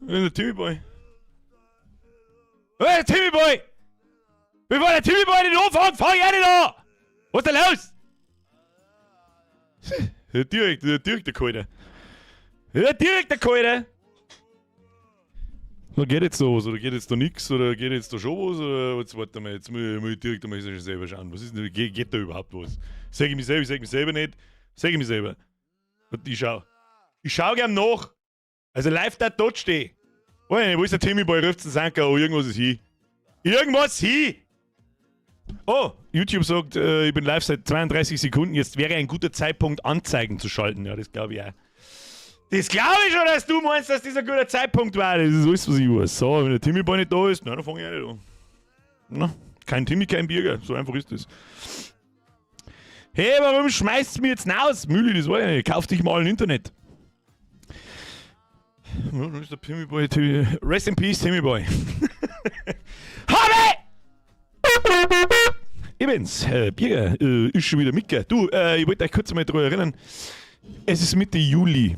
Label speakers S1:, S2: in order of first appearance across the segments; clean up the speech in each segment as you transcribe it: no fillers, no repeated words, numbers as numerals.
S1: Der Timmy Boy. Hey, Timmy Boy! Bevor der Timmy Boy nicht anfängt, fang ich auch nicht an! Was ist denn los? Der Dirk, der Dirk, der Kalte. Der Dirk, der Kalte! Na, geht jetzt da was oder geht jetzt da nix oder geht jetzt da schon was oder jetzt warte mal, jetzt muss ich direkt einmal schon selber schauen. Was ist denn, geht da überhaupt was? Sag ich mich selber, ich sag mich selber nicht. Sag ich mich selber. Und ich schau. Ich schau gern nach. Also live da dort steh. Weiß ich nicht, wo ist der Timmy Boy? Ruft's den Sanker, oh, irgendwas ist hier. Irgendwas hier! Oh, YouTube sagt, ich bin live seit 32 Sekunden. Jetzt wäre ein guter Zeitpunkt, Anzeigen zu schalten. Ja, das glaube ich auch. Das glaube ich schon, dass du meinst, dass das ein guter Zeitpunkt war. Das ist alles, was ich weiß. So, wenn der Timmy Boy nicht da ist, na, dann fange ich auch nicht an. Na, kein Timmy, kein Birger. So einfach ist das. Hey, warum schmeißt's mir jetzt raus? Müli, das war ja nicht. Kauf dich mal ein Internet. Ja, dann ist der Timmy Boy. Timmy. Rest in Peace, Timmy Boy. Habe! Ich bin's, Birger, ist schon wieder Micke. Du, ich wollte euch kurz mal daran erinnern, es ist Mitte Juli.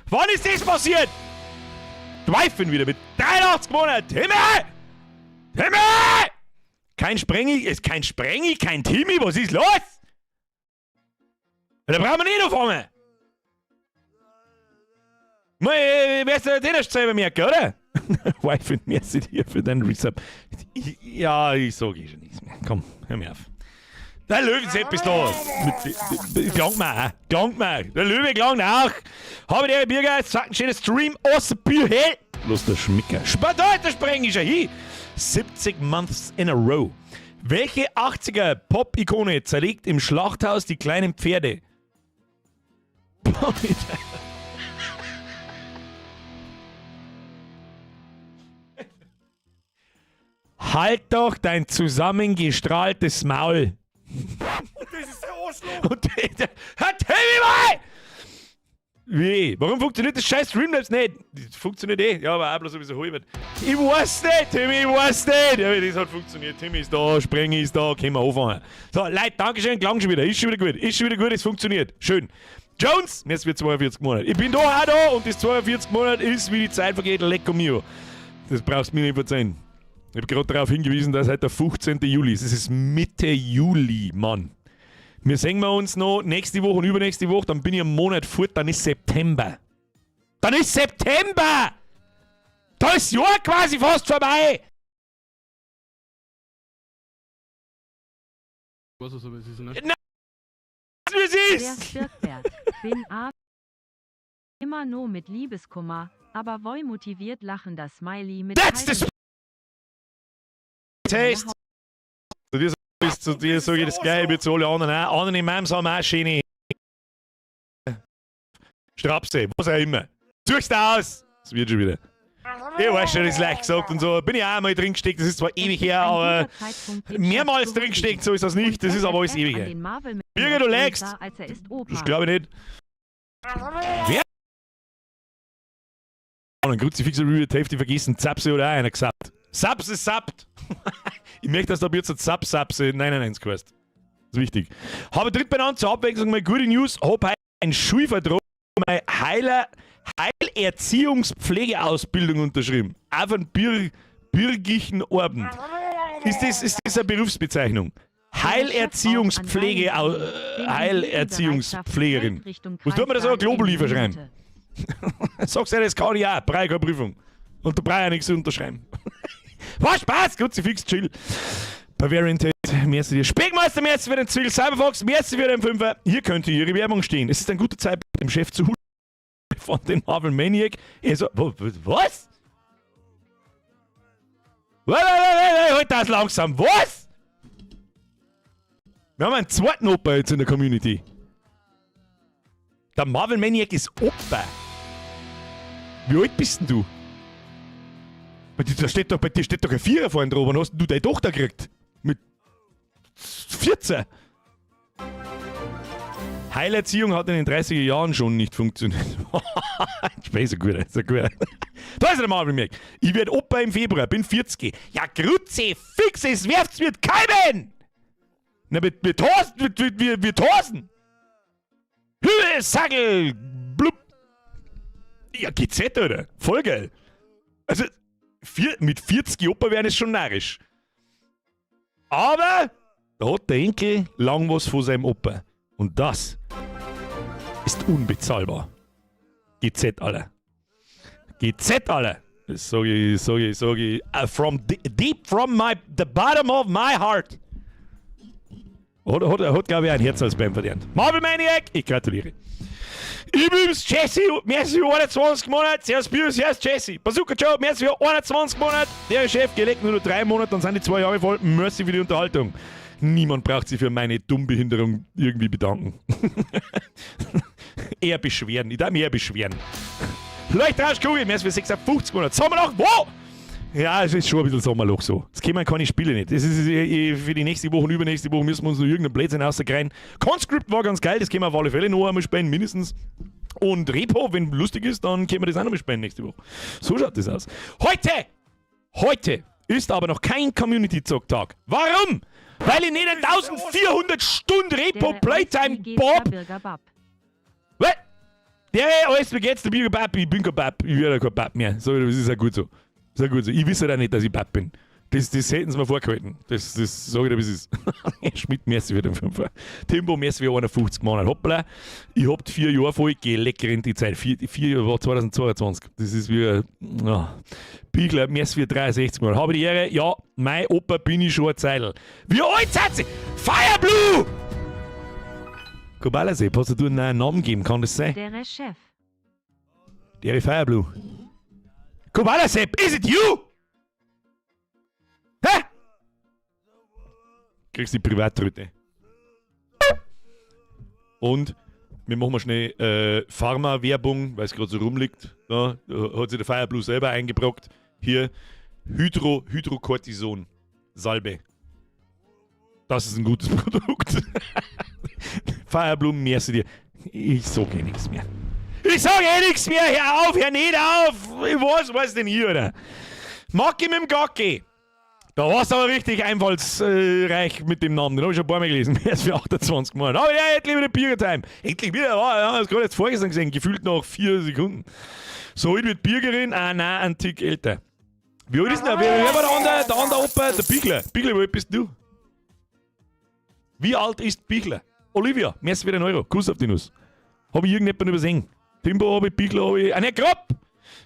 S1: Wann ist das passiert? Zweifeln wieder mit 83 Monaten. Timmy! Timmy! Kein Sprengi, ist kein Sprengi, kein Timmy, was ist los? Da brauchen wir nicht anfangen. Mei, wirst du den erst selber merken, oder? Wife and merci dir für deinen Resub. Ja, ich sag eh schon nichts mehr. Komm, hör mir auf. Der Löwensepp ist da. Klangt mir auch. Klangt mir. Der Löwe klangt auch. Habe die Birger, jetzt ein schöner Stream aus der Bühne. Los, der Schmicker. Da, der spreng ich schon hin. 70 Months in a row. Welche 80er Pop-Ikone zerlegt im Schlachthaus die kleinen Pferde? Halt doch dein zusammengestrahltes Maul.
S2: Das ist der Arschloch.
S1: Und der, Herr Timmy mal! Wie? Warum funktioniert das scheiß Streamlabs nicht? Das funktioniert eh. Ja, aber auch bloß ein bisschen halb. Ich weiß nicht, Timmy, ich weiß nicht. Ja, das hat funktioniert. Timmy ist da, Sprengi ist da, können wir anfangen. So, Leute, Dankeschön, klang schon wieder. Ist schon wieder gut. Ist schon wieder gut, es funktioniert. Schön. Jones, jetzt wird 42 Monate. Ich bin da auch da und das 42 Monate ist, wie die Zeit vergeht, lecco mio. Das brauchst du mir nicht verzeihen. Ich hab gerade darauf hingewiesen, dass heute der 15. Juli ist. Es ist Mitte Juli, Mann. Wir sehen wir uns noch nächste Woche und übernächste Woche, dann bin ich einen Monat fort, dann ist September. Dann ist September! Da ist das Jahr quasi fast vorbei!
S3: Was es aber ist, ne?
S1: Na, wie es ist!
S4: Der Birkbert. Bin A. Immer nur mit Liebeskummer, aber voi motiviert lachender Smiley mit
S1: That's the Taste! Zu dir, zu dir sage ich das gleiche wie zu allen anderen auch. Andere Mams haben auch schöne Strapse, was auch immer. Such's da aus! Das wird schon wieder. Ich weiß schon, das ist leicht gesagt und so. Bin ich auch einmal drin gesteckt, das ist zwar ewig her, aber mehrmals drin gesteckt, so ist das nicht. Das ist aber alles ewig her. Birger, du lagst! Das glaube ich nicht. Wer? Und ein Kruzifix Review die Hälfte vergessen. Zapse oder auch einer gesagt. Sapse sappt! Ich möchte, dass da jetzt Zap Sapse 99 heißt. Das ist wichtig. Habe dritt benannt zur Abwechslung mal gute News. Hab heute einen Schulvertrag, meine Heilerziehungspflegeausbildung unterschrieben. Auf einen bürgerlichen Abend. Ist das eine Berufsbezeichnung? Heilerziehungspflege, Heilerziehungspflegerin. Was tut man da so ein Globuli verschreiben? Sag's ja, das kann ich auch. Brauche ich keine Prüfung. Und da brauche ich auch nichts zu unterschreiben. War Spaß! Kruzifix, chill. Bavarian Taste, merci dir. Speckmeister, merci für den Zwiebel. Cyberfox, merci für den Fünfer. Hier könnte Ihre Werbung stehen. Es ist ein guter Zeitpunkt, dem Chef zu holen. Von den Marvel Maniac. Er so, was? Halt das langsam. Was? Wir haben einen zweiten Opa jetzt in der Community. Der Marvel Maniac ist Opa. Wie alt bist denn du? Bei dir, da steht doch, bei dir steht doch ein Vierer vorne drauf. Wann hast denn du deine Tochter gekriegt? Mit 14? Heilerziehung hat in den 30er Jahren schon nicht funktioniert. Spaß, ist gut, ist gut. Da ist der Marvel Maniac. Ich werd Opa im Februar, bin 40. Ja, Grütze, fix, es werft's mit Keimen! Na, mit Thorsten, mit Thorsten! Hülle, Sackel, blub! Ja, GZ, Alter. Voll geil. Also, mit 40 Opa werden ist schon narrisch. Aber da hat der Enkel lang was von seinem Opa. Und das ist unbezahlbar. GZ, Alter. GZ, Alter. Das sag ich, sag ich, sag ich. From deep from the bottom of my heart. Hat glaube ich, ein Herz als beim verdient. Marvel Maniac, ich gratuliere. Ich bin's, Jesse, merci für 21 Monate. Servus, Bier, servus, Jesse. Bazooka Joe, merci für 21 Monate. Der Chef gelegt nur noch 3 Monate, dann sind die 2 Jahre voll. Merci für die Unterhaltung. Niemand braucht sich für meine Dummbehinderung irgendwie bedanken. Eher beschweren. Ich darf mich eher beschweren. Leuchtrauschkugel, merci für 56 Monate. Sommerloch, wo? Ja, es ist schon ein bisschen Sommerloch so. Es kommen keine Spiele nicht. Das ist für die nächste Woche und übernächste Woche müssen wir uns noch irgendeinen Blödsinn rauskriegen. Conscript war ganz geil, das können wir auf alle Fälle noch einmal spielen, mindestens. Und Repo, wenn lustig ist, dann können wir das auch noch mal spielen nächste Woche. So schaut das aus. Heute, heute ist aber noch kein Community-Zocktag. Warum? Weil ich nicht 1400 Stunden Repo Playtime Bob. Was? Der, alles, wie geht's, der Bürger Bab? Ich bin kein Bab. Ich werde kein Bab mehr. So, das ist ja gut so. Ist ja gut so. Ich wisse ja nicht, dass ich Bab bin. Das hätten sie mir vorgehalten. Das sage ich dir, wie es ist. Schmidt, merci für den Fünfer. Timbo, merci für 51 Monate. Hoppla. Ich hab 4 Jahre voll, geh lecker in die Zeit. 4 Jahre war 2022. Das ist wie, oh. Biegler, merci für 63 Monate. Habe die Ehre, ja, mein Opa bin ich schon eine Zeitl. Wie alt seid ihr? Fireblue! Kobalasee, hast du einen neuen Namen gegeben? Kann das sein?
S4: Der Chef.
S1: Der Fireblue. Kobalasep, is it you? Hä? Kriegst die Privattröte. Und wir machen mal schnell Pharma-Werbung, weil es gerade so rumliegt. Da hat sich der Fireblue selber eingebrockt. Hier Hydrocortison Salbe. Das ist ein gutes Produkt. Fireblue, merci dir. Ich sag eh nichts mehr. Ich sag eh nichts mehr. Hör auf, hör nicht auf. Ich weiß, was denn hier, oder? Macki mit dem Gacki. Da warst du aber richtig einfallsreich mit dem Namen. Den habe ich schon ein paar Mal gelesen. Erst für 28 Mal. Aber ja, endlich wieder Bürgertime. Endlich wieder. Ja, das gerade jetzt vorgestern gesehen. Gefühlt nach 4 Sekunden. So alt wird Bürgerin. Ah, nein, ein Tick älter. Wie alt ist denn der? Wer war der andere Opa? Der Bigler. Bigler, wie alt bist du? Wie alt ist Bichler? Olivia, merci für den Euro. Kuss auf die Nuss. Habe ich irgendjemanden übersehen? Timbo habe ich, Bichler habe ich. Ah, ne, Grob!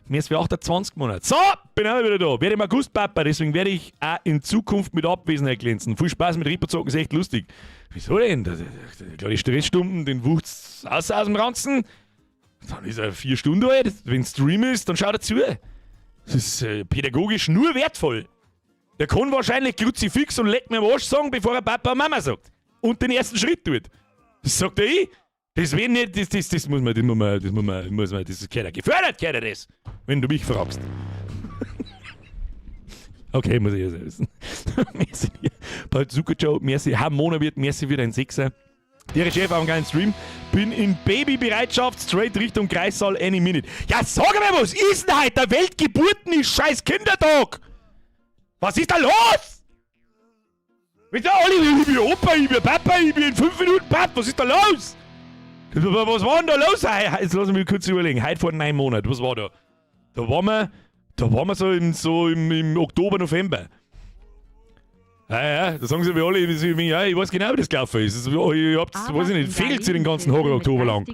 S1: Merci für 28 Monate. So, bin auch wieder da. Werde im August Papa, deswegen werde ich auch in Zukunft mit Abwesenheit glänzen. Viel Spaß mit Repo-Zocken, ist echt lustig. Wieso denn? Die Stressstunden, den wucht's aus dem Ranzen. Dann ist er 4 Stunden alt. Wenn Stream ist, dann schaut er zu. Das ist pädagogisch nur wertvoll. Der kann wahrscheinlich Kruzifix und Leck mir am Arsch sagen, bevor er Papa und Mama sagt. Und den ersten Schritt tut. Das sagt er ich. Das wenn nicht, das, das, das muss man, das muss man, das muss man, muss man, das gehört ja gefördert, gehört ja das, wenn du mich fragst. Okay, muss ich ja selbst wissen. Merci dir. Bazooka Joe, merci. Hamona wird, merci für dein Sechser. Der Chef auf dem geilen Stream. Bin in Babybereitschaft, straight Richtung Kreißsaal, any minute. Ja, sag mir, was ist denn heute? Der Weltgeburten ist scheiß Kindertag! Was ist da los? Wisst ihr alle, ich bin Opa, ich bin Papa, ich bin in 5 Minuten Pap, was ist da los? Was war denn da los? Jetzt lass mich kurz überlegen. Heute vor 9 Monaten, was war da? Da waren wir so im Oktober, November. Ja, da sagen sie mir alle, ja, ich weiß genau, wie das gelaufen ist. Ich habt, weiß ich nicht, fehlt sie den ganzen Horror-Oktober lang.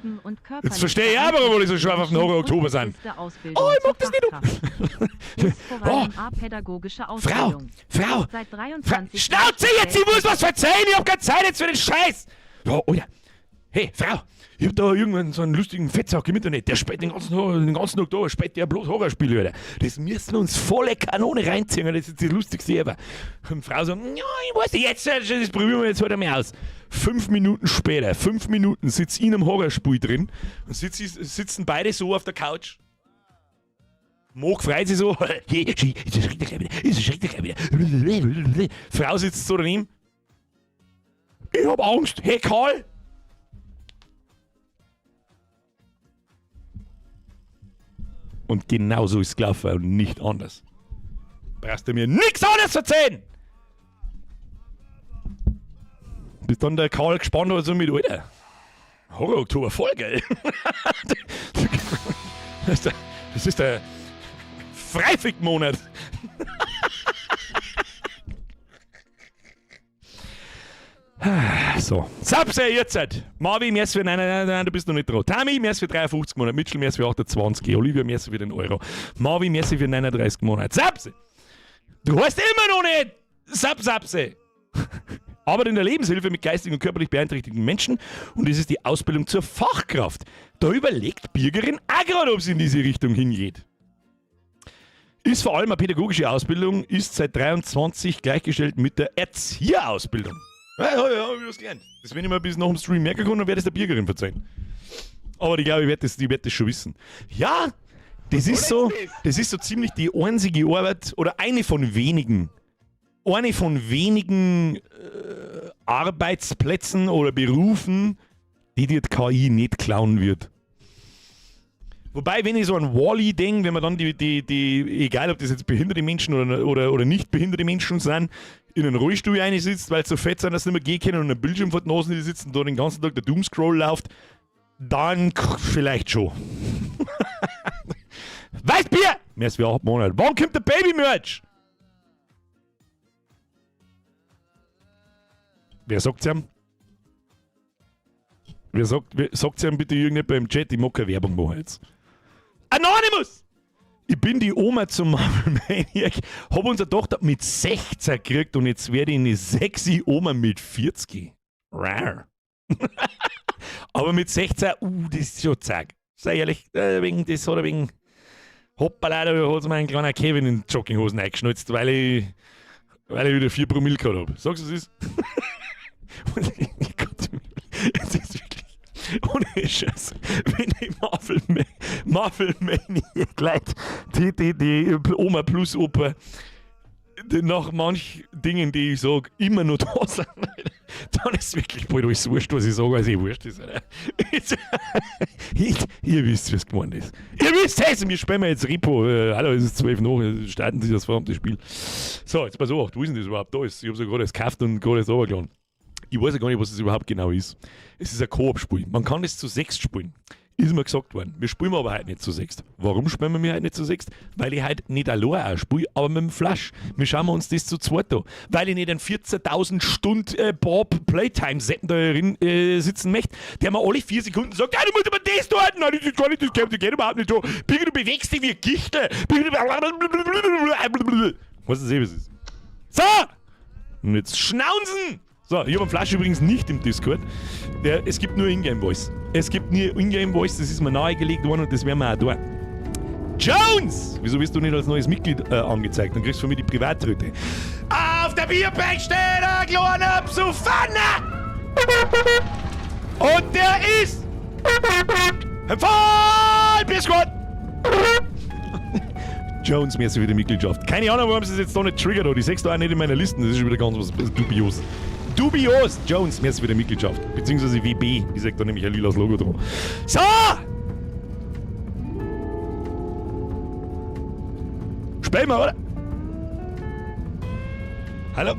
S1: Jetzt verstehe ich auch, warum alle so scharf auf den Horror-Oktober sind. Oh, ich mag das nicht. Oh. Frau, Frau, Frau, Schnauze jetzt, ich muss was verzeihen, ich hab keine Zeit jetzt für den Scheiß. Oh, ja. Hey, Frau, ich hab da irgendwann so einen lustigen Fettsack im Internet, der spielt den ganzen Oktober, spielt der bloß Horrorspiele, Alter. Das müssen wir uns volle Kanone reinziehen, das ist das Lustigste ever. Und Frau so, ja, ich weiß nicht, jetzt, das probieren wir jetzt halt einmal aus. 5 Minuten später, 5 Minuten sitzt ich in einem Horrorspiel drin und sitzen beide so auf der Couch. Mo freut sich so, hey, ist schreckt gleich wieder, ist schreckt gleich wieder. Frau sitzt so daneben. Ich hab Angst. Hey Karl, und genau so ist es gelaufen und nicht anders. Brauchst du mir nichts anderes erzählen! Bis dann der Karl gespannt war so mit, Alter. Horror-Oktober, voll geil. Das ist der Freifick-Monat. So. Sapse, jetzt! Marvin, merci für, nein, nein, nein, nein, du bist noch nicht dran. Tami, merci für 53 Monate. Mitchell, merci für 28. Olivia, merci für den Euro. Marvin, merci für 39 Monate. Sapse! Du heißt immer noch nicht Sap Sapse! Arbeit in der Lebenshilfe mit geistigen und körperlich beeinträchtigten Menschen und es ist die Ausbildung zur Fachkraft. Da überlegt Birgerin auch gerade, ob sie in diese Richtung hingeht. Ist vor allem eine pädagogische Ausbildung, ist seit 23 gleichgestellt mit der Erzieherausbildung. Ja, ja, ja, hab ich was gelernt. Das, wenn ich mal bis nach dem Stream merken kann, dann werde ich es der Birgerin verzeihen. Aber ich glaube, ich werde das, ich werd das schon wissen. Ja, das ist so ziemlich die einzige Arbeit oder eine von wenigen Arbeitsplätzen oder Berufen, die dir die KI nicht klauen wird. Wobei, wenn ich so an Wall-E denke, wenn man dann die, egal ob das jetzt behinderte Menschen oder nicht behinderte Menschen sind, in einen Rollstuhl einsitzt, weil sie so fett sind, dass sie nicht mehr gehen können und ein Bildschirm vor den Nasen die sitzen und da den ganzen Tag der Doomscroll läuft, dann vielleicht schon. Weißbier! Mehr als wir 8 Monate. Wann kommt der Baby-Merch? Wer sagt's ihm? Wer sagt's ihm bitte irgendjemand im Chat? Ich mag keine Werbung machen jetzt. Anonymous! Ich bin die Oma zum Marvel Maniac, hab unsere Tochter mit 16 gekriegt und jetzt werde ich eine sexy Oma mit 40. Rar. Aber mit 16, das ist schon zack. Sei ehrlich, wegen, das hat er wegen. Hoppala, da hat mir ein kleiner Kevin in Jogginghosen eingeschnitzt, weil ich wieder 4 Promille gehabt hab. Sagst du, es ist? Gott, es ist wirklich ohne Scheiß, wenn ich Marvel Maniac Leute, die Oma plus Opa, die nach manch Dingen, die ich sag, immer noch da sind, dann ist wirklich bald alles wurscht, was ich sage, weil es eh wurscht ist. Alter. Ihr wisst, was gemeint ist. Ihr wisst es! Wir spielen jetzt Repo. Hallo, es ist 12 nach, starten Sie das verdammte Spiel. So, jetzt pass auf, wo ist denn das überhaupt da? Ist? Ich habe es ja gerade erst gekauft und gerade erst runtergeladen. Ich weiß ja gar nicht, was das überhaupt genau ist. Es ist ein Koop-Spiel. Man kann es zu sechs spielen. Ist mir gesagt worden. Wir spielen aber heute nicht zu sechst. Warum spielen wir heute nicht zu sechst? Weil ich heute nicht allein auch spiele, aber mit dem Flash. Wir schauen uns das zu zweit an. Weil ich nicht einen 14.000 Stunden Bob Playtime Seppen da drin sitzen möchte, der mir alle 4 Sekunden sagt, ja, du musst aber das tun. Nein, das ist gar nicht, das geht überhaupt nicht so. Birgit, du bewegst dich wie ein Gichtel. Birgit, du. Weißt du, was es ist? So! Und jetzt Schnaunzen! So, ich habe einen Flash übrigens nicht im Discord. Es gibt nur Ingame Voice. Es gibt nur Ingame Voice, das ist mir nahegelegt worden und das werden wir auch tun. Jones! Wieso wirst du nicht als neues Mitglied angezeigt? Dann kriegst du von mir die Privatröte. Auf der Bierbank steht ein kleiner Psuffanner! Und der ist voll Biscuit! Jones, merci für die Mitgliedschaft. Keine Ahnung, warum sie es jetzt da nicht triggert hat. Ich seh's da auch nicht in meiner Liste. Das ist schon wieder ganz was dubios. Dubios! Jones, merci für die Mitgliedschaft. Beziehungsweise WB. Ich sag da nämlich ein lilas Logo dran. So! Spielen wir, oder? Hallo?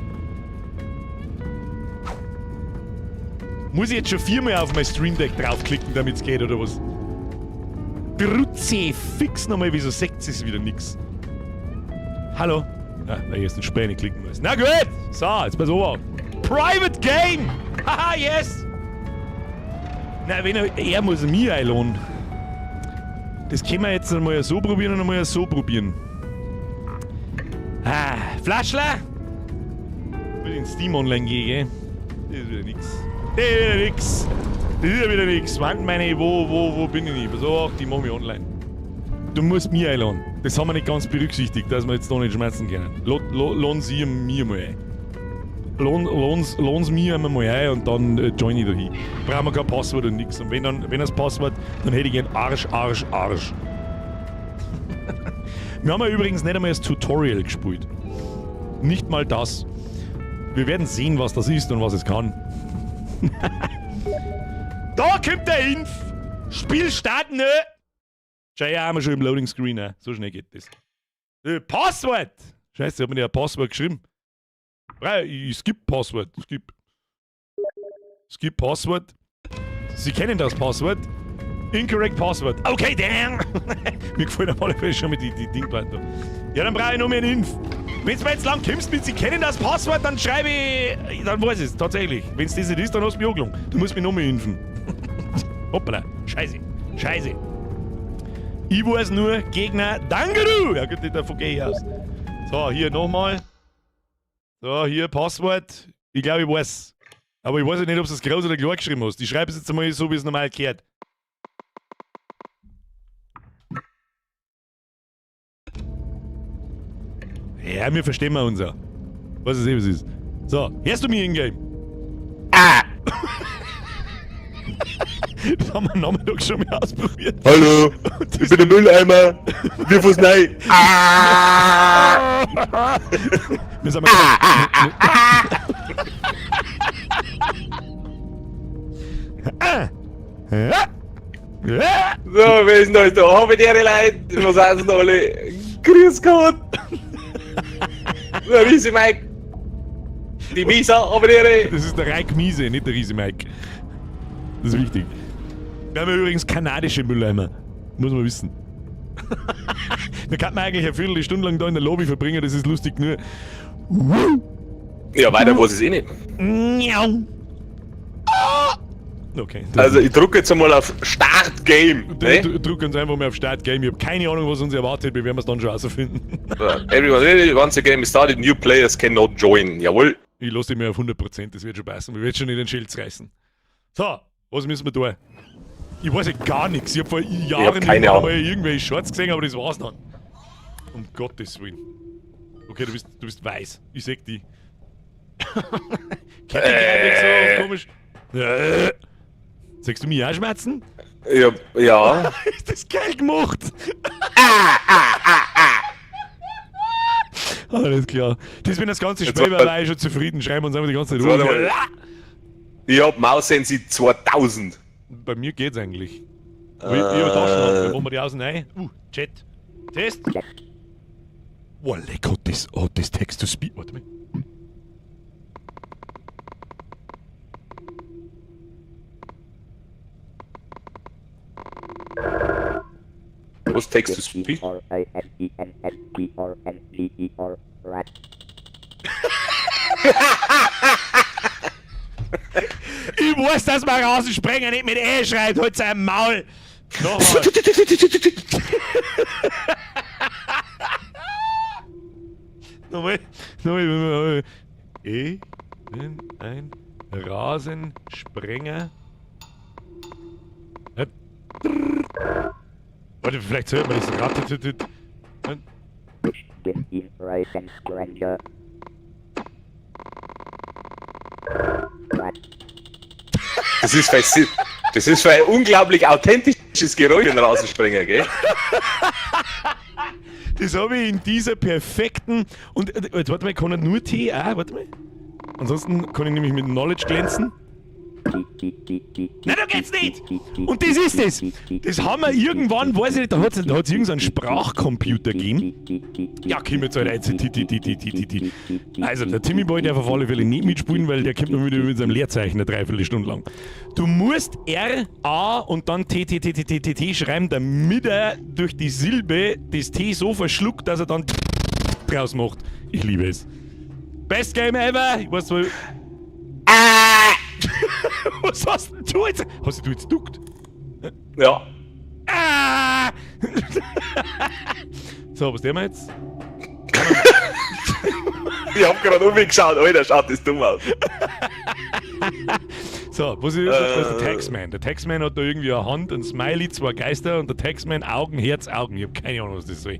S1: Muss ich jetzt schon viermal auf mein Stream Deck draufklicken, damit es geht, oder was? Kruzifix nochmal, wieso sagt es wieder nix? Hallo? Ah, weil ich jetzt den Späne klicken muss. Na gut! So, jetzt pass auf. Private Game! Haha, yes! Na, wenn er muss mich einladen. Das können wir jetzt einmal so probieren und einmal so probieren. Ah, Flaschler! Will in Steam online gehen, gell? Das ist wieder nix. Das ist wieder nix. Das ist ja wieder nix. Wann meine, wo bin ich nicht? Pass auf, die machen mich online. Du musst mich einladen. Das haben wir nicht ganz berücksichtigt, dass wir jetzt da nicht schmerzen können. Lohn sie mir mal ein. Lohn mir einmal ein und dann join ich da hin. Brauchen wir kein Passwort und nix. Und wenn dann, wenn das Passwort, dann hätte ich gern Arsch, Arsch, Arsch. Wir haben ja übrigens nicht einmal das Tutorial gespielt. Nicht mal das. Wir werden sehen, was das ist und was es kann. Da kommt der Inf! Spiel starten, ne? Schau ja, haben wir schon im Loading Screen, ne? So schnell geht das. Passwort! Scheiße, ich hab mir nicht ein Passwort geschrieben. Ich skip Passwort. Skip. Skip Passwort. Sie kennen das Passwort. Incorrect Password. Okay, damn! Mir gefällt auf alle Fälle schon mit die Dingplatte da. Ja, dann brauche ich noch mehr einen Inf. Wenn du mir jetzt lang kommst mit, sie kennen das Passwort, dann schreibe ich. Dann weiß ich es, tatsächlich. Wenn es das nicht ist, dann hast du mich angelogen. Du musst mich noch mehr impfen. Hoppala. Scheiße. Scheiße. Ich weiß nur, Gegner, danke du! Ja gut, davon gehe ich aus. So, hier nochmal. So, hier Passwort. Ich glaube, ich weiß. Aber ich weiß ja nicht, ob du es groß oder klein geschrieben hast. Ich schreibe es jetzt einmal so, wie es normal gehört. Ja, wir verstehen wir uns ja. Was es eben ist. So, hörst du mich in-game? Ah! Das haben wir am Nachmittag schon mal ausprobiert.
S3: Hallo, ich bin der Mülleimer. Wirf uns rein.
S1: Ah! Wir sind mal Ah! Ah! Ah!
S3: So, wer ist denn euch da? Habe die Ehre, Leute. Was sind denn alle? Grüß Gott. Der Riese Mike. Die Misa, habe die Ehre.
S1: Das ist der Reik Miese, nicht der Riese Mike. Das ist wichtig. Wir haben ja übrigens kanadische Mülleimer. Muss man wissen. Da kann man eigentlich eine Viertelstunde lang da in der Lobby verbringen, das ist lustig nur.
S3: Ja, weiter weiß ich eh nicht.
S1: Ah! Okay.
S3: Also, ich drücke jetzt einmal auf Start Game. Ne?
S1: Drück uns einfach mal auf Start Game. Ich habe keine Ahnung, was uns erwartet. Wir werden es dann schon rausfinden.
S3: Everyone ready? Once the game is started, new players cannot join. Jawohl.
S1: Ich lasse dich mir auf 100%, das wird schon passen. Wir werden schon nicht den Schild reißen. So, was müssen wir tun? Ich weiß ja gar nichts. Ich habe vor Jahren
S3: keine
S1: irgendwann
S3: Ahnung.
S1: mal irgendwelche Shorts gesehen, aber das war's dann. Um Gottes Willen. Okay, du bist weiß. Ich seh die. Kennt ihr so komisch? Sagst du mir auch Schmerzen?
S3: Ja, ja.
S1: Ist das geil gemacht? Alles klar. Das, wenn das ganze
S3: Jetzt
S1: Spiel war,
S3: warte-
S1: war ich schon zufrieden. Schreiben wir uns einfach die ganze Zeit
S3: Warte
S1: rum.
S3: mal. Ich hab Maus-Sensi 2000.
S1: Bei mir geht's eigentlich. Aber ich hab Taschenlampe. Wo wir die außen rein? Chat. Test. Boah, leck, hat das Text to Speech. Warte mal.
S3: Was Text to Speech?
S5: R-A-S-E-N-S-P-R-N-G-E-R, rat.
S1: Ich weiß, dass man Rasensprenger nicht mit E schreit. Halt sein Maul. Nochmal. Nochmal. Nochmal. Nochmal. Ich bin ein Rasensprenger. Warte, vielleicht hört man das Rad.
S5: Ich bin ein Rasensprenger. Rat.
S3: Das ist für ein unglaublich authentisches Geräusch, ein Rasensprenger, gell?
S1: Das habe ich in dieser perfekten. Und jetzt warte mal, kann er nur T? Ah, warte mal. Ansonsten kann ich nämlich mit Knowledge glänzen. Nein, da geht's nicht! Und das ist es! Das haben wir irgendwann, weiß ich nicht, da hat es irgendeinen Sprachcomputer gegeben. Ja, komm jetzt halt ein, T, T, T, T, T, T, T. Also, der Timmy Boy darf auf alle Fälle nicht mitspielen, weil der kommt nur wieder mit seinem Leerzeichen eine Dreiviertelstunde lang. Du musst R, A und dann T, T, T, T, T, T, T schreiben, damit er durch die Silbe das T so verschluckt, dass er dann draus macht. Ich liebe es. Best Game ever! Ich weiß zwar. Ah! Was hast denn du jetzt? Hast du jetzt duckt?
S3: Ja.
S1: Ah! So, was tun wir jetzt?
S3: Ich hab grad umgeschaut, Alter, schaut das dumm aus.
S1: So, was ist das? Der Taxman. Der Taxman hat da irgendwie eine Hand, ein Smiley, zwei Geister und der Taxman Augen, Herz, Augen. Ich hab keine Ahnung, was das soll.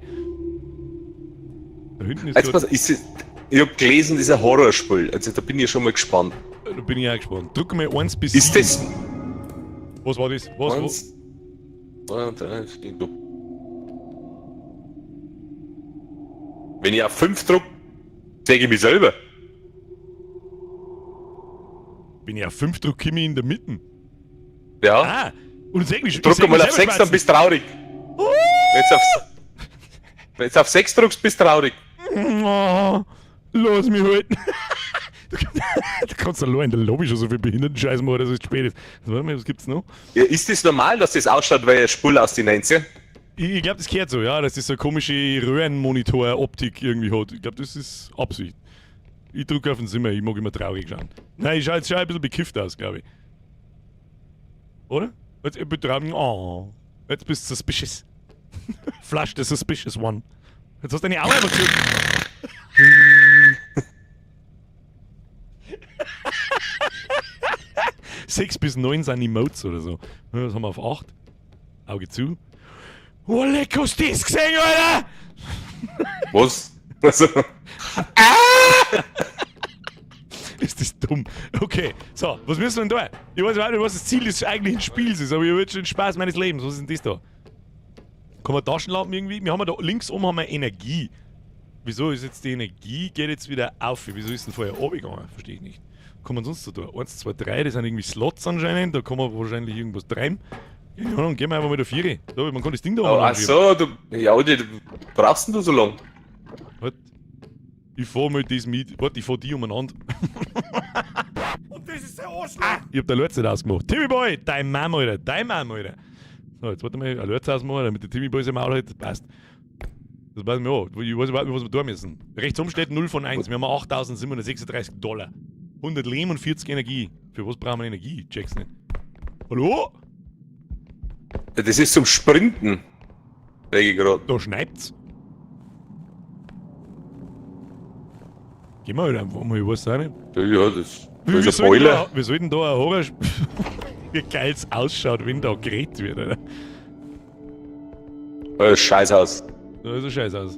S1: Da hinten ist
S3: Jetzt
S1: so,
S3: pass, ist es, ich hab gelesen, das ist ein Horrorspiel. Also da bin ich schon mal gespannt.
S1: Da bin ich auch gespannt. Drück mal 1 bis
S3: Ist
S1: 7.
S3: das.
S1: Was war das? Was?
S3: 1, 2, 3, 4, du. Wenn ich auf 5 drück, sehe ich mich selber.
S1: Wenn ich auf 5 drück, komme ich in der Mitte.
S3: Ja.
S1: Ah! Und sag mich,
S3: Drück mal auf 6, dann bist du traurig. Wenn du auf 6 drückst, bist du traurig.
S1: Oh, lass mich halt. Du kannst allein in der Lobby schon so viel Behinderten-Scheiß machen, dass es spät ist. Also, warte mal, was gibt's noch?
S3: Ja, ist das normal, dass das ausschaut wie eine Spule aus den 90er?
S1: Ich glaube, das gehört so, ja, dass das so eine komische Röhrenmonitor-Optik irgendwie hat. Ich glaube, das ist Absicht. Ich drücke auf den Zimmer, ich mag immer traurig schauen. Nein, ich schaue jetzt schon ein bisschen bekifft aus, glaube ich. Oder? Jetzt ich bin traurig. Oh. Jetzt bist du suspicious. Flush the suspicious one. Jetzt hast du deine Augen einfach zu. 6 bis 9 sind Emotes oder so. Was haben wir auf 8? Auge zu. Oh, leck, hast du das gesehen, Alter?
S3: Was? Also,
S1: Ist das dumm? Okay, so, was müssen wir denn da? Ich weiß überhaupt nicht, was das Ziel des eigentlichen Spiels ist, aber ich will schon den Spaß meines Lebens. Was ist denn das da? Kann man Taschenlampen irgendwie? Wir haben ja da links oben haben wir Energie. Wieso ist jetzt die Energie, geht jetzt wieder auf? Wieso ist denn vorher runtergegangen? Verstehe ich nicht. Kann man sonst so da? 1, 2, 3, das sind irgendwie Slots anscheinend. Da kann man wahrscheinlich irgendwas treiben. Keine Ahnung, gehen wir einfach mal da 4. Da, man kann das Ding da
S3: oh,
S1: umeinander
S3: ach so, du, ja, du brauchst denn du so lang?
S1: Halt. Ich fahr mal das mit. Warte, ich fahr die umeinander.
S2: Und das ist der Arschloch!
S1: Ich hab der Lurz nicht ausgemacht. Timmy Boy, dein Mama, Alter. Dein Mama, Alter. So, jetzt warte mal, ein Lurz ausmachen, damit der Timmy Boy sein Maul hält. Passt. Das weiß ich mir auch. Ich weiß überhaupt nicht, was wir tun müssen. Rechts oben steht 0 von 1. Wir haben 8.736 Dollar. 100 Lehm und 40 Energie. Für was brauchen wir Energie? Ich check's nicht. Hallo?
S3: Das ist zum Sprinten. Denke ich gerade.
S1: Da schneit's. Gehen wir halt einfach mal, ich weiß auch nicht.
S3: Ja, das,
S1: Wir,
S3: da ist ein
S1: sollten
S3: Boiler.
S1: da, wir sollten da ein Horror. Wie geil es ausschaut, wenn da geredet wird, Alter.
S3: Scheißhaus.
S1: Da ist ein Scheiß aus.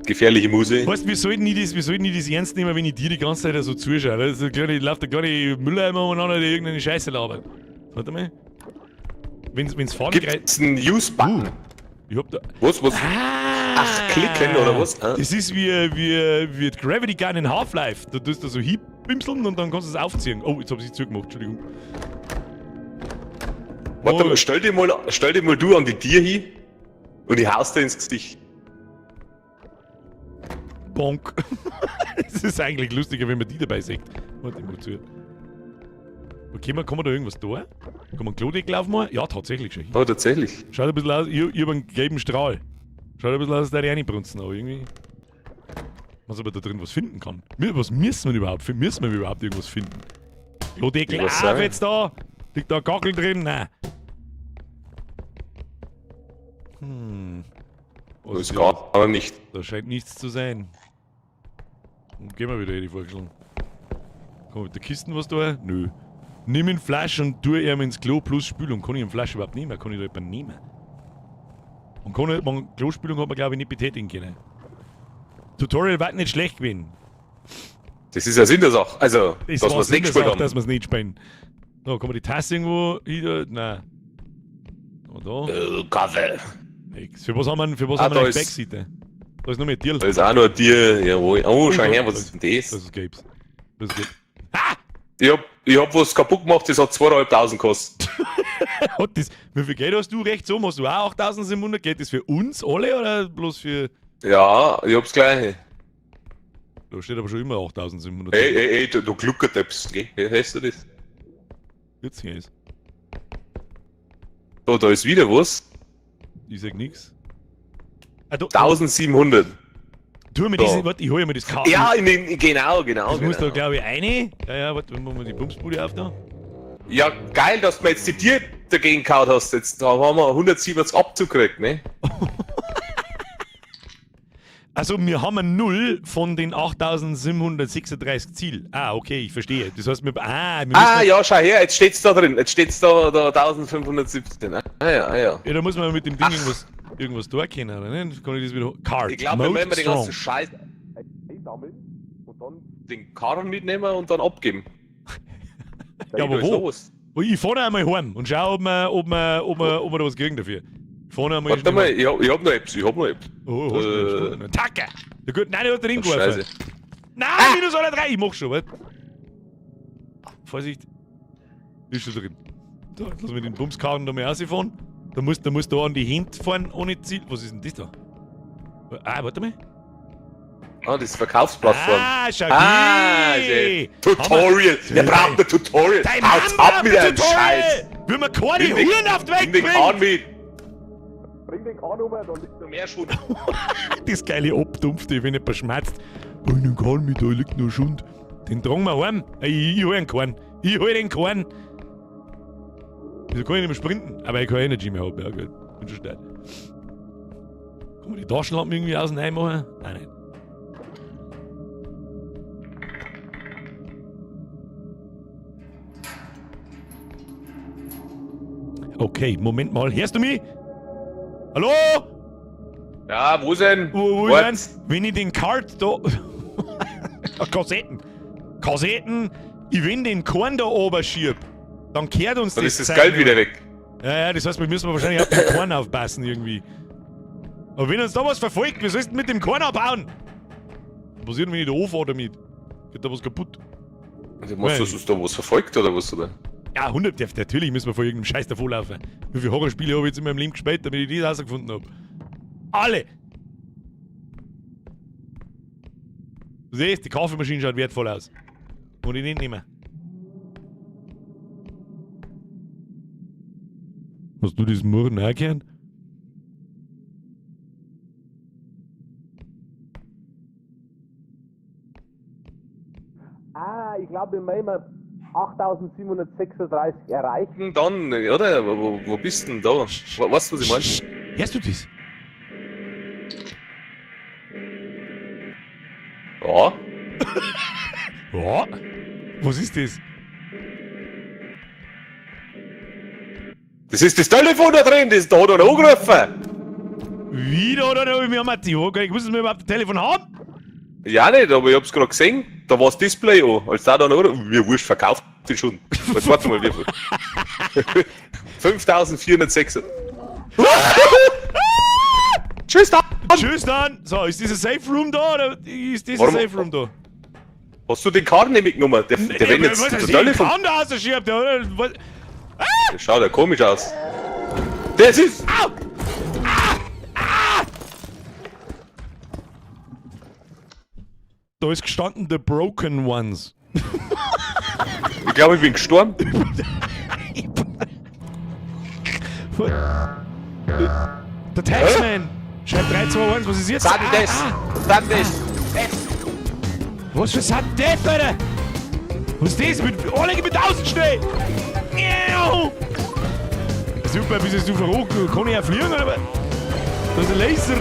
S3: Gefährliche Musik.
S1: Weißt du, wir sollten nicht das ernst nehmen, wenn ich dir die ganze Zeit so zuschaue. Da ist ein kleine, läuft der kleine Mülleimer umeinander, der irgendeine Scheiße labert. Warte mal. Wenn's fahren geht.
S3: Gibt's einen Use-Button?
S1: Ich hab da.
S3: Was, was?
S1: Ah!
S3: Ach, klicken oder was? Ah.
S1: Das ist wie die Gravity Gun in Half-Life. Da tust du so hinpimseln und dann kannst du es aufziehen. Oh, jetzt hab ich zugemacht, Entschuldigung.
S3: Warte
S1: Oh.
S3: mal, stell dich mal du an die Tür hin und ich haust dir ins Gesicht.
S1: Bonk. Es ist eigentlich lustiger, wenn man die dabei sieht. Warte, ich mach zu. Okay, man, kann man da irgendwas tun? Kann man einen Klodeckel aufmachen? Ja, tatsächlich schon.
S3: Oh, tatsächlich.
S1: Schaut ein bisschen aus, ich hab einen gelben Strahl. Schaut ein bisschen aus, als würde ich reinbrunzen, aber irgendwie. Was aber da drin was finden kann. Was müssen wir überhaupt finden? Müssen wir überhaupt irgendwas finden? Klodeckel
S3: Ich weiß
S1: auf
S3: auch.
S1: jetzt da! Liegt da ein Gackel drin? Nein. Was
S3: Das ist
S1: ist
S3: gar nicht.
S1: Da scheint nichts zu sein. Und gehen wir wieder, hätte ich vorgeschlagen. Kann man mit der Kisten was da? Nö. Nimm ihn Flasch und tu ihm ins Klo plus Spülung. Kann ich einen Flasch überhaupt nehmen? Kann ich da jemanden nehmen? Und kann ich, man, Klospülung hat man glaube ich nicht betätigen können. Tutorial war nicht schlecht gewesen.
S3: Das ist ja Sinn der Sache. Also,
S1: Das
S3: dass
S1: war
S3: wir es
S1: Sinn
S3: nicht
S1: der
S3: gespielt
S1: Sache,
S3: haben.
S1: dass wir es nicht spielen. So, kann man die Tasse irgendwo wieder? Nein. Und da?
S3: Kaffee.
S1: Nix. Für was haben wir, für was
S3: Ah,
S1: haben wir
S3: da
S1: eine
S3: ist-
S1: Backseite? Da ist noch mehr Tier.
S3: Da ist auch noch ein Tier. Jawohl. Oh, schau her, was ist denn das?
S1: Das ist Gapes. Das ist Gapes. Ah!
S3: Ich hab was kaputt gemacht, das hat 2.500 gekostet.
S1: Hat das, wie viel Geld hast du rechts oben? Hast du auch 8700? Geht das für uns alle oder bloß für.
S3: Ja, ich hab's gleich.
S1: Da steht aber schon immer 8700.
S3: Ey, ey, ey, du Gluckerdeps, gell? Wie heißt du das?
S1: Jetzt hier ist.
S3: Da, da ist wieder was.
S1: Ich sag nix. Ah, da,
S3: 1700.
S1: Tu mir
S3: Da.
S1: diese, warte, ich hol mir das Karten.
S3: Ja, in den, genau.
S1: Das muss da,
S3: genau.
S1: glaube ich, eine. Ja, ja, warte, machen wir die Bumsbude auf da.
S3: Ja, geil, dass du mir jetzt die Tier dagegen gehauen hast. Jetzt da haben wir 170 Abzug gekriegt, ne?
S1: Also, wir haben eine Null von den 8736 Ziel. Ah, okay, ich verstehe. Das heißt, wir müssen
S3: Ah, ja, schau her, jetzt steht's da drin. Jetzt steht's da 1517. Ah, ja, ah, ja.
S1: Ja, da muss man mit dem Ding irgendwas da können, oder nicht? Kann ich das wieder. Card.
S3: Ich glaube,
S1: Mode
S3: wenn wir den
S1: strong.
S3: ganzen Scheiß einsammeln und dann den Karren mitnehmen und dann abgeben.
S1: Ja, aber
S3: Da ist
S1: wo?
S3: noch was.
S1: Ich fahre einmal heim und schau, ob wir da was kriegen dafür. Ich fahre einmal.
S3: Warte mal, ich hab noch etwas, ich hab noch etwas.
S1: Oh, hast du noch? Tacke! Ja gut, nein, ich hab den
S3: Oh,
S1: hingeworfen.
S3: Scheiße.
S1: Nein, minus alle drei! Ich mach schon, warte. Vorsicht. Ist schon drin. So, jetzt lass mich den Bumskarren da mal rausfahren. Da musst du an die Hände fahren ohne Ziel. Was ist denn das da? Ah, warte mal.
S3: Ah, das ist Verkaufsplattform.
S1: Ah, schau
S3: Ah,
S1: die.
S3: sehr. Tutorial. Wir brauchen ein Tutorial.
S1: Dein
S3: Haut's
S1: Mann
S3: ab mit
S1: braucht ein
S3: deinem
S1: Tutorial.
S3: Scheiß.
S1: Will man keine
S3: Nimm den-
S1: Huren auf die Welt
S3: Nimm den Kahn
S1: bringen.
S3: mit. Bring den Kahn um, da liegt noch mehr Schund.
S1: Das geile Abdumpfte, wenn jemand schmerzt. Bring den Kahn mit, da liegt noch Schund. Den tragen wir heim. Ich hol den Kahn. Ich hol den Kahn. Wieso kann ich nicht mehr sprinten? Aber ich kann Energy mehr haben. Ja, gut. Bin schon stark. Kann man die Taschenlampen irgendwie auseinander machen? Nein, nein. Okay, Moment mal. Hörst du mich? Hallo?
S3: Ja, wo denn?
S1: Wo, wo
S3: Wart.
S1: ist denn? Wenn ich den Card da. Kassetten. Kassetten. Ich wenn den Korn da oben schieb, dann kehrt uns
S3: Dann
S1: das
S3: ist das
S1: Zeug
S3: Geld
S1: nicht
S3: wieder
S1: mehr.
S3: weg.
S1: Ja, ja, das heißt, wir müssen wahrscheinlich auf den Korn aufpassen irgendwie. Aber wenn uns da was verfolgt, wie sollst du denn mit dem Korn abhauen? Was passiert, wenn ich da anfahre damit? Geht da was kaputt?
S3: Also, meinst du, dass uns da was verfolgt oder was? Oder?
S1: Ja, 100, ja, natürlich müssen wir vor irgendeinem Scheiß davonlaufen. Wie viele Horrorspiele habe ich jetzt in meinem Leben gespielt, damit ich das rausgefunden habe? Alle! Du siehst, die Kaffeemaschine schaut wertvoll aus. Und ich nicht nehmen. Hast du das Murren auch gehört?
S6: Ah, ich glaube, wir müssen 8736 erreichen.
S3: Dann, oder? Wo bist du denn da? Weißt du, was ich meine?
S1: Hörst du das?
S3: Ja.
S1: Ja. Was ist das?
S3: Das ist das Telefon da drin, das da hat einer angerufen.
S1: Wieder oder noch? Wir haben ein ich muss es mir überhaupt ein Telefon haben.
S3: Ja, nicht, aber ich hab's gerade gesehen. Da war das Display an. Als da dann angerufen, mir wurscht, verkauft die schon. Jetzt warte mal, wie viel? 5406. Tschüss dann!
S1: Tschüss dann! So, ist dieser Safe Room da oder ist dieser
S3: Warum-
S1: Safe Room da?
S3: Hast du den Karren nicht mitgenommen? Der wenn jetzt
S1: was
S3: das
S1: weiß ich,
S3: Telefon.
S1: Kann da rausschiebt, oder? Was?
S3: Der schaut ja komisch aus. Das ist.
S1: Au! Ah! Ah! Da ist gestanden The Broken Ones.
S3: Ich glaube, ich bin gestorben.
S1: Der Taxman! Schreibt 3, 2, 1, was ist jetzt?
S3: Sudden Death!
S1: Ah,
S3: Sudden Death!
S1: was für Sudden Death, Alter? Was ist das? Mit, alle mit 1000 schnell! Miau. Super, bist jetzt du verrückt? Kann ich auch fliegen oder was? Da ist ein Laser!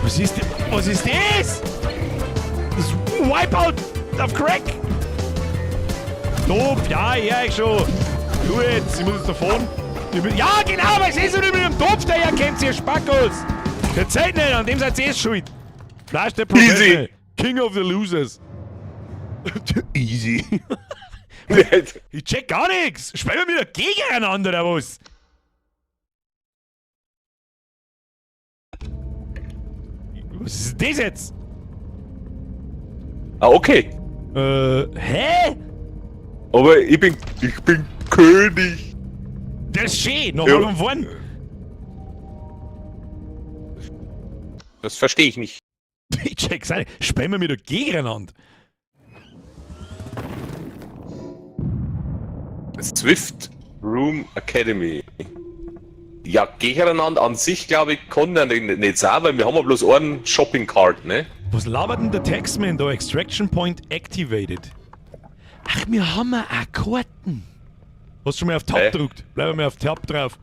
S1: Was ist das? Was ist das? Das ist Wipeout auf Crack! Top, ja, ja, ich schon. Du jetzt, ich muss jetzt davon. Ja, genau, was ist denn mit dem Topf daherkommt, ihr Spackos? Der Zeit nicht, an dem seid ihr schuld. Flash the Professional. King of the Losers. Easy. Ich check gar nichts. Spielen wir wieder gegeneinander oder was? Was ist das jetzt?
S3: Ah, okay.
S1: Hä?
S3: Aber ich bin König.
S1: Das ist schön. Nochmal
S3: Ja.
S1: von vorn.
S3: Das verstehe ich nicht.
S1: Ich check's auch nicht. Spielen wir wieder gegeneinander.
S3: Swift Room Academy. Ja, gegeneinander an sich, glaube ich, kann er nicht sein, weil wir haben ja bloß einen Shopping Cart, ne?
S1: Was labert denn der Taxman da? Extraction Point activated. Ach, wir haben ja auch Karten. Hast du schon mal auf Tab
S3: Hä?
S1: gedrückt? Bleib mal auf Tab drauf.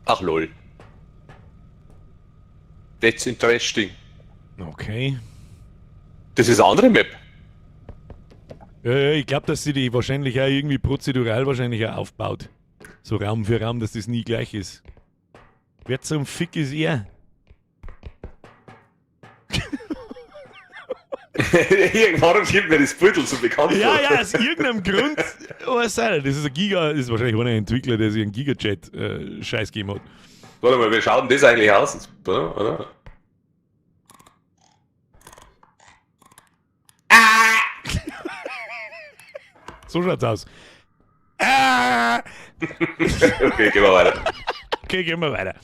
S3: Ach lol. That's interesting.
S1: Okay.
S3: Das ist eine andere Map.
S1: Ja, ja, ich glaube, dass sie die wahrscheinlich auch irgendwie prozedural wahrscheinlich auch aufbaut. So Raum für Raum, dass das nie gleich ist. Wer zum Fick ist er?
S3: Warum kommt mir das Bild so bekannt
S1: Ja,
S3: vor?
S1: ja, aus irgendeinem Grund. Was sei das? Das ist ein Giga, das ist wahrscheinlich einer Entwickler, der sich einen Giga-Chat-Scheiß gegeben hat.
S3: Warte mal, wie schaut denn das eigentlich aus? Oder? Oder?
S1: So schaut's aus. Ah!
S3: Okay, gehen wir weiter.
S1: Okay, gehen wir weiter.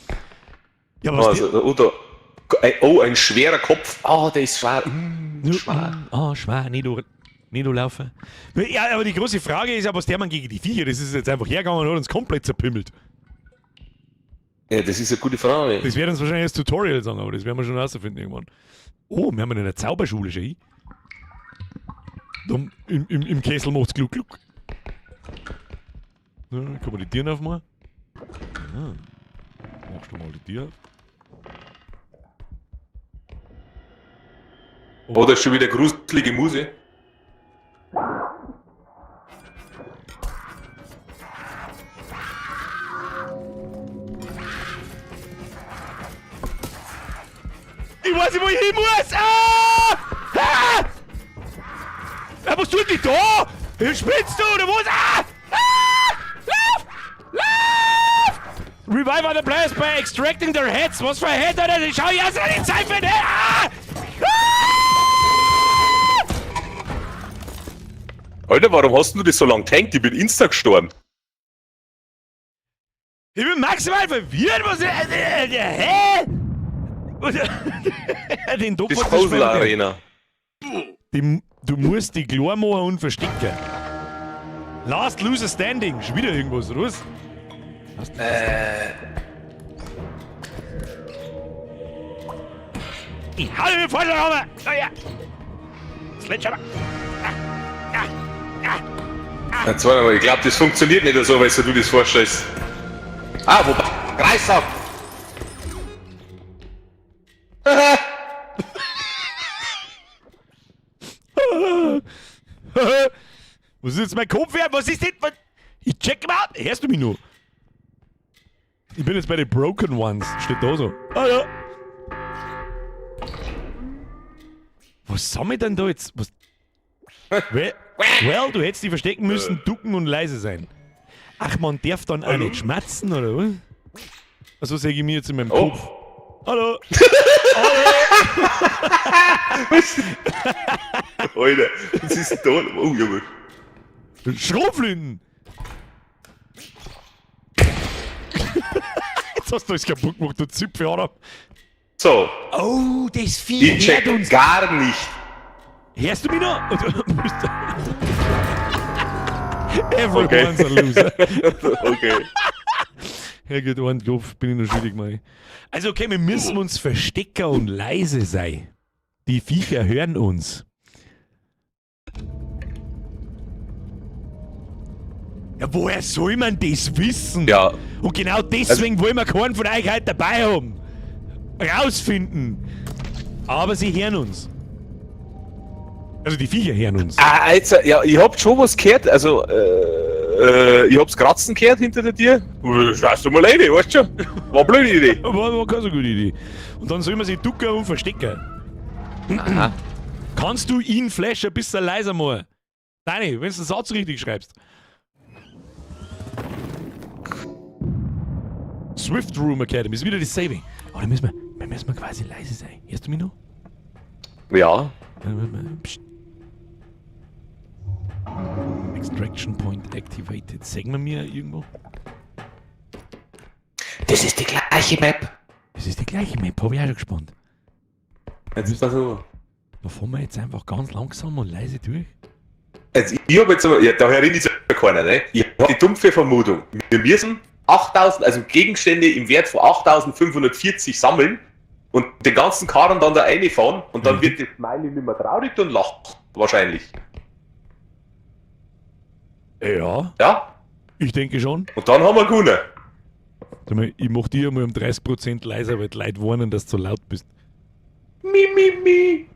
S1: Ja, was
S3: Also, Udo, Oh, ein schwerer Kopf. Ah, der ist schwer. Schwer.
S1: Ah, schwer, nicht durch, nicht durchlaufen. Ja, aber die große Frage ist ja, was der Mann gegen die Viecher? Das ist jetzt einfach hergegangen und hat uns komplett zerpimmelt.
S3: Ja, das ist eine gute Frage.
S1: Das wird uns wahrscheinlich das Tutorial sagen, aber das werden wir schon rausfinden irgendwann. Oh, wir haben in einer Zauberschule schon. Da, im Kessel macht's gluck gluck. Ja, kann man die Türen aufmachen? Ah. Machst du mal die Tür auf?
S3: Oder schon wieder gruselige Musik.
S1: Ich weiß nicht, wo ich hin muss! Ah! Ah! Ja, was tut die da? Hier spinnst du, oder was? Ah! Ah! Lauf! Lauf! Revive other players by extracting their heads. Was für ein Head, Alter? Ich schau erst an die Zeit für den. Ah! Ah!
S3: Alter, warum hast du das so lange getankt? Ich bin insta gestorben.
S1: Ich bin maximal verwirrt. Was? Hä? Was? Den Topf
S3: Disposal Arena.
S1: Die, du musst die klar machen und verstecken. Last Loser Standing. Schon wieder irgendwas, oder was? Last Loser Standing. Ich hau dir den Vorschlaghammer! Oh ja! Sledgehammer!
S3: Jetzt warte mal, ich glaube, das funktioniert nicht so, weil du das vorstellst. Ah, wobei. Kreissack!
S1: Was ist jetzt mein Kopf wert? Was ist denn? Was? Ich check mal ab. Hörst du mich noch? Ich bin jetzt bei den Broken Ones. Steht da so. Ah ja. Was soll ich denn da jetzt? Was? Well, du hättest dich verstecken müssen, ducken und leise sein. Ach, man darf dann auch nicht schmatzen, oder was? Also sage ich mir jetzt in meinem
S3: Oh.
S1: Kopf. Hallo.
S3: Alter, was ist denn da? Oh, Junge.
S1: Schrotflinten! Jetzt hast du alles kaputt gemacht, du Zipfel, Adam.
S3: So,
S1: Oh, das Vieh
S3: ich check
S1: hört uns.
S3: gar nicht.
S1: Hörst du mich noch? Everyone's a loser.
S3: Okay.
S1: Ja gut, einen Kopf bin ich noch schuldig, Mann. Also okay, wir müssen uns verstecken und leise sein. Die Viecher hören uns. Ja, woher soll man das wissen?
S3: Ja.
S1: Und genau deswegen wollen wir keinen von euch heute dabei haben. Rausfinden. Aber sie hören uns. Also die Viecher hören uns.
S3: Ah, jetzt, ja, ich hab schon was gehört, also, ich hab's Kratzen gehört hinter der Tür. Schaust du mal rein, weißt du schon? War eine blöde Idee.
S1: War keine so gute Idee. Und dann soll man sich ducken und verstecken.
S3: Aha.
S1: Kannst du ihn Flash ein bisschen leiser machen? Nein, wenn du den Satz richtig schreibst. Swift Room Academy ist wieder das Saving. Aber da müssen wir quasi leise sein. Hörst du mich noch?
S3: Ja.
S1: Psst. Extraction Point activated. Sagen wir mir irgendwo?
S3: Das ist die gleiche Map.
S1: Das ist die gleiche Map, hab ich auch schon gespannt.
S3: Jetzt pass auf.
S1: Da fahren wir jetzt einfach ganz langsam und leise durch.
S3: Jetzt, ich hab jetzt aber, ja, da erinnert sich ja keiner, ne? Ich hab die dumpfe Vermutung. Wir müssen 8000, also Gegenstände im Wert von 8540 sammeln und den ganzen Karren dann da reinfahren und dann wird das Smiley nicht mehr traurig und lacht. Wahrscheinlich.
S1: Ja,
S3: Ja?
S1: ich denke schon.
S3: Und dann haben wir gewonnen.
S1: Sag mal, ich mach dir mal um 30% leiser, weil die Leute warnen, dass du zu laut bist.
S3: Mi, mi, mi.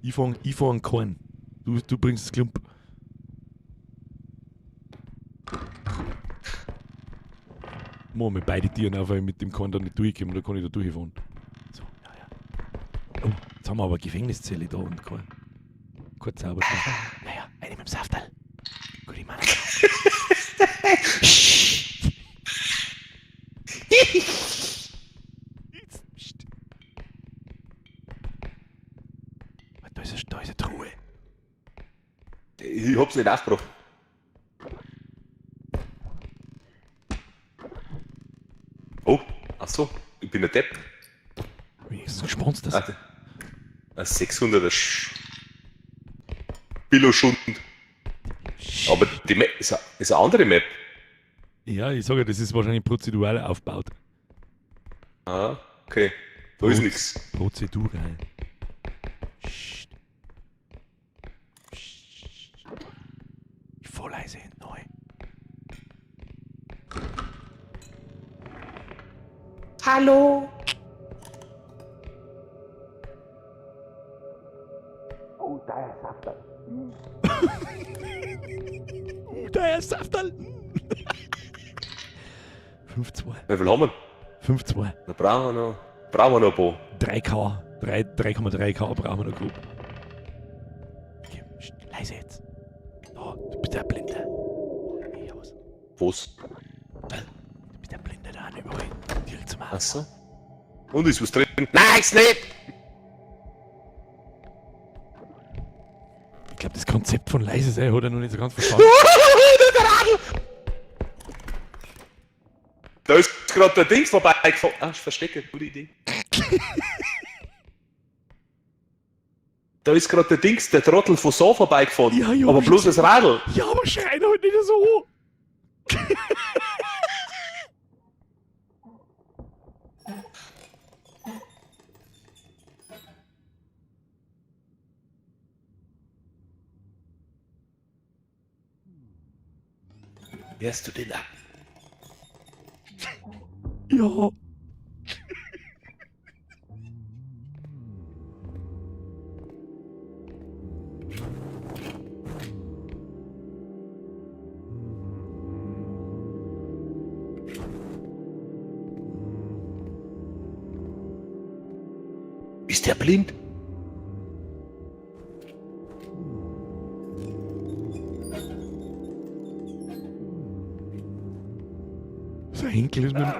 S1: Ich fang keinen. Du bringst das Klump. Machen wir beide Tieren auf, weil ich mit dem Korn da nicht durchkomme, da kann ich da durchfahren. So, ja, ja. Oh, jetzt haben wir aber eine Gefängniszelle da und kein Zauberstab. Naja, eine mit dem Saftal. Gute Mann. Jetzt, pst. Da ist eine Truhe.
S3: Ich hab's nicht aufgebracht. Oh, ach so, ich bin der Depp.
S1: Wenigstens gesponsert.
S3: Ah, ein 600er Billo-Schund. Aber die Map ist eine andere Map.
S1: Ja, ich sage ja, das ist wahrscheinlich prozedural aufgebaut.
S3: Ah, okay. Da ist nichts.
S1: Prozedural. Psst. Psst. Voll leise hinten neu.
S6: Hallo.
S1: Oh, da ist Safterl. Da ist Safterl. 5-2.
S3: Wie viel haben wir?
S1: 5-2.
S3: Da brauchen wir noch ein paar.
S1: 3K. 3,3K brauchen wir noch grob. Okay, pst, leise jetzt. Oh, du bist der Blinde. Ich hab was.
S3: Was?
S1: Du bist der Blinde da überall. Direkt zum
S3: Ach so. Und ist was drin? Nein, ist nicht!
S1: Ich glaube, das Konzept von leise sein hat er noch nicht so ganz verstanden.
S3: Da ist gerade der Dings vorbeigefahren. Ah, ist versteckt. Gute Idee. Da ist gerade der Dings, der Trottel von Saw vorbeigefahren.
S1: Ja, ja,
S3: aber
S1: hab ich
S3: bloß das Radl.
S1: Ja, aber schreien halt nicht so.
S3: Hörst du den ab?
S1: Ja.
S3: Ist der blind?
S1: Sein Henkel ist mit dem.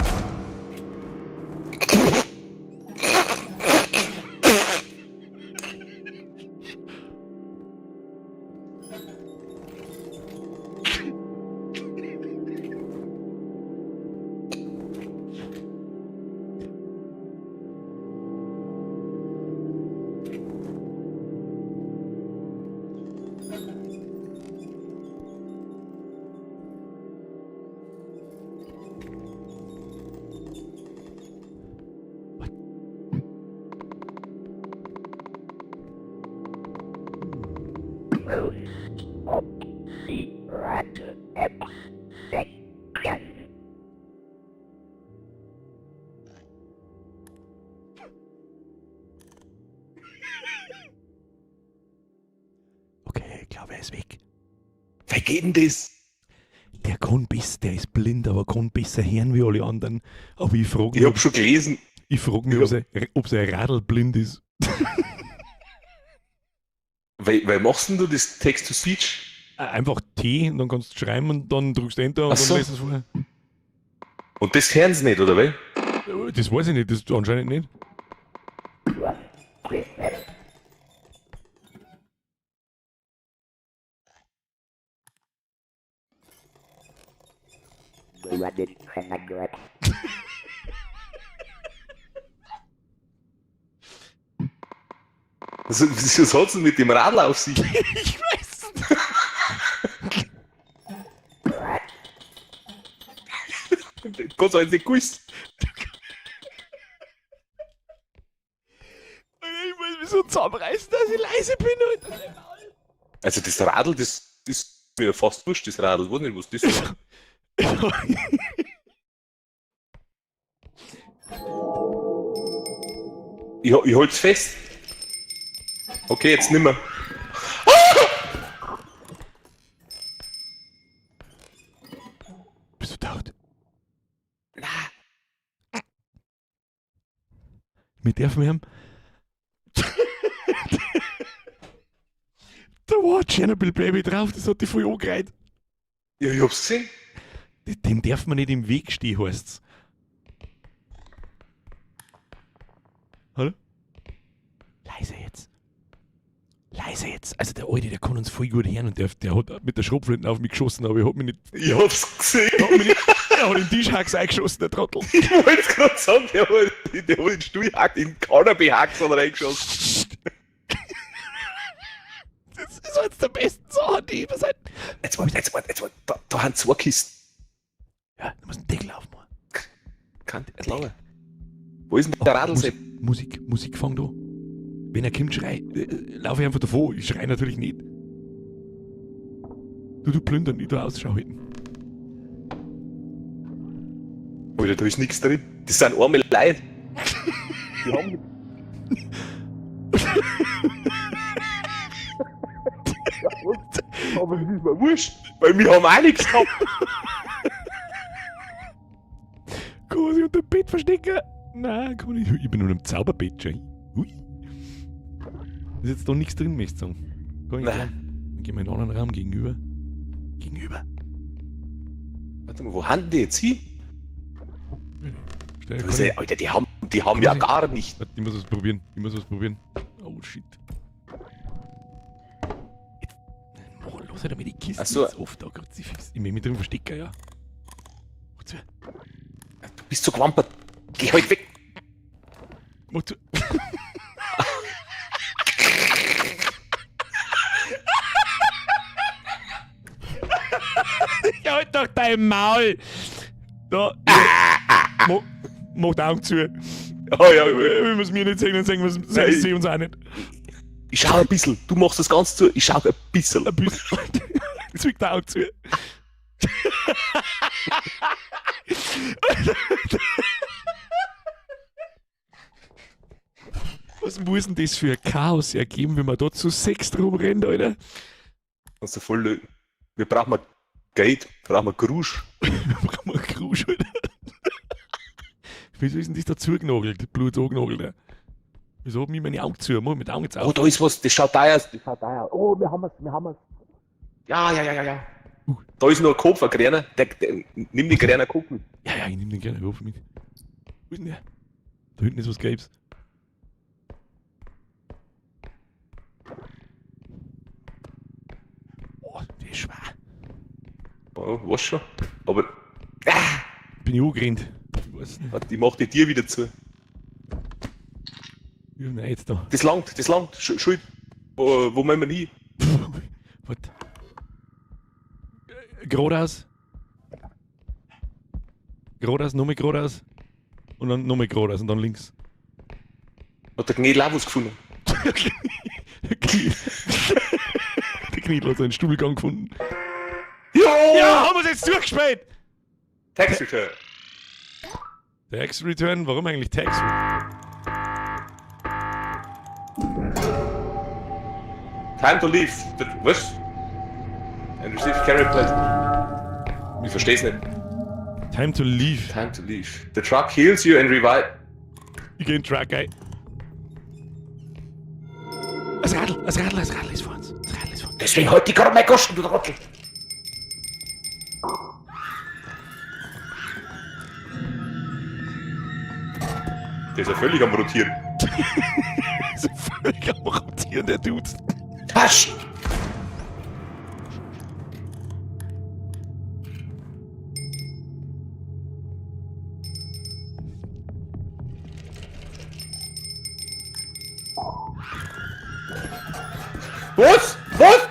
S1: Okay, ich glaube, er ist weg.
S3: Wer geht denn das?
S1: Der kann besser, der ist blind, aber kann besser hören wie alle anderen. Aber ich frage
S3: Ich
S1: mich,
S3: hab schon gelesen.
S1: ich frag mich, ob sein Radl blind ist.
S3: Weil machst denn du das Text-to-Speech?
S1: Einfach T und dann kannst du schreiben und dann drückst du Enter und
S3: Ach
S1: dann
S3: so.
S1: lässt es vor.
S3: Und das hören sie nicht, oder wie?
S1: Das weiß ich nicht, das anscheinend nicht.
S3: Also, was hat's denn mit dem Radl auf sich?
S1: Ich weiß es nicht.
S3: Gott sei Dank nicht gewusst.
S1: Ich muss mich so zusammenreißen, dass ich leise bin. Alter.
S3: Also das Radl, das ist mir fast wurscht, das Radl. Ich weiß nicht, was das ist. Ich halt's fest. Okay, jetzt nimmer.
S1: Bist du tot? Na. Wir dürfen haben. Da war Chernobyl Baby drauf, das hat die voll angereiht.
S3: Ja, ich hab's gesehen.
S1: Dem darf man nicht im Weg stehen, heißt's. Hallo? Leise jetzt. Leise jetzt. Also der Alte, der kann uns voll gut hören und der hat mit der Schrotflinte auf mich geschossen, aber ich hab mich nicht.
S3: Ich hab's gesehen.
S1: Er hat, mich nicht, er hat den Tischhacks eingeschossen, der Trottel.
S3: Ich wollte gerade sagen, der hat Der hat den Stuhl hackt, in Cannabis-Haxen reingeschossen.
S1: Das ist eins der besten Sachen, die ich seit.
S3: Jetzt warte, jetzt warte, jetzt warte. Da haben zwei Kisten.
S1: Ja, du musst einen Deckel aufmachen.
S3: Kann nicht lange. Wo ist denn der Radlsepp?
S1: Musik, Musik fang da. Wenn er kommt, schrei. Lauf ich einfach davor. Ich schrei natürlich nicht. Du plündern, ich da Ausschau halten.
S3: Alter, da ist nichts drin. Das sind arme Leute. Die haben. Aber das ist mir wurscht, weil wir haben auch nichts gehabt.
S1: Kann man sich unter dem Bett verstecken? Nein, kann man nicht. Ich bin nur im Zauberbett schon. Ui. Ist jetzt da nichts drin, möchte ich sagen. Kann ich
S3: Nein.
S1: sagen. Dann gehen wir in einen anderen Raum gegenüber. Gegenüber.
S3: Warte mal, wo haben die jetzt hin?
S1: Stell,
S3: Das
S1: kann
S3: ist
S1: ich,
S3: ja, Alter, die haben ja gar nicht.
S1: Warte, ich muss was probieren. Ich muss was probieren. Oh shit. Jetzt, mach los, Alter, mir die Kiste
S3: Ach so.
S1: jetzt oft da Kruzifix. Ich möchte mich drin verstecken, ja. Mach zu.
S3: Du bist so gewampert. Geh halt weg.
S1: Mach zu. Ich halt doch dein Maul! Da. Mach die Augen zu.
S3: Oh, ja,
S1: Wenn wir es mir nicht sehen, dann sehen wir es
S3: Nein.
S1: sie uns auch nicht.
S3: Ich schau ein bisschen. Du machst das ganz zu. Ich schau ein bisschen.
S1: Ein bisschen. Zwick die Augen zu. Was muss denn das für ein Chaos ergeben, wenn man da zu sechs rumrennt, Alter?
S3: Kannst du voll löten. Wir brauchen mal Geld, brauchen wir Grusch.
S1: Brauchen wir einen Krusch, Alter. Wieso ist denn das da zugenagelt? Blut angenagelt, Alter? Wieso hab ich meine Augen zu? Mach mit Augen jetzt
S3: Oh,
S1: auf.
S3: da ist was, das schaut teuer aus. Das schaut teuer aus. Oh, wir haben es, wir haben es. Ja, ja, ja, ja, ja. Da ist noch ein Kopf, ein kleiner. Nimm den kleinen Kopf mit.
S1: Ja, ja, ich nehm den gerne Kopf mit. Wo ist denn der? Da hinten ist was Gelbes. Oh, der ist schwer.
S3: Oh, was schon. Aber
S1: Bin ich angerannt. Ich weiß nicht.
S3: warte, ich mach die Tür wieder zu.
S1: Wie ist denn jetzt da?
S3: Das langt, das langt. Schuld. Wo wollen wir hin?
S1: Warte. Geradeaus. Geradeaus, nochmal geradeaus. Und dann nochmal geradeaus und dann links.
S3: Hat der Gnädel auch was gefunden?
S1: Der Knie. Der Kniedl hat seinen Stuhlgang gefunden.
S3: Jo!
S1: Ja, haben wir es jetzt durchgespielt!
S3: Tax Return.
S1: Tax Return? Warum eigentlich Tax Return?
S3: Time to leave. Was? And receive carry plate. Ich versteh's nicht.
S1: Time to leave.
S3: Time to leave. The truck heals you and revive.
S1: Ich geh in den Truck ein. Das Radl, das Radl, das Radl ist vor uns. Das Radl ist vor uns.
S3: Deswegen halt die gerade mal Kosten, du Trottel. Der ist ja völlig am Rotieren.
S1: Ist ja völlig am Rotieren, der Dude.
S3: Hasch! Was? Was?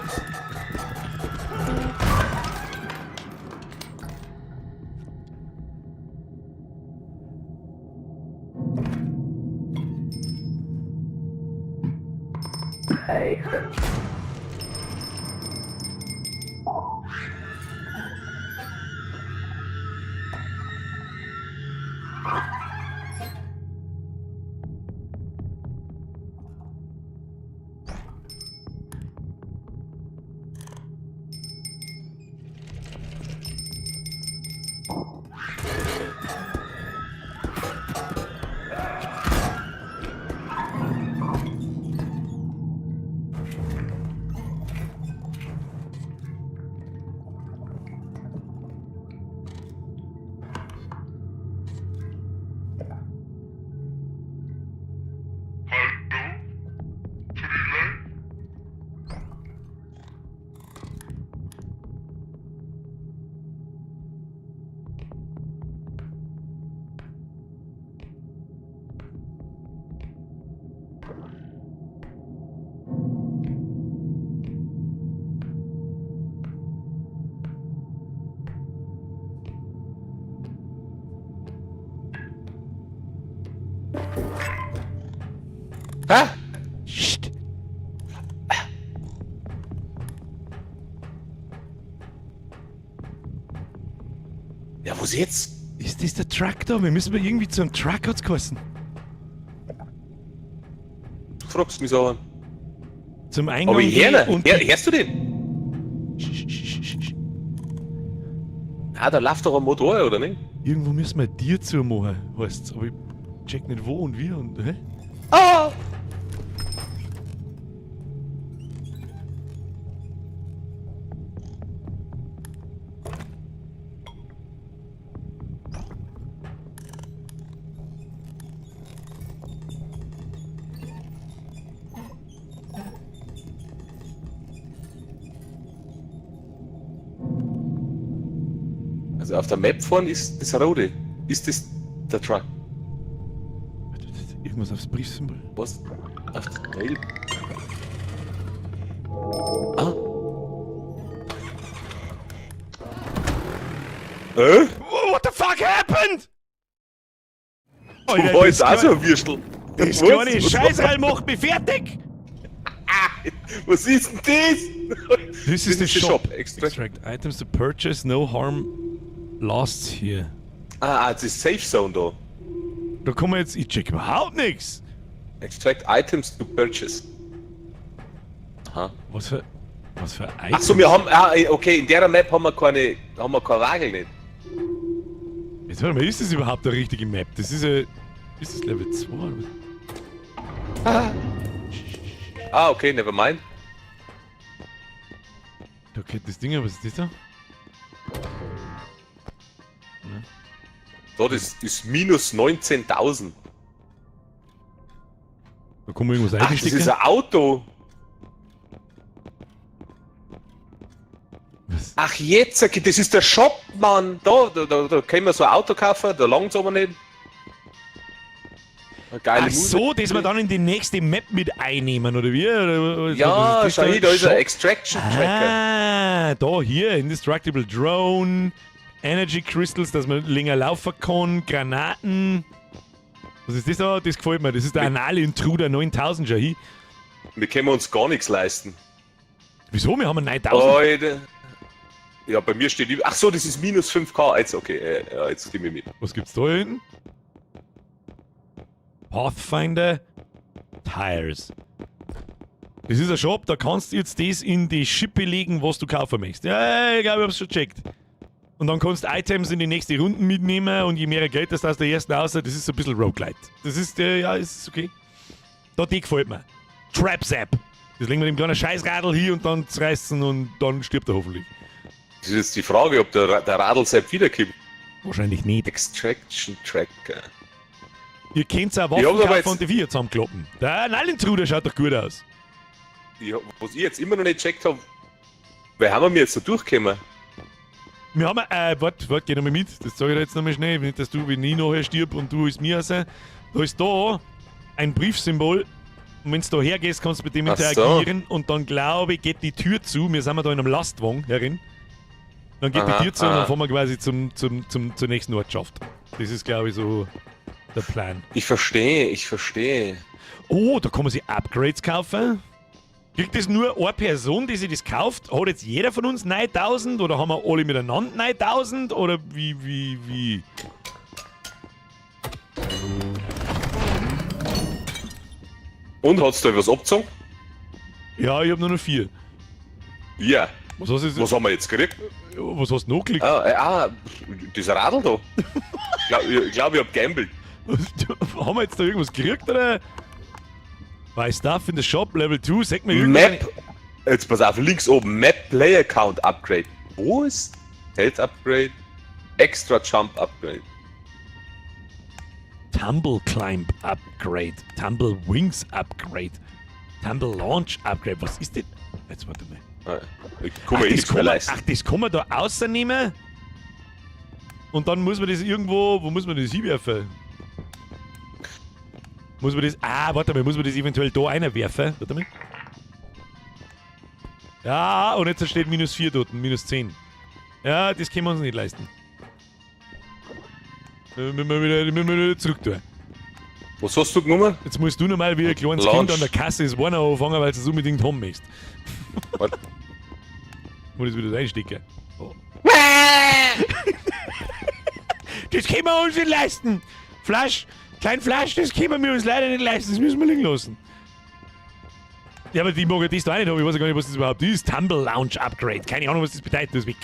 S3: Hä?
S1: Psst.
S3: Ja, was jetzt?
S1: Ist das der Truck da? Wir müssen mal irgendwie zu einem Truck, hat's geheißen.
S3: Du fragst mich so an.
S1: Zum Eingang
S3: Aber ich
S1: gehen
S3: hör ihn.
S1: und
S3: Hörst du den?
S1: Sch, sch, sch, sch.
S3: Ah, da läuft doch ein Motor, oder nicht?
S1: Irgendwo müssen wir dir zumachen, heißt's. Aber ich check nicht wo und wie und. Hä?
S3: Ah! Also auf der Map vorne ist das rote. Ist das der Truck?
S1: Warte, warte, irgendwas aufs Briefsymbol.
S3: Was? Auf der Mail? Ah. Äh?
S1: What the fuck happened? Alter,
S3: War jetzt auch
S1: das
S3: so ein Würstel.
S1: Das
S3: Was?
S1: kleine
S3: Was-
S1: Scheißreil macht mich fertig!
S3: Was ist denn das?
S1: This is the shop.
S3: Extract.
S1: Extract items to purchase, no harm lost here.
S3: Ah, ah, das ist Safe Zone da.
S1: Da kommen wir jetzt, ich check überhaupt nichts.
S3: Extract items to purchase. Aha.
S1: Was für Items?
S3: Ach so, wir haben, ah, okay, in der Map haben wir keine, haben wir kein Wagel nicht.
S1: Jetzt warte mal, ist das überhaupt der richtige Map? Das ist ja, ist das Level 2 oder was?
S3: Ah, okay, never mind.
S1: Da geht das Ding, was ist das da?
S3: Da, das ist minus 19.000.
S1: Da kann man irgendwas
S3: Ach, das
S1: einstecken.
S3: ist ein Auto.
S1: Was?
S3: Ach, jetzt, okay, das ist der Shop, Mann. Da können wir so ein Auto kaufen, da langt's aber nicht. Eine geile
S1: Ach so, das wir dann in die nächste Map mit einnehmen, oder wie? Oder, was-
S3: Ja,
S1: was ist
S3: schau
S1: das
S3: hier, da ist ein
S1: Shop?
S3: Extraction Tracker.
S1: Ah, da hier, Indestructible Drone, Energy Crystals, dass man länger laufen kann, Granaten. Was ist das da? Das gefällt mir. Das ist der Anal Intruder 9000, schau hier.
S3: Wir können uns gar nichts leisten.
S1: Wieso? Wir haben einen 9000.
S3: Alter. Ja, bei mir steht über. Ach so, das ist minus 5k. Jetzt, okay, ja, jetzt nehme ich mit.
S1: Was gibt's da hinten? Pathfinder Tires. Das ist ein Shop, da kannst du jetzt das in die Schippe legen, was du kaufen möchtest. Ja, ich glaube, ich hab's schon gecheckt. Und dann kannst du Items in die nächste Runde mitnehmen und je mehr Geld das aus der ersten außer, das ist so ein bisschen Roguelite. Das ist, ja, ist okay. Da, die gefällt mir. Trap Zap. Das legen wir dem kleinen Scheißradl hier und dann zerreißen und dann stirbt er hoffentlich.
S3: Das ist jetzt die Frage, ob der Radlsepp wiederkommt.
S1: Wahrscheinlich nicht.
S3: Extraction Tracker.
S1: Ihr könnt auch
S3: Ich
S1: Waffen
S3: hab's aber
S1: kaufen
S3: jetzt-
S1: und die Viecher zusammenkloppen. Der Nallintruder schaut doch gut aus.
S3: Was ich jetzt immer noch nicht gecheckt habe, wer haben wir jetzt da durchgekommen?
S1: Wir haben, warte, geh nochmal mit. Das sage ich dir jetzt nochmal schnell. Nicht, dass du, wenn ich nachher stirb und du als mir raus. Da ist da ein Briefsymbol. Und wenn du da hergehst, kannst du mit dem
S3: Ach so.
S1: interagieren. Und dann, glaube ich, geht die Tür zu. Wir sind ja da in einem Lastwagen herin. Dann geht
S3: Aha,
S1: die Tür zu und dann
S3: aha.
S1: fahren wir quasi zur nächsten Ortschaft. Das ist, glaube ich, so der Plan.
S3: Ich verstehe, ich verstehe.
S1: Oh, da kann man sich Upgrades kaufen. Kriegt das nur eine Person, die sich das kauft? Hat jetzt jeder von uns 9000 oder haben wir alle miteinander 9000? Oder wie?
S3: Und hat's da was abgezogen?
S1: Ja, ich hab nur noch 4.
S3: Ja.
S1: Was hast du jetzt,
S3: Was haben wir jetzt gekriegt?
S1: was hast du noch geklickt?
S3: Ah, das Radl da. Ich glaub, ich hab gambelt.
S1: haben wir jetzt da irgendwas gekriegt oder? Buy Stuff in the Shop, Level 2, sag mir irgendwas.
S3: Map. Jetzt pass auf, links oben. Map Player Count Upgrade. Wo ist Health Upgrade? Extra Jump Upgrade.
S1: Tumble Climb Upgrade, Tumble Wings Upgrade, Tumble Launch Upgrade. Was ist denn? Jetzt warte mal.
S3: Ah, ich kann mir eh
S1: das
S3: nichts
S1: kann
S3: mehr
S1: man,
S3: leisten.
S1: ach, das kann man da außernehmen? Und dann muss man das irgendwo, wo muss man das hinwerfen? Muss man das. Ah, warte mal, muss man das eventuell da reinwerfen? Warte mal. Ja, und jetzt steht minus 4 dort, minus 10. Ja, das können wir uns nicht leisten. Da müssen wir wieder zurück tun.
S3: Was hast du genommen?
S1: Jetzt musst du nochmal wie ein kleines
S3: Launch.
S1: Kind an der Kasse das Warner anfangen, weil du es unbedingt haben möchtest.
S3: Warte.
S1: Muss ich wieder reinstecken. Oh. Das können wir uns nicht leisten! Flasch, klein Flasch, das können wir uns leider nicht leisten, das müssen wir liegen lassen. Ja, aber die mag ja das da auch nicht haben, ich weiß ja gar nicht, was das überhaupt ist. Tumble Lounge Upgrade, keine Ahnung, was das bedeutet. Das ist weg.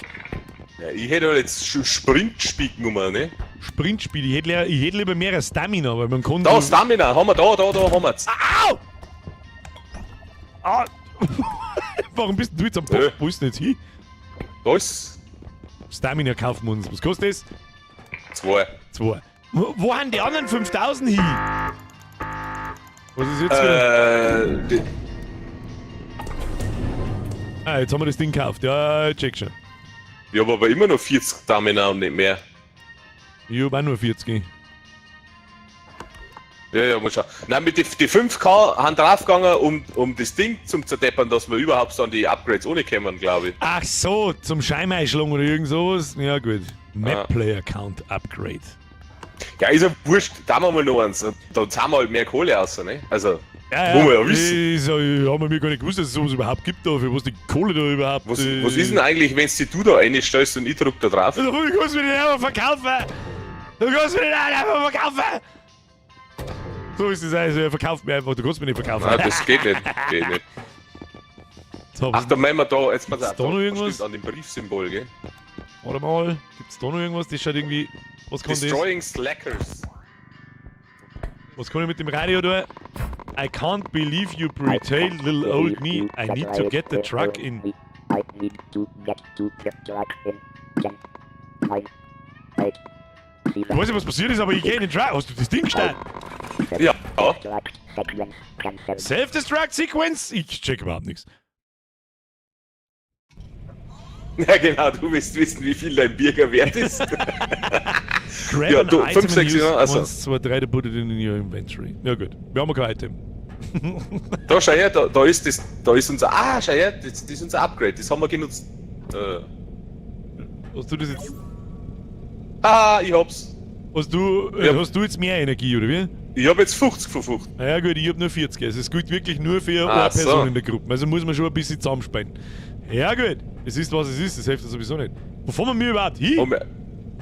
S3: Ja, ich hätte halt jetzt Sprintspiel genommen, ne?
S1: Sprintspiel, ich hätte lieber mehr Stamina, weil man kann.
S3: Da, Stamina, haben wir da, haben wir's.
S1: Au! Au! Warum bist denn du jetzt am Bock? Wo ist denn jetzt hin?
S3: Da ist
S1: Stamina kaufen wir uns. Was kostet das?
S3: 2.
S1: 2. Wo haben die anderen 5000 hin? Was ist jetzt wieder? Ah, jetzt haben wir das Ding gekauft. Ja, ich check schon.
S3: Ich hab aber immer noch 40 Stamina und nicht mehr.
S1: Ich hab auch nur 40.
S3: Ja, ja, muss schauen. Nein, mit die 5K haben draufgegangen, um das Ding zum zerdeppern, dass wir überhaupt an die Upgrades ohne kommen, glaube ich.
S1: Ach so, zum Scheinmeischlung oder irgend sowas. Ja, gut. Map
S3: Ah.
S1: Player Count Upgrade.
S3: Ja, ist ja wurscht, da haben wir mal noch eins. Da zahlen wir halt mehr Kohle aus, ne? Also,
S1: Ja,
S3: wo
S1: ja.
S3: wir ja wissen.
S1: Ist, ja, haben wir gar nicht gewusst, dass es sowas überhaupt gibt, da, für was die Kohle da überhaupt.
S3: Was ist denn eigentlich, wenn du da reinstellst und ich drück da drauf?
S1: Du kannst mir den einfach verkaufen! Du kannst mir den einfach verkaufen! So ist es also, er verkauft mir einfach, du kannst mir nicht verkaufen.
S3: Nein, das geht nicht. Geht nicht.
S1: So,
S3: Ach, da meinen wir da, jetzt pass auf,
S1: da noch irgendwas?
S3: Stimmt, an dem Briefsymbol, gell?
S1: Warte mal, gibt's da noch irgendwas? Das schaut irgendwie. Was kann
S3: Destroying Slackers.
S1: das? Was kann ich mit dem Radio da? I can't believe you betrayed little old me. I need to get the truck in.
S5: I need to get to the truck in 10, 9, 8, 7,
S1: Ich weiß nicht, was passiert ist, aber ich gehe in den Truck. Hast du das Ding gestartet?
S3: Ja.
S5: Truck sequence cancelled.
S1: Self-Destruct Sequence? Ich check überhaupt nichts.
S3: Ja, genau, du willst wissen, wie viel dein Bürger wert ist.
S1: Grab
S3: Ja,
S1: an
S3: du,
S1: item
S3: 5,
S1: and
S3: 6,
S1: use
S3: ja, also.
S1: 1, 2, 3, to put it in your inventory. Ja gut, wir haben kein Item.
S3: Da, schau her, da ist das, da ist unser, ah, schau her, das ist unser Upgrade, das haben wir genutzt.
S1: Hast du das jetzt,
S3: Ah, ich hab's.
S1: hast du,
S3: Ja.
S1: hast du jetzt mehr Energie, oder wie?
S3: Ich hab jetzt 50 von 50.
S1: Na ja gut, ich hab nur 40. Also es gilt wirklich nur für
S3: Ah,
S1: eine Person
S3: so.
S1: in der Gruppe. Also muss man schon ein bisschen zusammenspielen. Ja gut, es ist was es ist, das hilft ja sowieso nicht. Wo fahren wir überhaupt hin?
S3: Und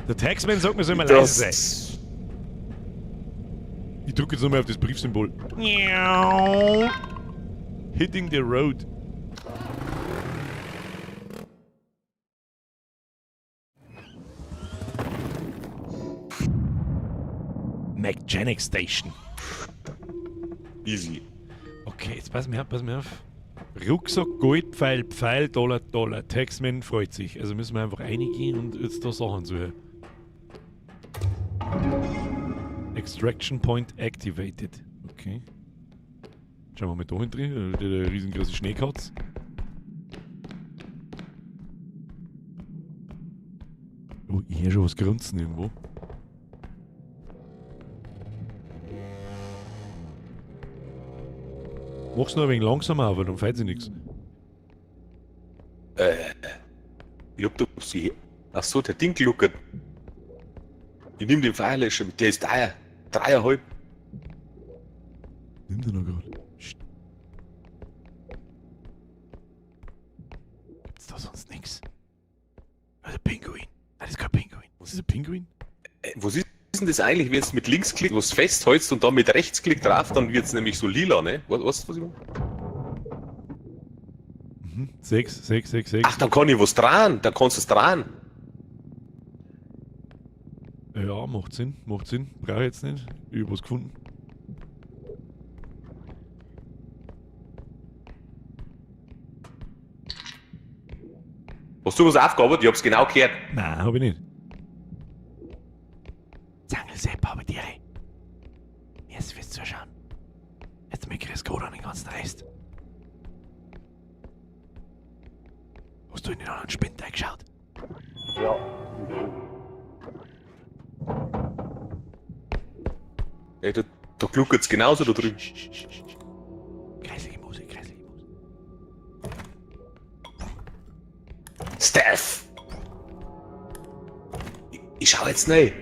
S1: Der Taxman sagt, wir sollen mal leise sein.
S3: das,
S1: Ich drücke jetzt nochmal auf das Briefsymbol. Hitting the road. McGenic Station.
S3: Easy.
S1: Okay, jetzt pass mir auf, pass mir auf. Rucksack, Gold, Pfeil, Pfeil, Dollar, Dollar. Taxman freut sich. Also müssen wir einfach reingehen und jetzt da Sachen suchen. Extraction Point activated. Okay. Schauen wir mal da hinten drin. Da steht eine riesengroße Schneekatze. Oh, ich höre schon was grunzen irgendwo. Mach's noch ein wenig langsamer, aber dann fällt sich nichts.
S3: Ich hab da sie. Ach so, der Ding gluckert. Ich nehm den Feuerlöscher mit, der ist teuer. 3,5.
S1: Nimm den noch gerade. Gibt's da sonst nichts? Also Pinguin. Nein, das ist kein Pinguin. Was ist ein Pinguin?
S3: Was ist denn das eigentlich, wenn du mit Linksklick was festhältst und dann mit Rechtsklick drauf, dann wird's nämlich so lila, ne? Weißt du, was ich meine?
S1: Mhm. 6, 6, 6, 6.
S3: Ach, dann kann ich was dran, dann kannst du es dran.
S1: Ja, macht Sinn, macht Sinn. Brauche ich jetzt nicht. Ich hab was gefunden.
S3: Hast du was aufgearbeitet? Ich hab's genau gehört.
S1: Nein, hab ich nicht. Zangelsepp, habe Tiere. Merci fürs Zuschauen. Jetzt mit Chris Gott an den ganzen Rest. Hast du in den anderen Spind eingeschaut?
S3: Ja. Ey, du Da gluckert's genauso da drüben.
S1: Kreislige Musik, kreislige Musik.
S3: Steph! Ich schau jetzt rein.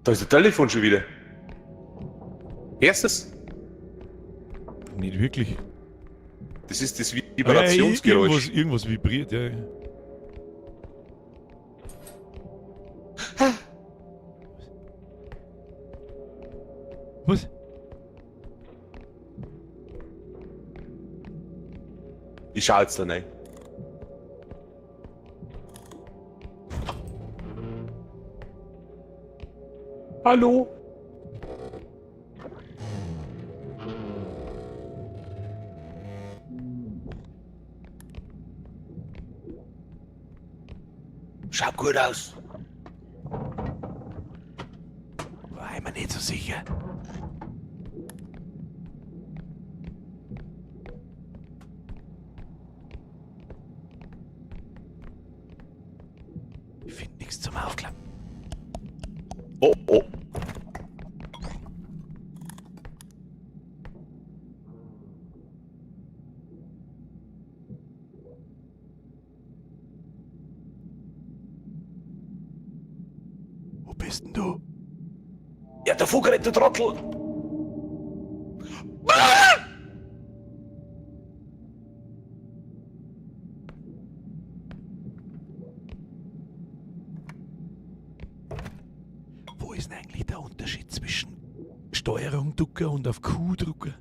S3: Da ist der Telefon schon wieder. Erstes?
S1: Nicht wirklich.
S3: Das ist das
S1: Ah, ja,
S3: Vibrationsgeräusch.
S1: irgendwas vibriert, ja. ja. Was?
S3: Ich schau jetzt da rein. Hallo? Schaut gut aus.
S1: War ich mir nicht so sicher. Ich finde nichts zum Aufklappen.
S3: Oh, oh.
S1: Wo bist denn du?
S3: Ja, der Vogel, du Trottel!
S1: Wo ist denn eigentlich der Unterschied zwischen Steuerung Drucker und auf Q Drucker?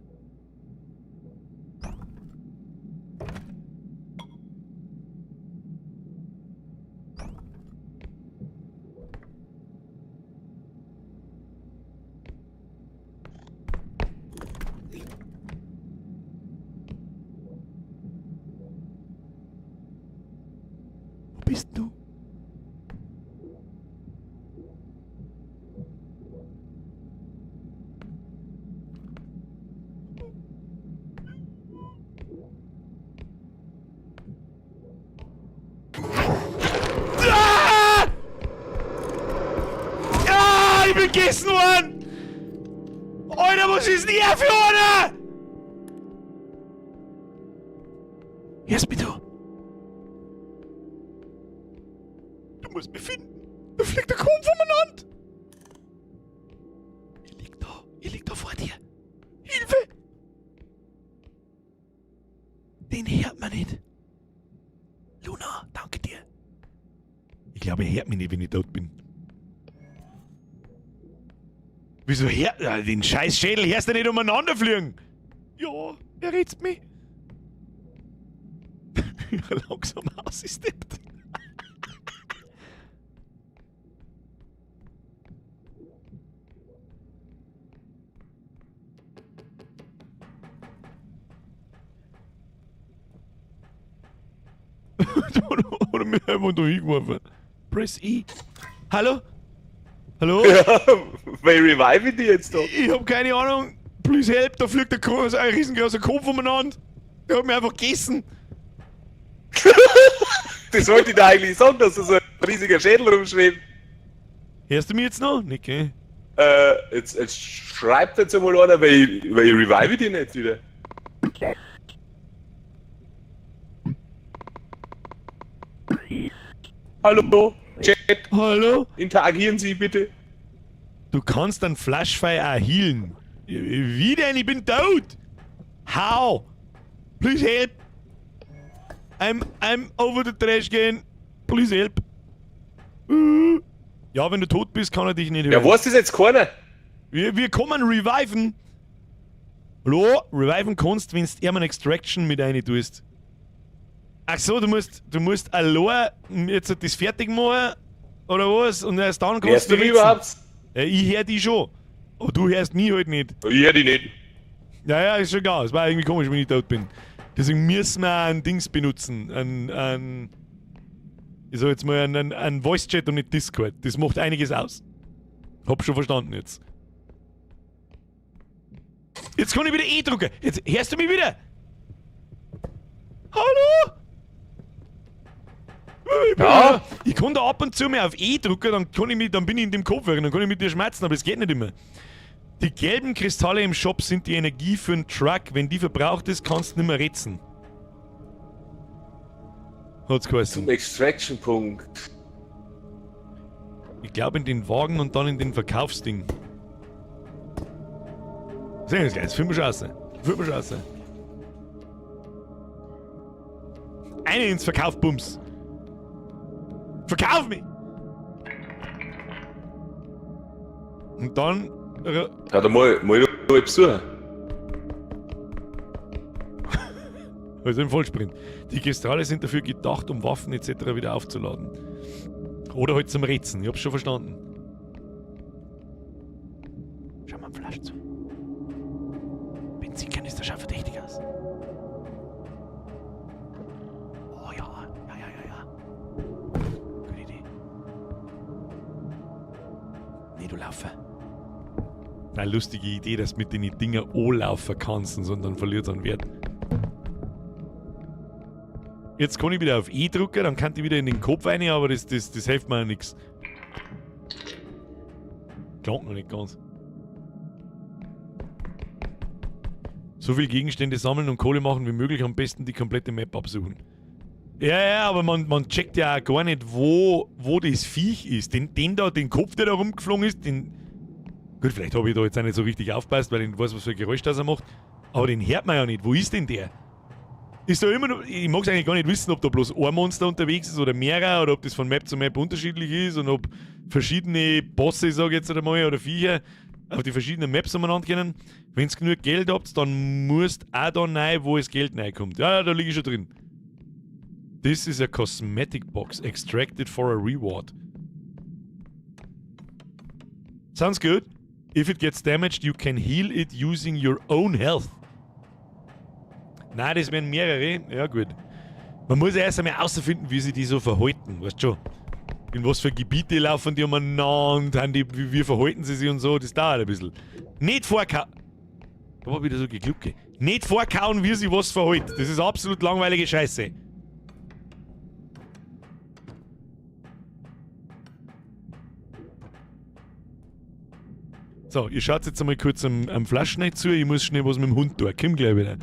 S1: Wo bist du? Ah! Ah, ich bin gegessen worden! Alter, was ist denn hier für einer? Hörst mich du? Du musst mich finden. Da fliegt der Kuchen voneinander. Ich lieg da. Ich lieg da vor dir. Hilfe! Den hört man nicht. Luna, danke dir. Ich glaube, er hört mich nicht, wenn ich tot bin. Wieso hört... Ja, den scheiß Schädel hörst du nicht umeinander fliegen? Ja, er ritzt mich. Langsam ausgesteppt. Oder mir einfach da hingeworfen. Press E. Hallo? Hallo?
S3: Ja, weil revive ich die jetzt da?
S1: Ich hab keine Ahnung. Please help, da fliegt ein riesengroßer Kopf umeinander. Der hat mich einfach gegessen.
S3: Das wollte ich da eigentlich sagen, dass da so ein riesiger Schädel rumschwebt.
S1: Hörst du mich jetzt noch? Nicht, gell?
S3: Jetzt schreibt jetzt einmal einer, weil ich revive die nicht wieder. Hallo, Chat,
S1: Hallo?
S3: interagieren Sie bitte.
S1: Du kannst dann Flashfire auch healen. Wie denn? Ich bin tot! How? Please help! I'm over the trash can. Please help. Ja, wenn du tot bist, kann er dich nicht hören.
S3: Ja, weiß das jetzt keiner?
S1: Wir kommen reviven. Hallo? Reviven kannst, wenn du einmal Extraction mit rein tust. Ach so, du musst allein jetzt das fertig machen oder was? Und erst dann kannst
S3: Hörst du mich
S1: ritzen.
S3: überhaupt?
S1: Ja, ich hör dich schon. Aber du hörst mich halt nicht.
S3: Ich hör dich nicht.
S1: Ja, ja, ist schon klar. Es war irgendwie komisch, wenn ich tot bin. Deswegen müssen wir ein Dings benutzen. Ein, ich sag jetzt mal, ein Voice-Chat und nicht Discord. Das macht einiges aus. Hab schon verstanden jetzt. Jetzt kann ich wieder E drücken. Jetzt hörst du mich wieder? Hallo? bin
S3: Ja.
S1: ja. Ich kann da ab und zu mal auf E drücken, dann kann ich mich, dann bin ich in dem Kopfhörer, dann kann ich mit dir schmerzen, aber es geht nicht immer. Die gelben Kristalle im Shop sind die Energie für einen Truck. Wenn die verbraucht ist, kannst du nicht mehr retzen. Hat's geheißen.
S3: Zum Extraction-Punkt.
S1: Ich glaube in den Wagen und dann in den Verkaufsding. Sehen wir gleich, das finden wir schon raus. Finden wir schon raus. Eine ins Verkauf, Bums. Verkauf mich! Und dann.
S3: Ja, da mal noch besuchen.
S1: Also im Vollsprint. Die Kristalle sind dafür gedacht, um Waffen etc. wieder aufzuladen. Oder halt zum Rätseln, ich hab's schon verstanden. Schau mal am Flasch zu. Benzinkanister schaut verdächtig aus. Oh ja, ja, ja, ja, ja. Gute Idee. Nee, du laufe. Na, lustige Idee, dass du mit den Dinger anlaufen kannst, sondern verliert an Wert. Jetzt kann ich wieder auf E drücken, dann kann ich wieder in den Kopf rein, aber das hilft mir ja nichts. Klingt noch nicht ganz. So viel Gegenstände sammeln und Kohle machen wie möglich, am besten die komplette Map absuchen. Ja, ja, aber man checkt ja auch gar nicht, wo das Viech ist. Den da, den Kopf, der da rumgeflogen ist, den. Gut, vielleicht habe ich da jetzt auch nicht so richtig aufgepasst, weil ich nicht weiß, was für ein Geräusch das er macht. Aber den hört man ja nicht. Wo ist denn der? Ist da immer noch, ich mag es eigentlich gar nicht wissen, ob da bloß ein Monster unterwegs ist oder mehrere oder ob das von Map zu Map unterschiedlich ist und ob verschiedene Bosse, sag ich jetzt einmal, oder Viecher auf die verschiedenen Maps umeinander können. Wenn ihr genug Geld habt, dann musst auch da rein, wo es Geld reinkommt. Ja, da liege ich schon drin. This is a cosmetic box extracted for a reward. Sounds good. If it gets damaged, you can heal it using your own health. Nein, das wären mehrere. Ja, gut. Man muss ja erst einmal herausfinden, wie sich die so verhalten, weißt du schon. In was für Gebiete laufen die umeinander, haben die, wie verhalten sie sich und so, das dauert ein bisschen. Nicht vorkauen. Da war wieder so Geglucke. Nicht vorkauen, wie sich was verhält. Das ist absolut langweilige Scheiße. So, ihr schaut jetzt einmal kurz am Flaschen zu. Ich muss schnell was mit dem Hund tun. Komm gleich wieder.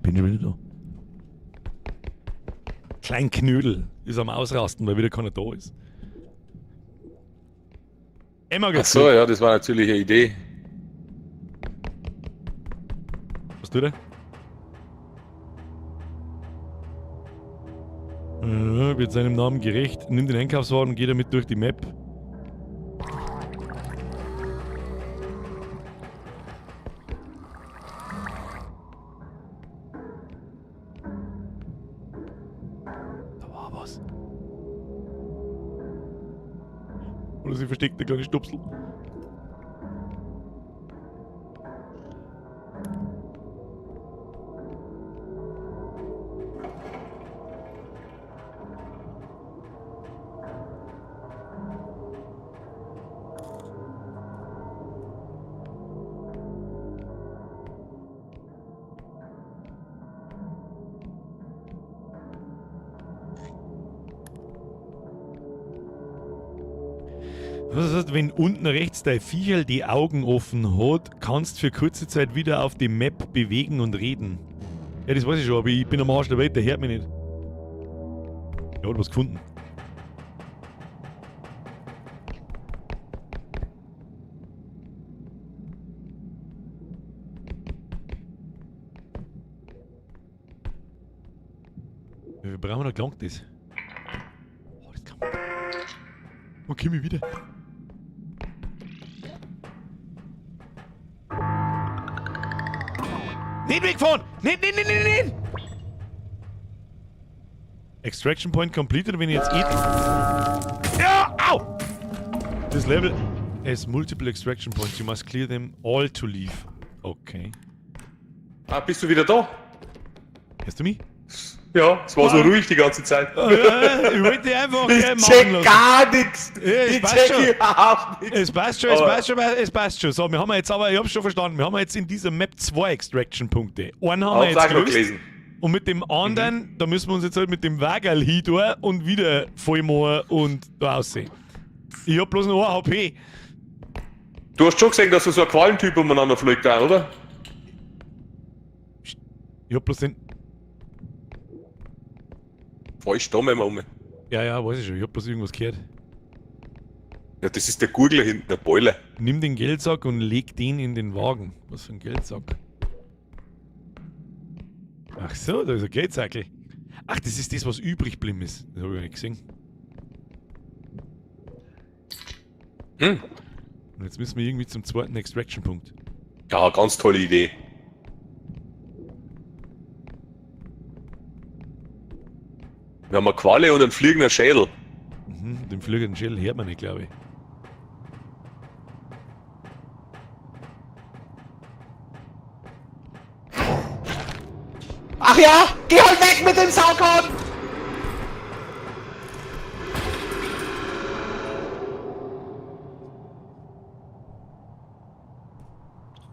S1: Bin schon wieder da. Klein Knödel ist am Ausrasten, weil wieder keiner da ist. Emma
S3: Ach so, ja, das war natürlich eine Idee.
S1: Was tut er? Wird seinem Namen gerecht, nimmt den Einkaufswagen und geht damit durch die Map. Da war was. Oder sie versteckt der kleine Stupsel. Was heißt, wenn unten rechts dein Viecherl die Augen offen hat, kannst für kurze Zeit wieder auf die Map bewegen und reden. Ja, das weiß ich schon, aber ich bin am Arsch der Welt, der hört mich nicht. Er hat was gefunden. Wie viel brauchen wir noch gelangt das? Oh, das kann man. Okay, mich wieder. Nicht wegfahren! Nicht, nicht, nicht, nicht, nicht! Extraction Point completed, wenn ich jetzt eh. Ja! Au! Das Level. Has multiple extraction points. You must clear them all to leave. Okay.
S3: Ah, bist du wieder da?
S1: Hörst du mich?
S3: Ja, es war so ruhig die ganze Zeit.
S1: Ich wollte dich einfach
S3: Ich
S1: machen
S3: check
S1: lassen.
S3: gar nichts.
S1: Ja, es
S3: Ich
S1: passt
S3: check
S1: schon.
S3: überhaupt nichts.
S1: Es passt schon, es
S3: Aber-
S1: passt schon, es passt schon. So, wir haben jetzt aber, ich hab's schon verstanden, wir haben jetzt in dieser Map zwei Extraction-Punkte. Einen haben wir
S3: Hab's
S1: jetzt
S3: auch noch
S1: gelöst.
S3: gelesen.
S1: Und mit dem anderen, da müssen wir uns jetzt halt mit dem Wagerl hin tun und wieder voll und da aussehen. Ich hab bloß noch 1 HP.
S3: Du hast schon gesehen, dass da so ein Qualentyp umeinander fliegt, auch, oder?
S1: Ich hab bloß den.
S3: Falsch, da immer um.
S1: Ja, ja, weiß ich schon. Ich hab bloß irgendwas gehört.
S3: Ja, das ist der Gurgler hinten, der Boiler.
S1: Nimm den Geldsack und leg den in den Wagen. Was für ein Geldsack? Ach so, da ist ein Geldsackel. Ach, das ist das, was übrig geblieben ist. Das habe ich gar nicht gesehen.
S3: Hm.
S1: Und jetzt müssen wir irgendwie zum zweiten Extraction-Punkt.
S3: Ja, ganz tolle Idee. Wir haben eine Qualle und einen fliegenden Schädel.
S1: Mhm, den fliegenden Schädel hört man nicht, glaube ich.
S6: Ach ja, geh halt weg mit dem Saughorn!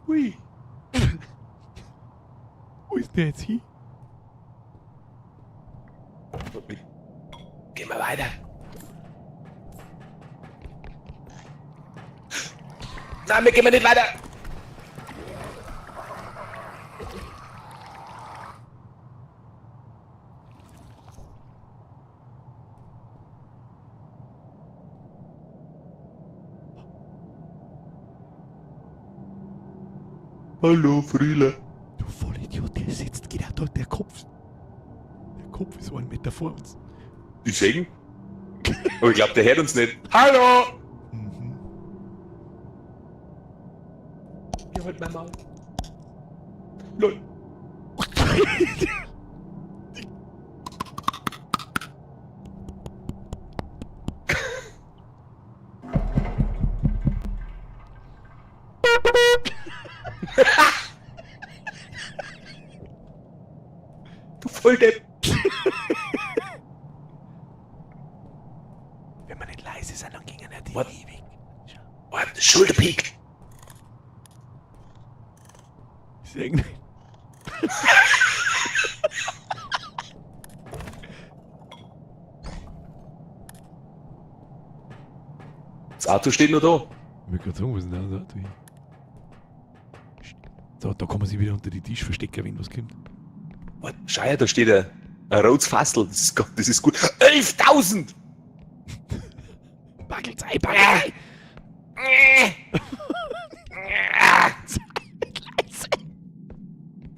S3: Hui.
S1: Wo ist der jetzt hin?
S3: Gehen wir weiter. Nein, wir gehen nicht weiter. Hallo, Frühle.
S1: Du Vollidiot, der sitzt genau dort, der Kopf. Der Kopf ist 1 Meter vor uns.
S3: Die sehen? Aber ich glaube, der hört uns nicht. Hallo!
S1: Mhm.
S3: Ja, halt mein Maul. Lol. Du Volldepp.
S1: Wenn wir nicht leise sind, dann gingen ja die
S3: What?
S1: ewig.
S3: What? Schulterpeak.
S1: Ich seh nicht.
S3: Das Auto steht noch da.
S1: Ich wollte gerade sagen, wo ist denn da das Auto hin? So, da kann man sich wieder unter die Tisch verstecken, wenn was kommt.
S3: What? Schau her, da steht ein rotes Fassel. Das ist, das ist gut. 11.000!
S1: Backelt's ei, backelt's ei!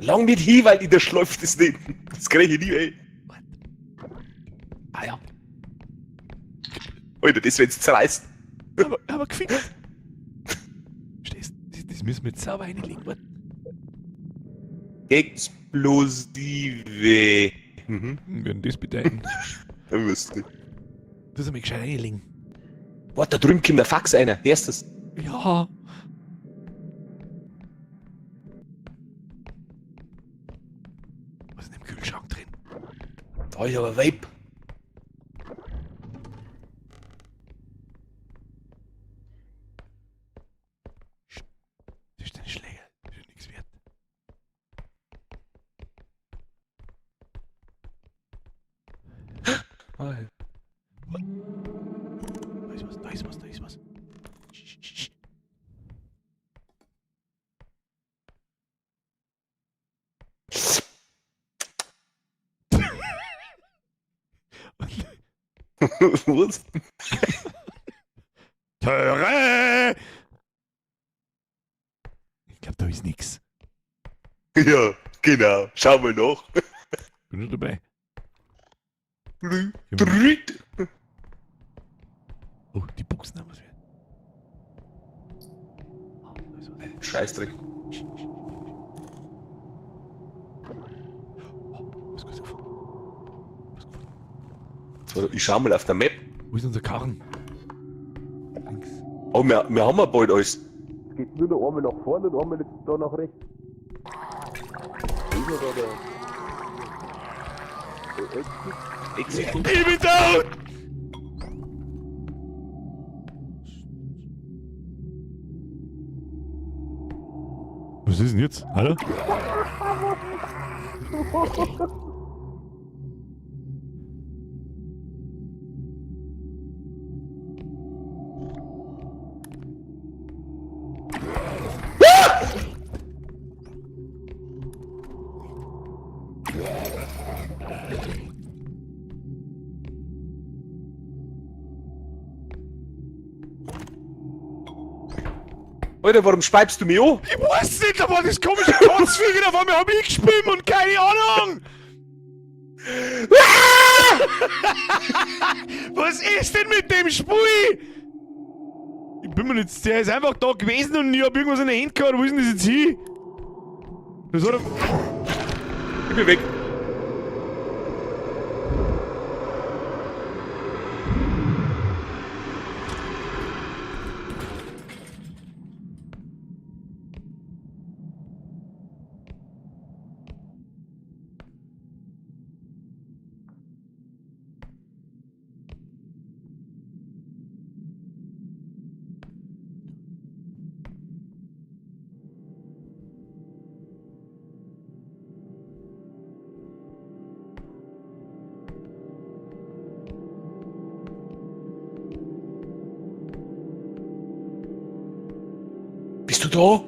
S3: Lang nicht hin, weil der schläft das nicht. Das krieg ich nie, ey. Ah ja. Alter, das wird's zerreißen.
S1: Aber gefickt. Stehst, das müssen wir jetzt sauber reinlegen. Warte.
S3: Explosive. Mhm.
S1: Was würde das bedeuten?
S3: Ich wüsste nicht.
S1: Das haben wir gescheit reinlegen.
S3: Warte, da drüben kommt der Fax einer. Hörst du das?
S1: Ja. Was ist denn im Kühlschrank drin?
S3: Da ist aber ein Vape.
S1: Das ist ein Schläger. Das ist nichts wert. Da ist was, da ist was, da ist was. Sch, sch, sch.
S3: Was?
S1: Töre! Ich glaube, da ist nix.
S3: Ja, genau. Schau mal nach.
S1: Bin schon dabei.
S3: Drüt.
S1: Oh, die Buchsen haben was wert. Oh, da ist was.
S3: Scheißdreck.
S1: Oh, was gut gefunden. Was gefunden.
S3: So, ich schau mal auf der Map.
S1: Wo ist unser Karren? Links.
S3: Oh, wir haben ja bald alles. Es geht nur noch einmal nach vorne und einmal jetzt da nach rechts. Exit.
S1: Ich bin tot! Was ist denn jetzt? Hallo?
S3: Alter, warum speibst du mich an?
S1: Ich weiß nicht, da war das komische Kotzvieh, da war mir hab ich gespielt und keine Ahnung! Was ist denn mit dem Spiel? Ich bin mir nicht, der ist einfach da gewesen und ich hab irgendwas in der Hand gehabt. Wo ist denn das jetzt hin? Das hat er.
S3: Ich bin weg. Bist du da?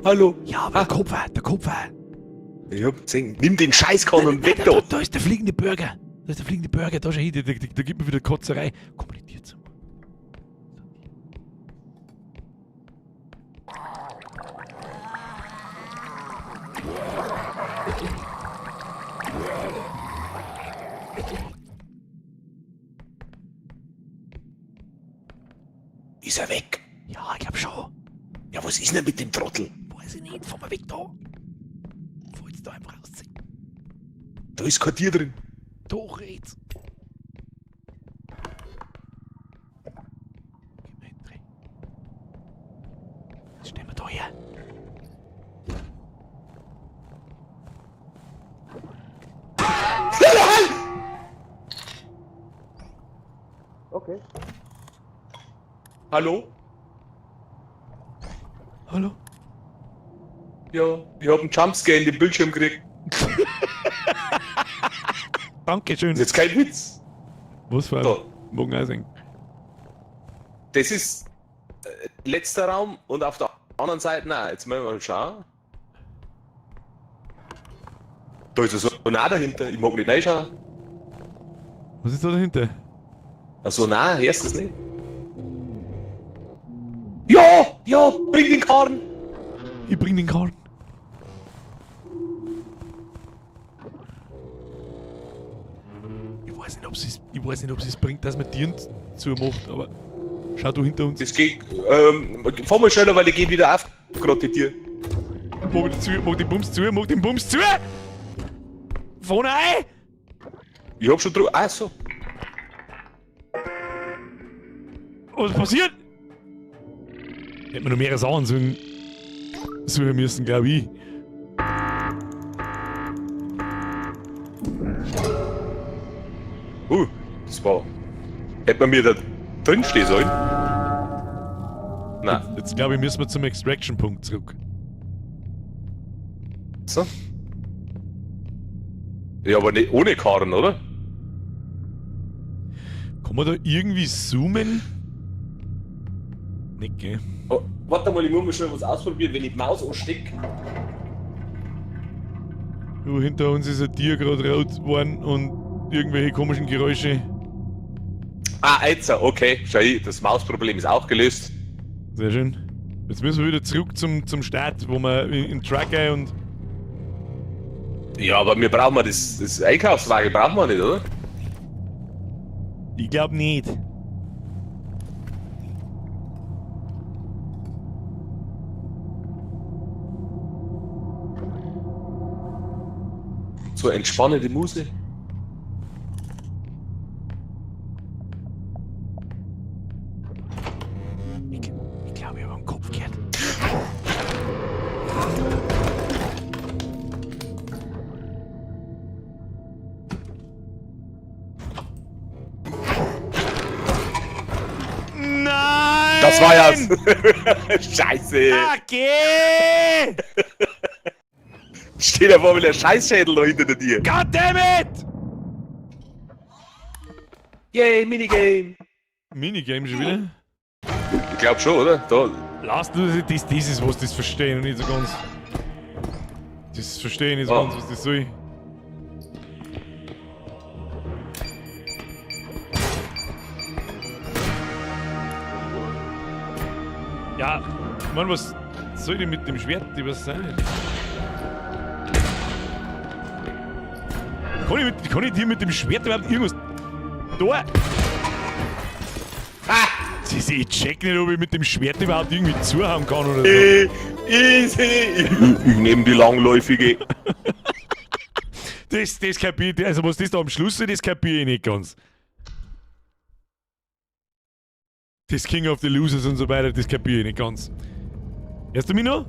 S3: Hallo?
S1: Ja, aber der Kopf.
S3: Ich hab gesehen. Nimm den Scheißkorn und weg da.
S1: Da ist der fliegende Burger. Da ist der fliegende Burger. Da schau hin, da gibt mir wieder Kotzerei. Komm mal die Tür zu.
S3: Ist er weg?
S1: Ja, ich glaub schon.
S3: Ja, was ist denn mit dem Trottel?
S1: Weiß ich nicht, fahr mal weg da. Fahr jetzt da einfach rausziehen.
S3: Da ist kein Tier drin.
S1: Doch, jetzt. Gib mir hinten rein. Jetzt stehen wir da her.
S3: Okay. Hallo?
S1: Hallo?
S3: Ja, ich hab einen Jumpscare in den Bildschirm gekriegt.
S1: Dankeschön.
S3: Das ist jetzt kein Witz.
S1: Was für ein
S3: Da.
S1: Morgen Eising.
S3: Das ist letzter Raum und auf der anderen Seite, nein, jetzt müssen wir mal schauen. Da ist ein Sonar dahinter, ich mag nicht reinschauen.
S1: Was ist da dahinter?
S3: Ein Sonar, hörst du das nicht? Ja, ja, bring den Karren!
S1: Ich bring den Karren. Ich weiß nicht, ob es ich weiß nicht, ob es bringt, dass man Tieren zumacht, aber schau du hinter uns.
S3: Das geht, fahr mal schneller, weil die geht wieder auf, gerade die Tür.
S1: Mach die zu, mach den Bums zu, mach den Bums zu! Vorne ein!
S3: Ich hab schon drüber, ah so.
S1: Was passiert? Hätten wir noch mehrere Sachen suchen müssen, glaub ich.
S3: Das war. Hätte man mir da drin stehen sollen? Nein.
S1: Jetzt glaube ich, müssen wir zum Extraction-Punkt zurück.
S3: So. Ja, aber nicht ohne Karren, oder?
S1: Kann man da irgendwie zoomen? Nicht, gell?
S3: Oh, warte mal, ich muss mal schnell was ausprobieren, wenn ich die Maus anstecke.
S1: Du, hinter uns ist ein Tier gerade rot geworden und irgendwelche komischen Geräusche.
S3: Ah, jetzt, okay. Schau, das Mausproblem ist auch gelöst.
S1: Sehr schön. Jetzt müssen wir wieder zurück zum Start, wo wir in den Truck gehen und...
S3: Ja, aber wir brauchen wir das Einkaufswagen brauchen wir nicht, oder?
S1: Ich glaub nicht.
S3: So entspannende Muse. Das war ja. Scheiße!
S1: Ah, geh!
S3: Steht da vor mit der Scheißschädel noch hinter dir.
S1: God damn it!
S3: Yay, Minigame!
S1: Minigame schon wieder?
S3: Ich glaub schon, oder? Da.
S1: Lass du das, das ist was, das verstehe ich noch nicht so ganz. Das verstehe ich nicht so
S3: Oh.
S1: ganz, was das soll. Ja, Mann, was soll ich mit dem Schwert? Ich weiß es auch nicht. Kann ich dir mit dem Schwert überhaupt irgendwas. Da! Ah! Ich check nicht, ob ich mit dem Schwert überhaupt irgendwie zuhauen kann oder so.
S3: Easy! Ich nehme die langläufige.
S1: Das kapier ich, also was das da am Schluss ist, das kapier ich nicht ganz. Das King of the Losers und so weiter, das kapier ich nicht ganz. Hörst du mich noch?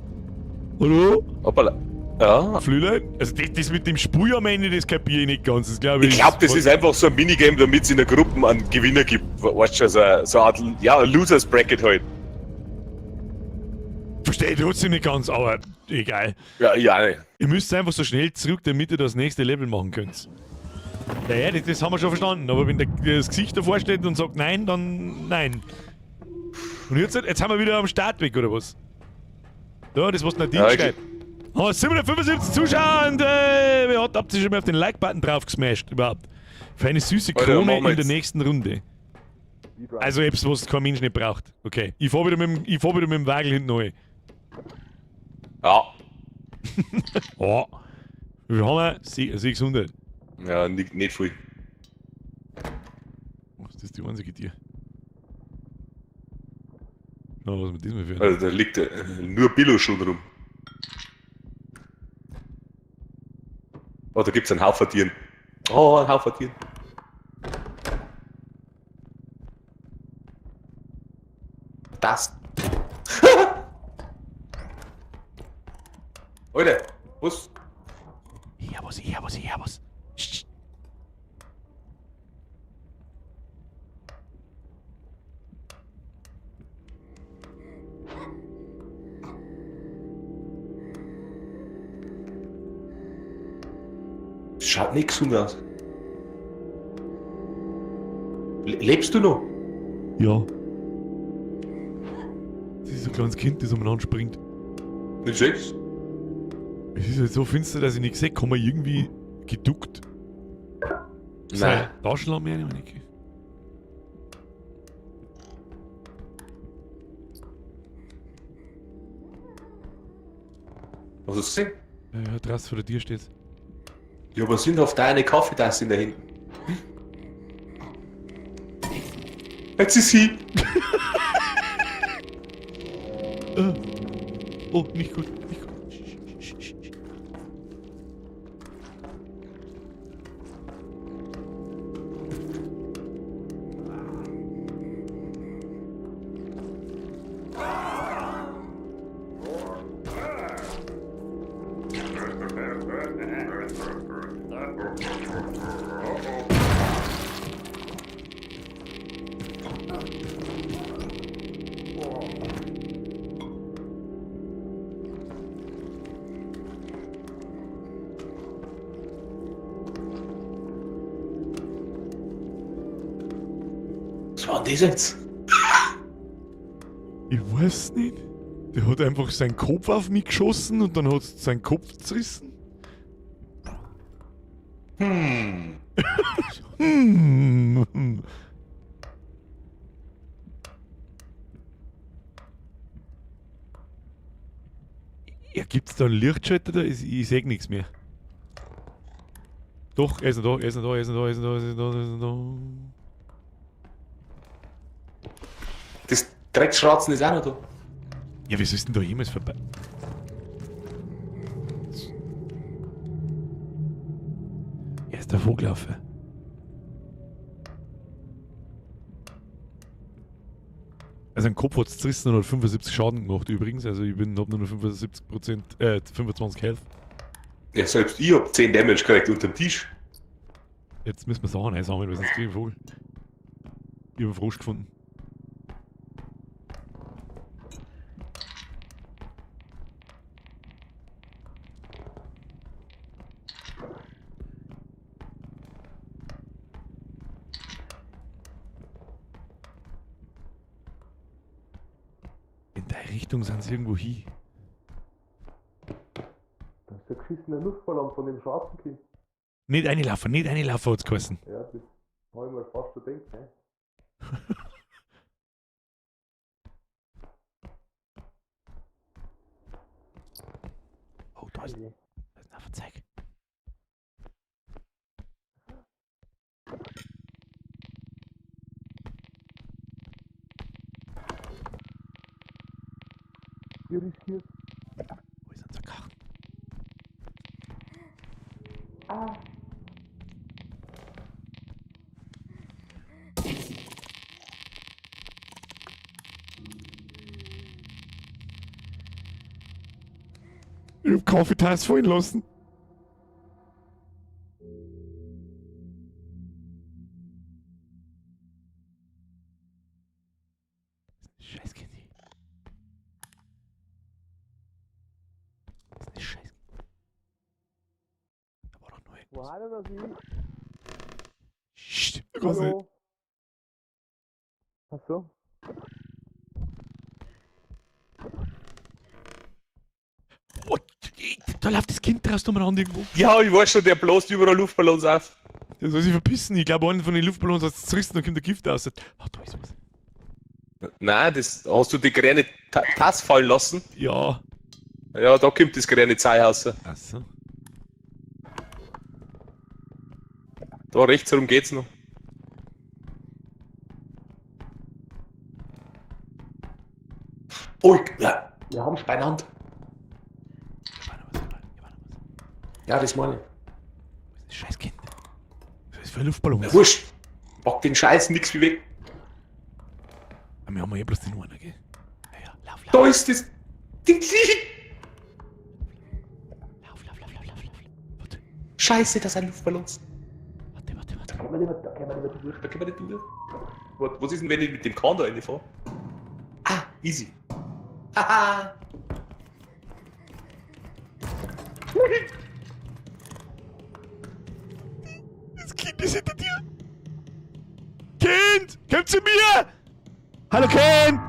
S1: Hallo?
S3: Hoppala. Ja.
S1: Flülein? Also das mit dem Spui am Ende, das kapier ich nicht ganz. Das glaub ich,
S3: Ich glaube, das ist einfach so ein Minigame, damit es in der Gruppe einen Gewinner gibt. Weißt du, so eine Art, ja, ein Losers Bracket halt.
S1: Verstehe ich trotzdem nicht ganz, aber egal.
S3: Ja, ja, nicht.
S1: Ihr müsst einfach so schnell zurück, damit ihr das nächste Level machen könnt. Ja, das haben wir schon verstanden, aber wenn das Gesicht davor steht und sagt nein, dann nein. Und jetzt haben wir wieder am Start weg, oder was? Ja, das was Nadine
S3: Ja, ich-
S1: schreibt. Oh, 775 Zuschauer und wer habt ihr schon mal auf den Like-Button drauf gesmashed überhaupt? Für eine süße
S3: Alter,
S1: Krone
S3: machen wir
S1: in der
S3: jetzt.
S1: nächsten Runde. Also etwas, was kein Mensch nicht braucht. Okay, ich fahr wieder mit dem Wagel hinten rein.
S3: Ja.
S1: Oh. Wie viel haben wir? 600.
S3: Ja, nicht viel.
S1: Oh, ist das die einzige Tier? Na, was mit diesem für?
S3: Also da liegt nur Billo schon rum. Oh, da gibt's einen Haufen Tieren. Oh, einen Haufen Tieren. Das. Alter, was?
S1: Ich hab was, ich hab was, ich hab was. Sch, sch.
S3: Schaut nicht gesund aus. Lebst du noch?
S1: Ja. Das ist so ein kleines Kind, das umeinander springt.
S3: Nicht selbst?
S1: Es ist halt so finster, dass ich nichts sehe. Kann man irgendwie geduckt
S3: Nein.
S1: Taschenlampe mehr nicht.
S3: Was hast du gesehen?
S1: Ja, draußen vor der Tür steht.
S3: Ja, aber sind auf deine Kaffeetasse in der hinten? Jetzt ist sie.
S1: Oh, nicht gut, nicht gut. Sch, sch, sch, sch.
S3: Was war denn das jetzt?
S1: Ich weiß nicht. Der hat einfach seinen Kopf auf mich geschossen und dann hat seinen Kopf zerrissen.
S3: Hm.
S1: Hm. Ja, gibt's da einen Lichtschalter da? Ich seh nichts mehr. Doch, er ist noch da, er ist noch da, er ist noch da, er ist noch da, er ist noch da, er ist noch da.
S3: Das Drecksschratzen ist auch noch da.
S1: Ja, wieso ist denn da jemals vorbei? Er ist davor gelaufen. Also ein Kopf hat's zerrissen und hat 75 Schaden gemacht übrigens. Also ich hab nur noch 25 Health.
S3: Ja, selbst ich hab 10 Damage gekriegt unterm Tisch.
S1: Jetzt müssen wir Sachen einsammeln, weil sonst krieg ich einen Vogel. Ich hab einen Frosch gefunden. der Richtung sind sie irgendwo hin.
S3: Das ist der geschissene Luftballon von dem schwarzen Kind.
S1: Nicht reinlaufen, nicht reinlaufen, hat's geheißen.
S3: Ja, das hab ich mir fast schon gedacht, ne?
S1: Oh, da ist ein Affenzeig. Wo ist unser Karren? Ich hab Kaffeetasse fallen lassen. Scheiß Kind. Das ist eine Scheiß. Da war doch nur irgendwas.
S3: Wo hat er das hin?
S1: Psst, du kannst nicht.
S3: Ach so.
S1: Oh, da läuft das Kind draußen umeinander irgendwo.
S3: Ja, ich weiß schon, der bläst überall Luftballons auf.
S1: Der soll sich verpissen. Ich glaube, einen von den Luftballons hat es zerrissen, dann kommt der Gift raus. Ah, da ist was.
S3: Nein, das hast du die grüne Tasse fallen lassen.
S1: Ja.
S3: Ja, da kommt das grüne Zeug raus.
S1: Ach so.
S3: Da rechts rum geht's noch. Oh, ja, wir haben's beieinander.
S1: Hier war noch was, hier war noch was.
S3: Ja, das meine ich.
S1: Wo ist das Scheißkind? Was ist für ein Luftballon?
S3: Ja, wurscht. Pack den Scheiß nix wie weg.
S1: Aber wir haben ja eh bloß den einen, gell? Ja, ja, lauf, lauf,
S3: Da ist das Ding.
S1: lauf, lauf, lauf, lauf, lauf, lauf. Warte,
S3: Scheiße, das sind Luftballons.
S1: warte, warte, warte.
S3: Da kann man nicht mehr, da kann man nicht mehr durch, da kann man nicht durch. Warte, was ist denn, wenn ich mit dem Kahn da reinfahre? Ah, easy. Haha.
S1: Das Kind ist hinter dir. Kind, komm zu mir! Hallo Kind!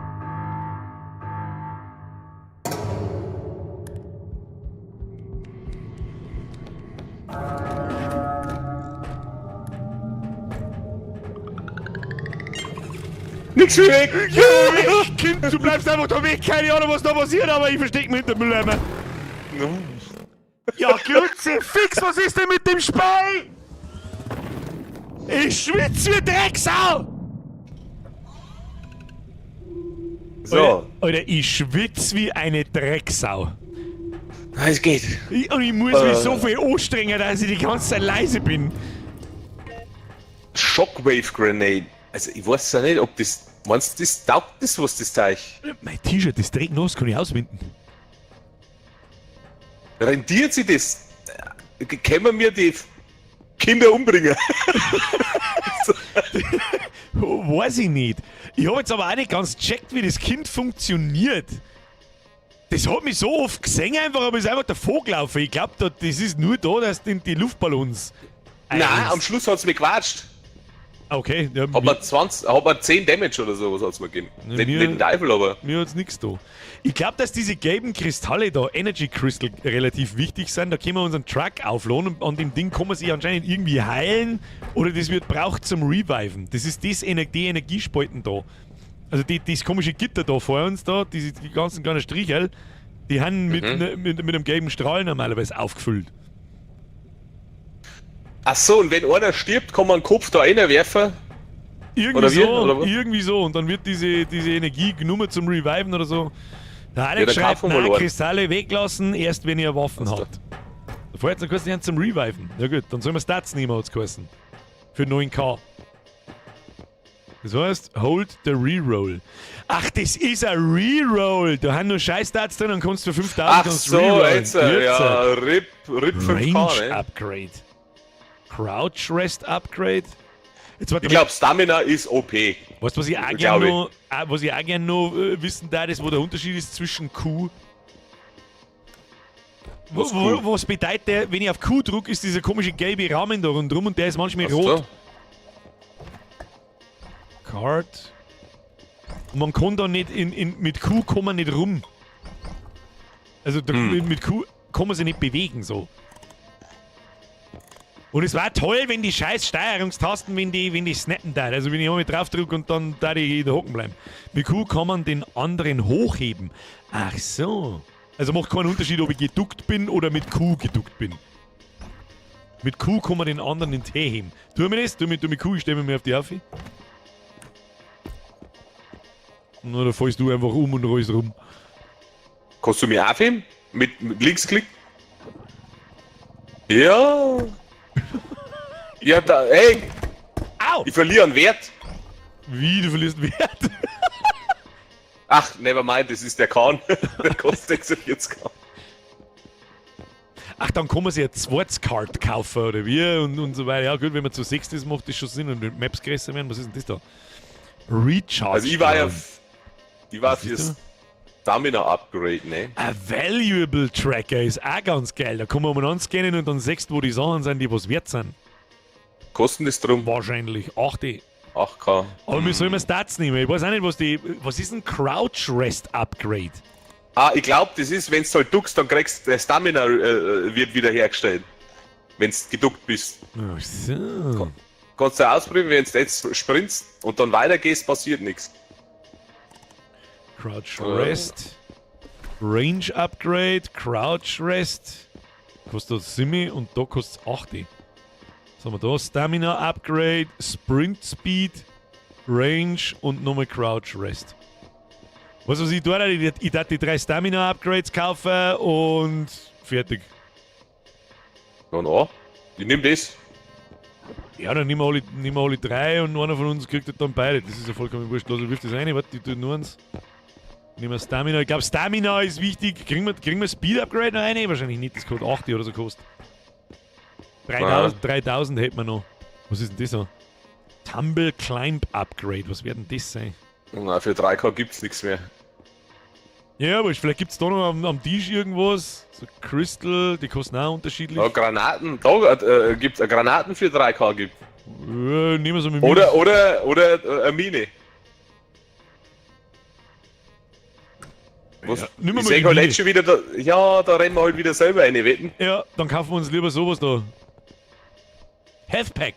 S3: Nix wie weg.
S1: Ja, Kind, du bleibst einfach da weg. Keine Ahnung, was da passiert, aber ich versteck mich hinter dem Mülleimer. Ja, Kruzifix, was ist denn mit dem Spei? Ich schwitz wie Drecksau!
S3: So.
S1: Alter, Alter, ich schwitz wie eine Drecksau.
S3: Es geht.
S1: Und ich muss mich so viel anstrengen, dass ich die ganze Zeit leise bin.
S3: Shockwave Grenade. Also ich weiß ja nicht, ob das. Meinst du, das taugt das was, das Teich?
S1: Mein T-Shirt ist drecknass, kann ich auswinden.
S3: Rentiert sich das? Können wir die Kinder umbringen?
S1: Weiß ich nicht. Ich habe jetzt aber auch nicht ganz gecheckt, wie das Kind funktioniert. Das hat mich so oft gesehen einfach, aber ist einfach davor gelaufen. Ich glaube, das ist nur da, dass die Luftballons.
S3: Nein, am Schluss hat's mich gequatscht.
S1: Okay, ja,
S3: Hat man 20, hat man 10 Damage oder so, was hat's mir gegeben?
S1: Ja,
S3: Nicht, nicht den Teufel, aber.
S1: Mir hat's nichts da. Ich glaube, dass diese gelben Kristalle da, Energy Crystal, relativ wichtig sind. Da können wir unseren Truck aufladen und an dem Ding kann man sich anscheinend irgendwie heilen oder das wird braucht zum Reviven. Das ist das die Energiespalten da. Also das komische Gitter da vor uns da, die ganzen kleinen Strichel, die haben mit einem gelben Strahl normalerweise aufgefüllt.
S3: Ach so, und wenn einer stirbt, kann man einen Kopf da reinwerfen.
S1: Irgendwie
S3: Oder wie?
S1: so,
S3: Oder was?
S1: irgendwie so. Und dann wird diese Energie genommen zum Reviven oder so. Der Alex
S3: Ja, dann
S1: schreibt,
S3: kaufen wir
S1: nein,
S3: mal einen.
S1: Kristalle weglassen, erst wenn ihr Waffen
S3: Was da?
S1: habt. Davor hat's noch geheißen, die zum Reviven. Ja gut, dann sollen wir Stats nehmen, hat's geheißen. Für 9k. Das heißt, hold the Reroll. Ach, das ist ein Reroll. Da haben nur scheiß Stats drin und kannst für 5000
S3: Ach
S1: kannst
S3: so,
S1: rerollen.
S3: jetzt, ja, RIP 5K,
S1: Range
S3: ne?
S1: Upgrade. Crouch Rest Upgrade. Jetzt warte
S3: Ich
S1: mal.
S3: glaube, Stamina ist OP.
S1: Weißt du, was ich auch
S3: Glaub
S1: gern
S3: ich.
S1: noch, was ich auch gern noch wissen darf, ist, wo der Unterschied ist zwischen Q.
S3: Was Q?
S1: Was bedeutet der, wenn ich auf Q drücke, ist dieser komische gelbe Rahmen da rundrum und der ist manchmal
S3: Ach
S1: rot.
S3: so.
S1: Card. Und man kann da nicht mit Q kann man nicht rum. Also da, mit Q kann man sich nicht bewegen so. Und es war toll, wenn die scheiß Steuerungstasten, wenn die snappen da. Also wenn ich einmal drauf drücke und dann da die da hocken bleiben. Mit Q kann man den anderen hochheben. Ach so. Also macht keinen Unterschied, ob ich geduckt bin oder mit Q geduckt bin. Mit Q kann man den anderen in Tee heben. Tu mir das? Tu mit Q, ich stelle mir auf die auf. Na, da fällst du einfach um und rollst rum.
S3: Kannst du mir aufheben? Mit Linksklick? Ja. Ja, da, ey,
S1: Au!
S3: Ich verliere einen Wert.
S1: Wie, du verlierst Wert?
S3: Ach, never mind, das ist der Kahn. Der kostet 46k.
S1: Ach, dann kann man sich ein zweites Cart kaufen oder wie und so weiter. Ja gut, wenn man zu sechs ist, macht das schon Sinn und die Maps größer werden. Was ist denn das da? Recharge.
S3: Also ich war ja,
S1: Drone.
S3: ich war
S1: Was ist
S3: fürs Stamina Upgrade, ne?
S1: A Valuable Tracker ist auch ganz geil. Da kann man umeinander scannen und dann siehst du, wo die Sachen sind, die was wert sind.
S3: Kosten das drum?
S1: Wahrscheinlich 8.
S3: 8K.
S1: Aber wir sollen wir Stats nehmen. Ich weiß auch nicht, was die. Was ist ein Crouch Rest Upgrade?
S3: Ah, ich glaube, das ist, wenn du halt duckst, dann kriegst du, der Stamina wird wieder hergestellt. Wenn du geduckt bist.
S1: Ach so.
S3: Kannst du ausprobieren, wenn du jetzt sprintst und dann weitergehst, passiert nichts.
S1: Crouch Rest. Range Upgrade, Crouch Rest. Kostet 7 und da kostet es 8. Was haben wir da? Stamina Upgrade, Sprint Speed, Range und nochmal Crouch Rest. Was was ich tue, ich darf die drei Stamina Upgrades kaufen und fertig.
S3: Na, na. Ich nehm das.
S1: Ja, dann nehmen wir alle drei und einer von uns kriegt dann beide. Das ist ja vollkommen wurscht. Los, wirf das rein. Warte, ich tue nur eins. Nehmen wir Stamina. Ich glaube, Stamina ist wichtig. Kriegen wir Speed Upgrade noch rein? Wahrscheinlich nicht. Das kostet 80 oder so kostet. 3000, 3000 hätten wir noch. Was ist denn das noch? Tumble Climb Upgrade. Was wird denn das sein?
S3: Na, für 3K gibt's nichts mehr.
S1: Ja, aber vielleicht gibt es da noch am Tisch irgendwas. So Crystal, die kosten auch unterschiedlich.
S3: Ja, Granaten, da gibt's Granaten für 3K gibt.
S1: Ja, nehmen wir so mit
S3: Oder eine Mine. Was?
S1: Ja, nimm
S3: Ich
S1: mal
S3: seh
S1: die
S3: halt
S1: Mine.
S3: jetzt schon wieder da, ja, da rennen wir halt wieder selber eine, wetten.
S1: Ja, dann kaufen wir uns lieber sowas da. Health Pack.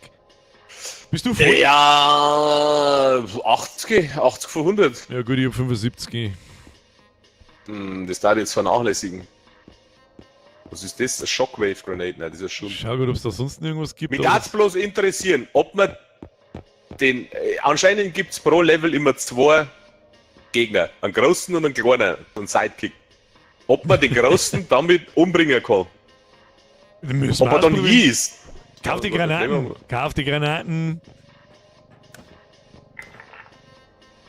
S1: Bist du voll?
S3: Ja, 80, 80 von 100.
S1: Ja gut, ich hab 75.
S3: Das darf ich jetzt vernachlässigen. Was ist das? Eine Shockwave Grenade? Nein, das ist schon.
S1: Schau gut, ob es da sonst noch irgendwas gibt.
S3: Mich
S1: aber
S3: darf bloß interessieren, ob man den. Anscheinend gibt es pro Level immer zwei Gegner. Einen großen und einen kleinen. Einen Sidekick. Ob man den großen damit umbringen kann.
S1: das müssen
S3: Ob
S1: wir
S3: er dann
S1: ausprobieren.
S3: hieß.
S1: Kauf die
S3: Ja,
S1: Granaten. Kauf die Granaten.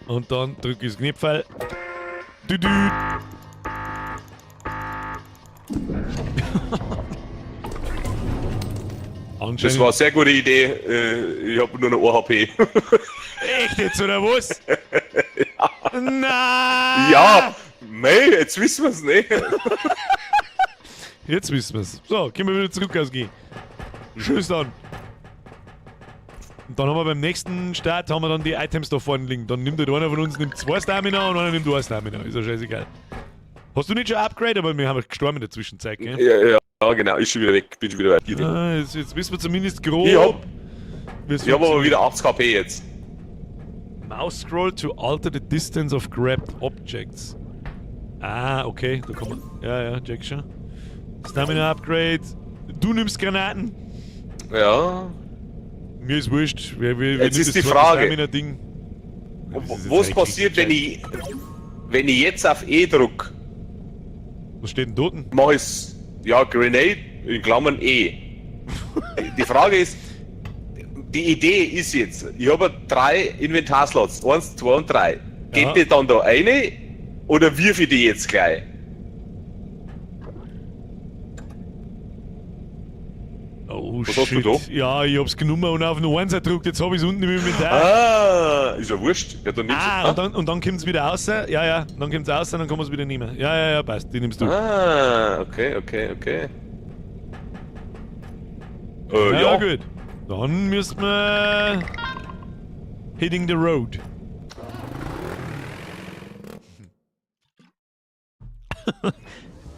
S1: Und dann drück ich das Knöpferl. Düdü. Anscheinend.
S3: Das war eine sehr gute Idee. Ich habe nur noch 1 HP.
S1: Echt jetzt, oder was? Na!
S3: Ja, mei, jetzt wissen wir es nicht.
S1: Jetzt wissen wir's. So, können wir wieder zurück ausgehen. Tschüss dann. Und dann haben wir beim nächsten Start haben wir dann die Items da vorne liegen. Dann nimmt halt einer von uns nimmt zwei Stamina und einer nimmt ein Stamina. Ist ja scheißegal. Hast du nicht schon Upgrade? Aber wir haben gestorben in der Zwischenzeit, gell?
S3: Ja, genau, ist schon wieder weg. Bin schon wieder weg.
S1: Ah, jetzt wissen wir zumindest grob. Wie's
S3: Ich hab aber
S1: funktioniert.
S3: wieder 80 HP jetzt.
S1: Mouse scroll to alter the distance of grabbed objects. Ah, okay, da kann man. Ja, check schon. Stamina Upgrade. Du nimmst Granaten.
S3: Ja.
S1: Mir ist wurscht. Wer
S3: Jetzt
S1: nimmt
S3: ist
S1: das
S3: die
S1: zweite
S3: Frage.
S1: Stamina-Ding? Das ist jetzt
S3: Was
S1: echt
S3: passiert,
S1: richtig
S3: wenn ich jetzt auf E druck?
S1: Was steht denn dort?
S3: Mach ich's, ja, Grenade in Klammern E. Die Frage ist, die Idee ist jetzt, ich habe drei Inventarslots, eins, zwei und drei. Geht die dann da eine oder wirf ich die jetzt gleich?
S1: Oh,
S3: Was hast
S1: shit.
S3: du da?
S1: Ja, ich hab's genommen und auf den Einser gedruckt, jetzt hab ich's unten im Inventar.
S3: Ah, ist ja wurscht. Ja, dann nimmst
S1: Ah, und dann kommt's wieder raus. Ja, dann kommt's raus und dann kann man's wieder nehmen. Ja, passt. Die nimmst du.
S3: Ah, okay.
S1: Ja,
S3: Ja.
S1: gut. Dann müssen wir hitting the road.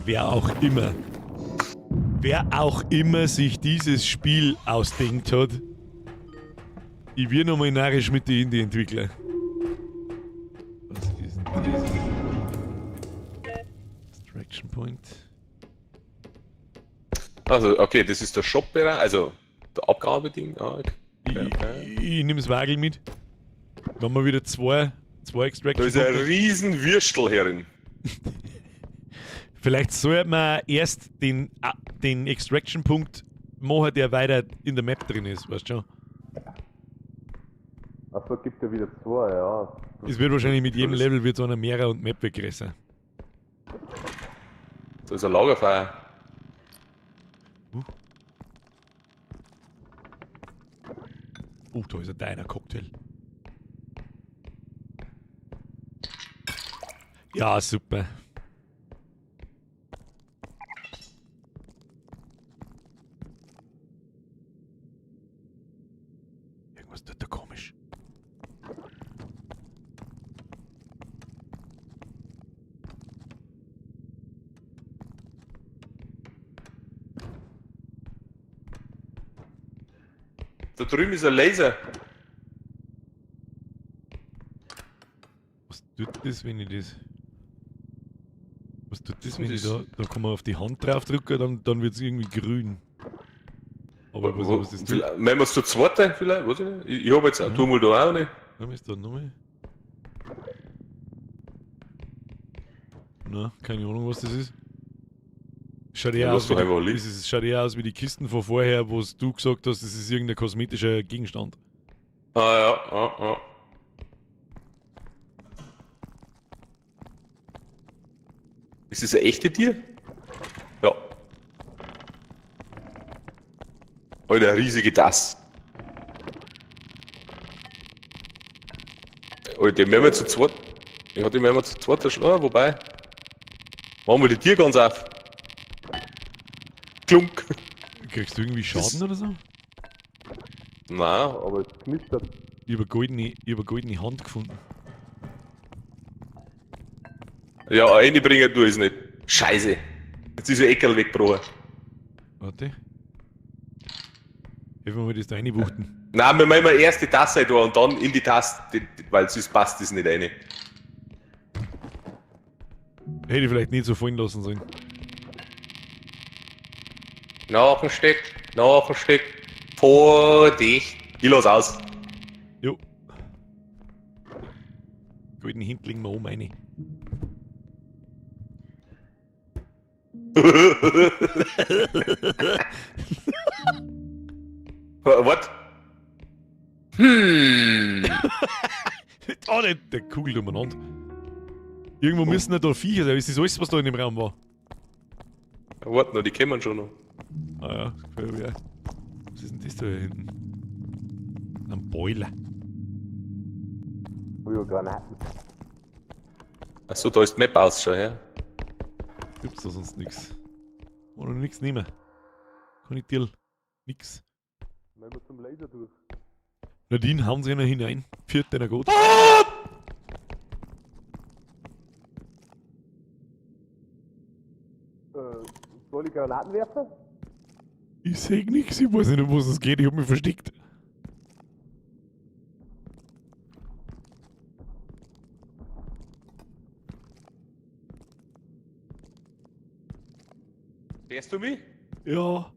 S1: Wer auch immer. Wer auch immer sich dieses Spiel ausdenkt hat, ich werde nochmal narrisch mit den Indie-Entwicklern. Was ist denn das? Extraction Point.
S3: Also, okay, das ist der Shop-Bereich, also der Abgabeding. Ah, okay.
S1: Ich nehme das Wagel mit. Dann haben wir wieder zwei Extraction
S3: Da ist ein
S1: Punkte.
S3: riesen Würstel herin.
S1: Vielleicht sollte man erst den Extraction-Punkt machen, der weiter in der Map drin ist, weißt du schon?
S3: Achso, gibt ja wieder zwei, ja.
S1: Es wird wahrscheinlich mit jedem Level wird so einer mehrer und Map wird größer.
S3: Da ist ein Lagerfeuer.
S1: Oh, da ist ein deiner Cocktail. Ja, super. Irgendwas tut da komisch.
S3: Da drüben ist ein Laser.
S1: Was tut das, wenn ich das... Was tut das, wenn ich
S3: Das-
S1: da... Da kann man auf die Hand drauf drücken, dann wird's irgendwie grün. Aber was, was das tut?
S3: Vielleicht- Wenn wir es zu zweit, vielleicht, weiß ich nicht. Ich hab jetzt auch, tu mal da auch nicht.
S1: Was ist da nochmal? Na, keine Ahnung, was das ist. Schaut eher
S3: Ja,
S1: aus
S3: lass doch
S1: wie
S3: einfach
S1: die,
S3: liegen.
S1: es ist, schaut eher aus wie die Kisten von vorher, wo du gesagt hast, das ist irgendein kosmetischer Gegenstand.
S3: Ah, ja, ah, ah. Ist das ein echtes Tier? Ja. Alter, riesige Tasse. Alter, den werden wir zu zweit. Ja, den werden wir zu zweit erschlagen, wobei. Machen wir die Tier ganz auf. Klunk.
S1: Kriegst du irgendwie Schaden oder so?
S3: Nein, aber es knistert.
S1: Ich hab eine goldene Hand gefunden.
S3: Ja, reinbringen tu ich es nicht. Scheiße. Jetzt ist ein Eckerl weggebrochen.
S1: Warte. Helfen wir mal das da reinwuchten.
S3: Nein, wir machen immer erst die Tasse da und dann in die Tasse, weil sonst passt das nicht rein.
S1: Hätte ich vielleicht nicht so fallen lassen sollen.
S3: Noch ein Stück, noch ein Stück. Vor dich. Ich lass aus.
S1: Jo. Goldene Hint legen wir oben rein.
S3: What?
S1: Oh, der kugelt umeinander. Irgendwo müssen ja da Viecher sein. Ist das alles, was da in dem Raum war?
S3: Warte noch, die kommen schon noch.
S1: Ah ja, das gefällt mir auch. Was ist denn das da hier hinten? Ein Boiler.
S3: Achso, da ist die Map aus schon, ja.
S1: Gibt's da sonst nix? Oder nix nehmen? Kann ich dir nix.
S3: zum Laser durch.
S1: Nadine, hauen sie ihn hinein. Viert deiner Gott.
S3: Soll ich Granaten werfen?
S1: Ich seh nix, ich weiß nicht, um was es geht, ich hab mich versteckt.
S3: Hörst du mich?
S1: Ja.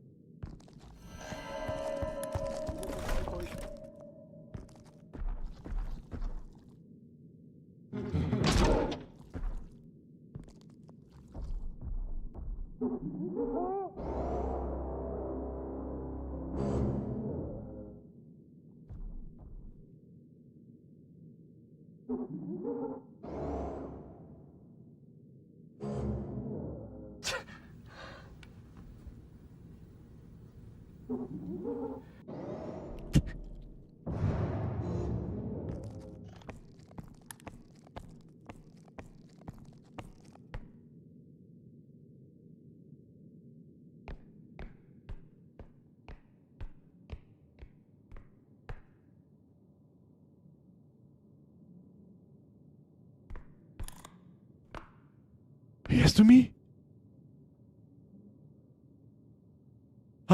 S1: Hörst du mich?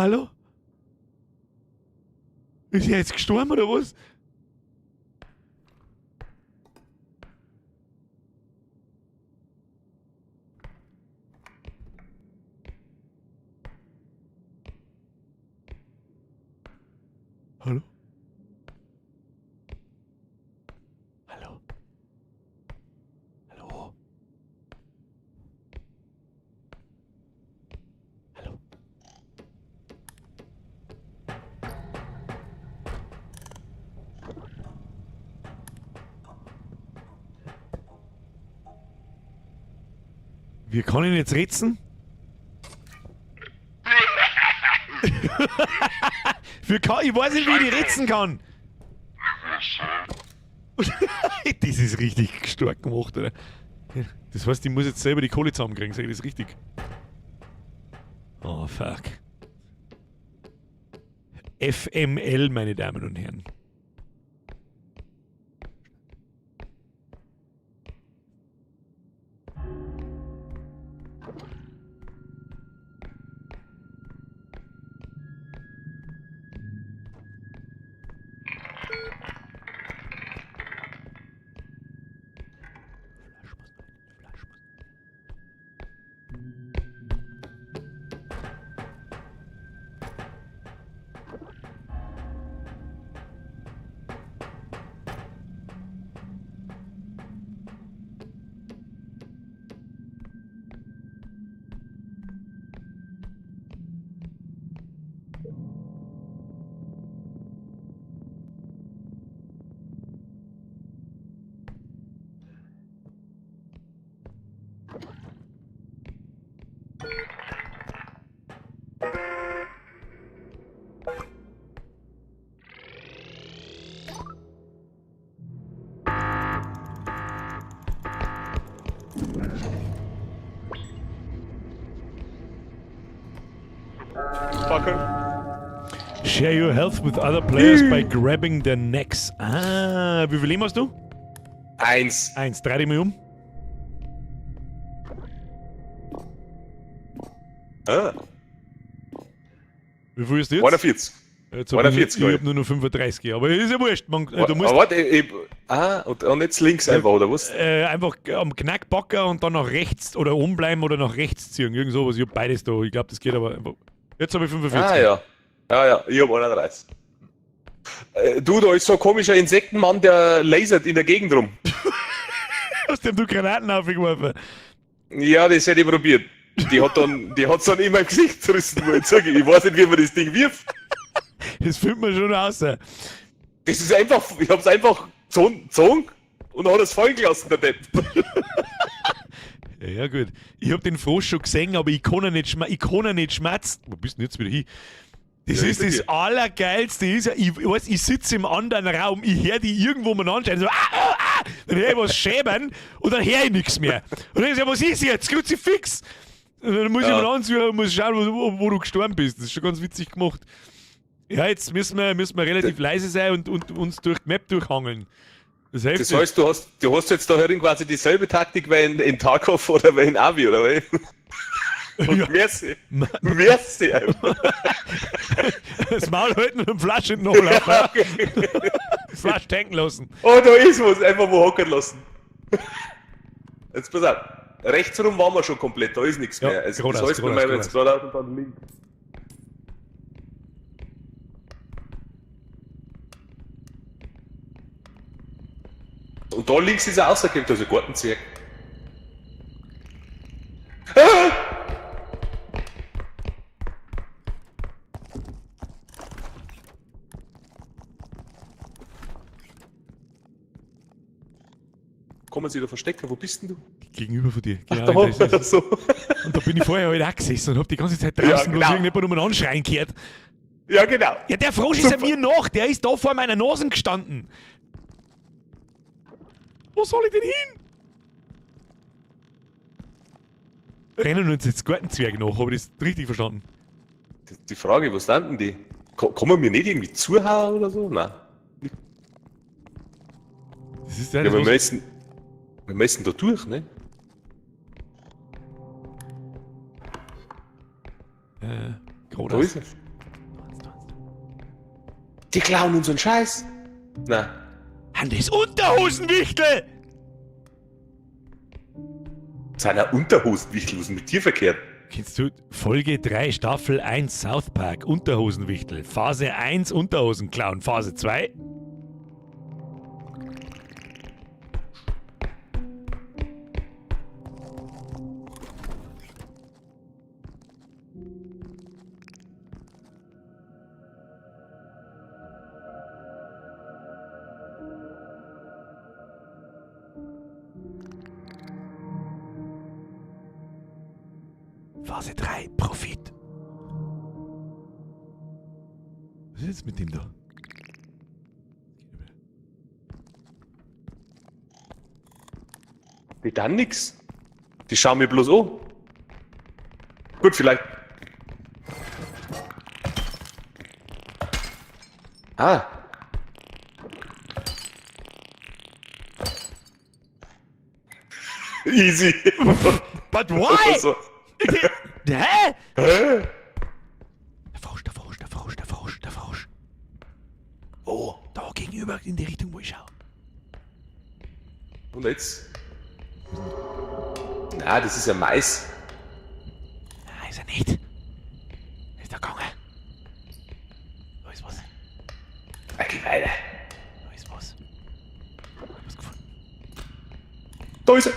S1: Hallo? Ist er jetzt gestorben oder was? Hallo? Hallo? Hallo? Hallo? Wir können jetzt rätseln. Ich weiß nicht, wie ich die rätseln kann. Das ist richtig stark gemacht, oder? Das heißt, ich muss jetzt selber die Kohle zusammenkriegen, sag ich das richtig? Oh, fuck. FML, meine Damen und Herren.
S3: Fucker.
S1: Share your health with other players by grabbing their necks. Ah, wie viel Leben hast du?
S3: 1.
S1: 1. Dreh dich mal um.
S3: Ah,
S1: Wie viel ist jetzt?
S3: 41.
S1: Jetzt hab
S3: 41,
S1: ich
S3: glaub ich.
S1: hab nur noch 35, aber ist ja wurscht. Man, du musst
S3: Aber warte, und jetzt links einfach, oder was?
S1: einfach am Knackbacker und dann nach rechts oder oben bleiben oder nach rechts ziehen. Irgend sowas. Ich hab beides da. Ich glaube, das geht aber einfach. Jetzt habe ich 45.
S3: Ah ja. Ja, ja, ich hab 31. Du, da ist so ein komischer Insektenmann, der lasert in der Gegend rum.
S1: Hast dem du Granaten aufgeworfen?
S3: Ja, das hätte ich probiert. Die hat dann, die hat's dann in mein Gesicht zerrissen, muss ich sagen. Ich weiß nicht, wie man das Ding wirft.
S1: Das findet man schon raus.
S3: Das ist einfach, ich hab's einfach gezogen und hat es fallen gelassen, der Depp.
S1: Ja, gut. Ich hab den Frosch schon gesehen, aber ich kann ihn nicht, ich kann ihn nicht schmerzen. Wo bist du denn jetzt wieder hin? Das
S3: Ja,
S1: ist
S3: ich
S1: das
S3: bin
S1: Allergeilste. Ist ja, ich weiß, ich sitze im anderen Raum, ich hör die irgendwo mal anschreien, so, ah, ah, ah, dann hör ich was schäbern und dann hör ich nichts mehr. Und dann ist ja, was ist jetzt? Kruzifix! Und dann muss ich
S3: Ja.
S1: mal anzuhören und muss schauen, wo du gestorben bist. Das ist schon ganz witzig gemacht. Ja, jetzt müssen wir relativ leise sein und uns durch die Map durchhangeln. Das hilft
S3: Das heißt, du hast jetzt da herin quasi dieselbe Taktik wie in Tarkov oder wie in Avi, oder wie? Und
S1: Ja.
S3: merci. Merci einfach.
S1: Das Maul halten und Flasche nachlaufen. Flasche tanken lassen.
S3: Oh, da ist was. Einfach wo hocken lassen. Jetzt pass auf. Rechts rum waren wir schon komplett, da ist nichts
S1: Ja,
S3: mehr. Also, das
S1: geradeaus,
S3: heißt, wir
S1: geradeaus,
S3: machen jetzt geradeaus und dann links. Und da links ist er rausgekommen, da ist ein Gartenzwerg. Ah! Kann man sich da verstecken? Wo bist denn du?
S1: Gegenüber von dir.
S3: Ach,
S1: Genau,
S3: da,
S1: das ist-
S3: so.
S1: Und da bin ich vorher halt auch gesessen und hab die ganze Zeit draußen
S3: Ja,
S1: bloß
S3: genau.
S1: irgendjemand um einen Anschreien gehört.
S3: Ja, genau.
S1: Ja, der Frosch ist ja
S3: Super.
S1: mir nach, der ist da vor meiner Nase gestanden. Wo soll ich denn hin? Rennen uns jetzt Gartenzwerge nach, habe ich das richtig verstanden?
S3: Die Frage, was sind denn die? Kann man mir nicht irgendwie zuhauen oder so? Nein.
S1: Das ist ja,
S3: Ja,
S1: das,
S3: wir
S1: was,
S3: müssen da durch, ne?
S1: Geradeaus.
S3: Da ist er. Die klauen unseren Scheiß. Na,
S1: Hannes Unterhosenwichtel!
S3: seiner Unterhosenwichtel, was ist denn mit dir verkehrt?
S1: Kennst du Folge 3, Staffel 1 South Park, Unterhosenwichtel? Phase 1 Unterhosen klauen, Phase 2. Phase 3, Profit. Was ist jetzt mit dem da?
S3: Die dann nix. Die schauen mir bloß an. Gut, vielleicht. Ah. Easy.
S1: But why?
S3: Also,
S1: Hä?
S3: hä?
S1: Der Frosch, der Frosch, der Frosch, der Frosch, der Frosch.
S3: Oh,
S1: Da gegenüber in die Richtung, wo ich schaue.
S3: und jetzt? Na, das ist ja Mais.
S1: Nein, ist er nicht. Ist er gegangen. Da ist was.
S3: Ah, geh weiter.
S1: Da ist was. Ich hab was gefunden.
S3: Da ist er.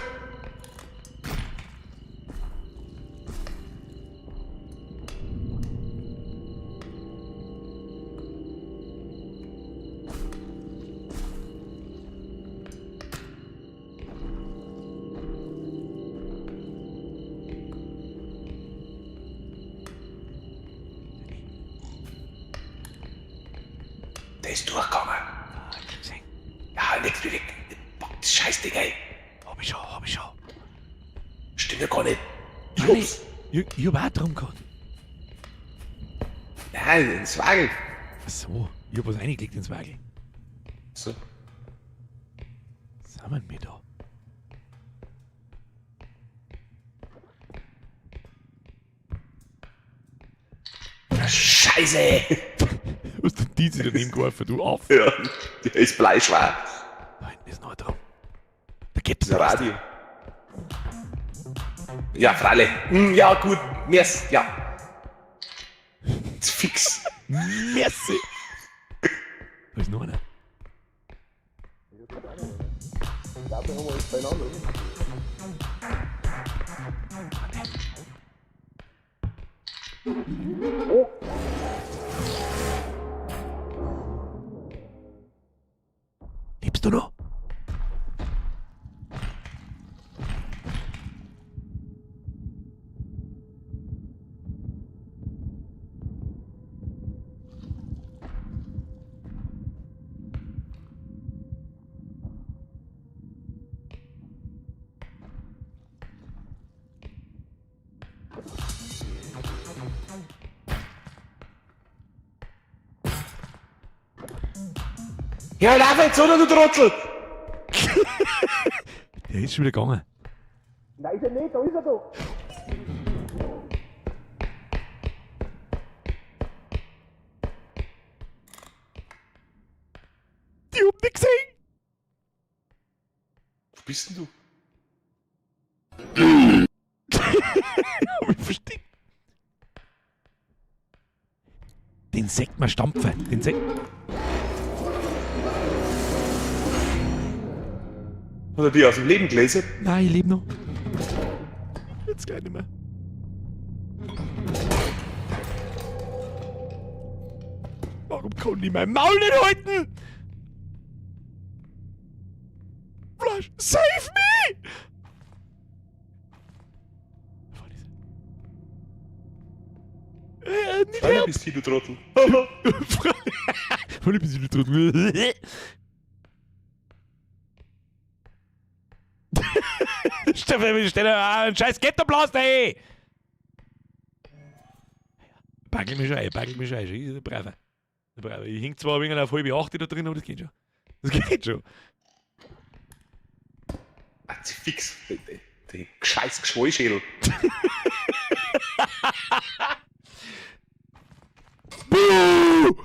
S3: Der ist durchgegangen.
S1: Ah, ich hab gesehen.
S3: Ja, nichts bewegt. Pack das Scheißding, ey.
S1: Hab ich schon, hab ich schon.
S3: Stimmt ja gar nicht. Ich
S1: Nein,
S3: hab's.
S1: Ich hab auch drum gehabt.
S3: Nein, ins Wagel.
S1: Ach so, ich hab was reingelegt ins Wagel.
S3: So.
S1: Was haben wir denn da?
S3: Scheiße!
S1: Hast du die daneben geworfen, du Aff?
S3: Ja, der ist bleischwer.
S1: Da hinten ist noch ein Drum. Da gibt's
S3: Das ist ein Radio. Ja, freilich. Ja, gut. Merci. Ja. Ist fix.
S1: Merci. Da ist noch einer. Lebst du noch?
S3: Ja, lauf jetzt, oder, du Trottel!
S1: Der ist schon wieder gegangen.
S6: Nein, ist er nicht, da ist er doch.
S1: Die hab nicht gesehen.
S3: Wo bist denn du?
S1: Hab ich versteckt. Den Sekt mal stampfen. Den Sekt.
S3: Hat er dich aus dem Leben gelesen?
S1: Nein, ich lebe noch. Jetzt gleich nicht mehr. Warum kann ich mein Maul nicht halten? Flash, save me! Vorne ist er. Nicht
S3: Freilich
S1: help!
S3: bist du, du Trottel.
S1: Voll bist du Trottel. Stell stell einen scheiß Ghetto-Blaster, ey! Packel mich schon ein, packel mich schon ein. Ich bin braver. Braver. Ich hing zwar ein wenig auf halb acht da drin, aber das geht schon. Das geht schon.
S3: Ah, fix. Den scheiß Geschwollschädel.
S1: Buh!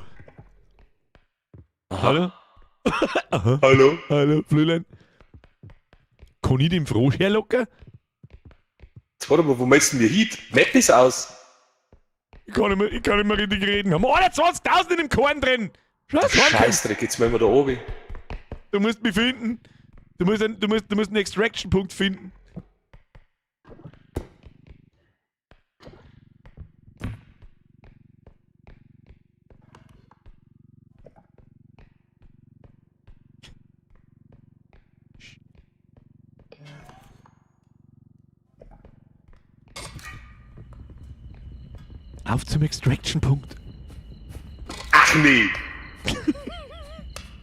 S1: Hallo?
S3: Hallo?
S1: Hallo, Flülein. Kann ich den Frosch herlocken?
S3: Jetzt warte mal, wo messen wir hin? Map ist aus.
S1: Ich kann nicht mehr richtig reden. Haben wir 21.000 in dem Korn drin. Scheiß,
S3: Scheißdreck, jetzt müssen wir da oben.
S1: Du musst mich finden. Du musst einen Extraction-Punkt finden. Auf zum Extraction-Punkt.
S3: Ach nee.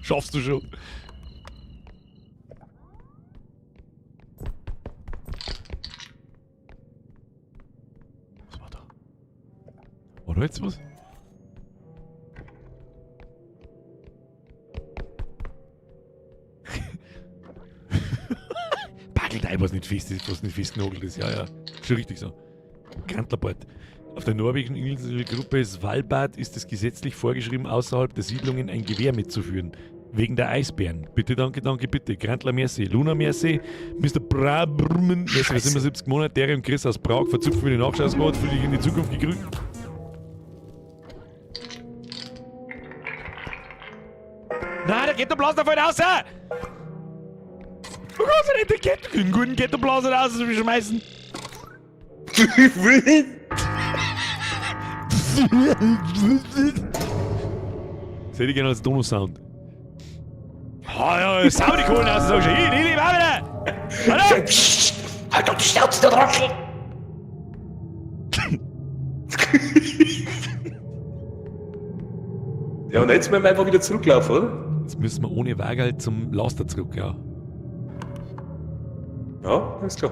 S1: Schaffst du schon. Was war da? War da jetzt was? Packelteil, was nicht fest ist, was nicht festgenagelt ist. Ja, ja. Schon richtig so. Grantlerbart. Auf der norwegischen Inselgruppe Svalbard ist es gesetzlich vorgeschrieben, außerhalb der Siedlungen ein Gewehr mitzuführen. Wegen der Eisbären. Bitte, danke, danke, bitte. Grantler Merci, Luna Merci, Mr. Brabrmen, Merci für 77 Monate, Terry und Chris aus Prag, verzupfen für den Nachschausbot, für dich in die Zukunft gegrüßt. Nein, der Ghettoblaser fällt raus! Du kannst ja nicht den Ghetto, den guten Ghettoblaser rausschmeißen.
S3: Ich will nicht.
S1: Das hätte ich gerne als Dono-Sound. Ah, ja, sau die Kohlen aus, sag ich schon. Ich liebe auch wieder! Hallo!
S3: Psst, halt doch die Schnauze, der Trottel! Ja, und jetzt müssen wir einfach wieder zurücklaufen, oder?
S1: Jetzt müssen wir ohne Wagerl zum Laster zurück, ja.
S3: Ja, alles klar.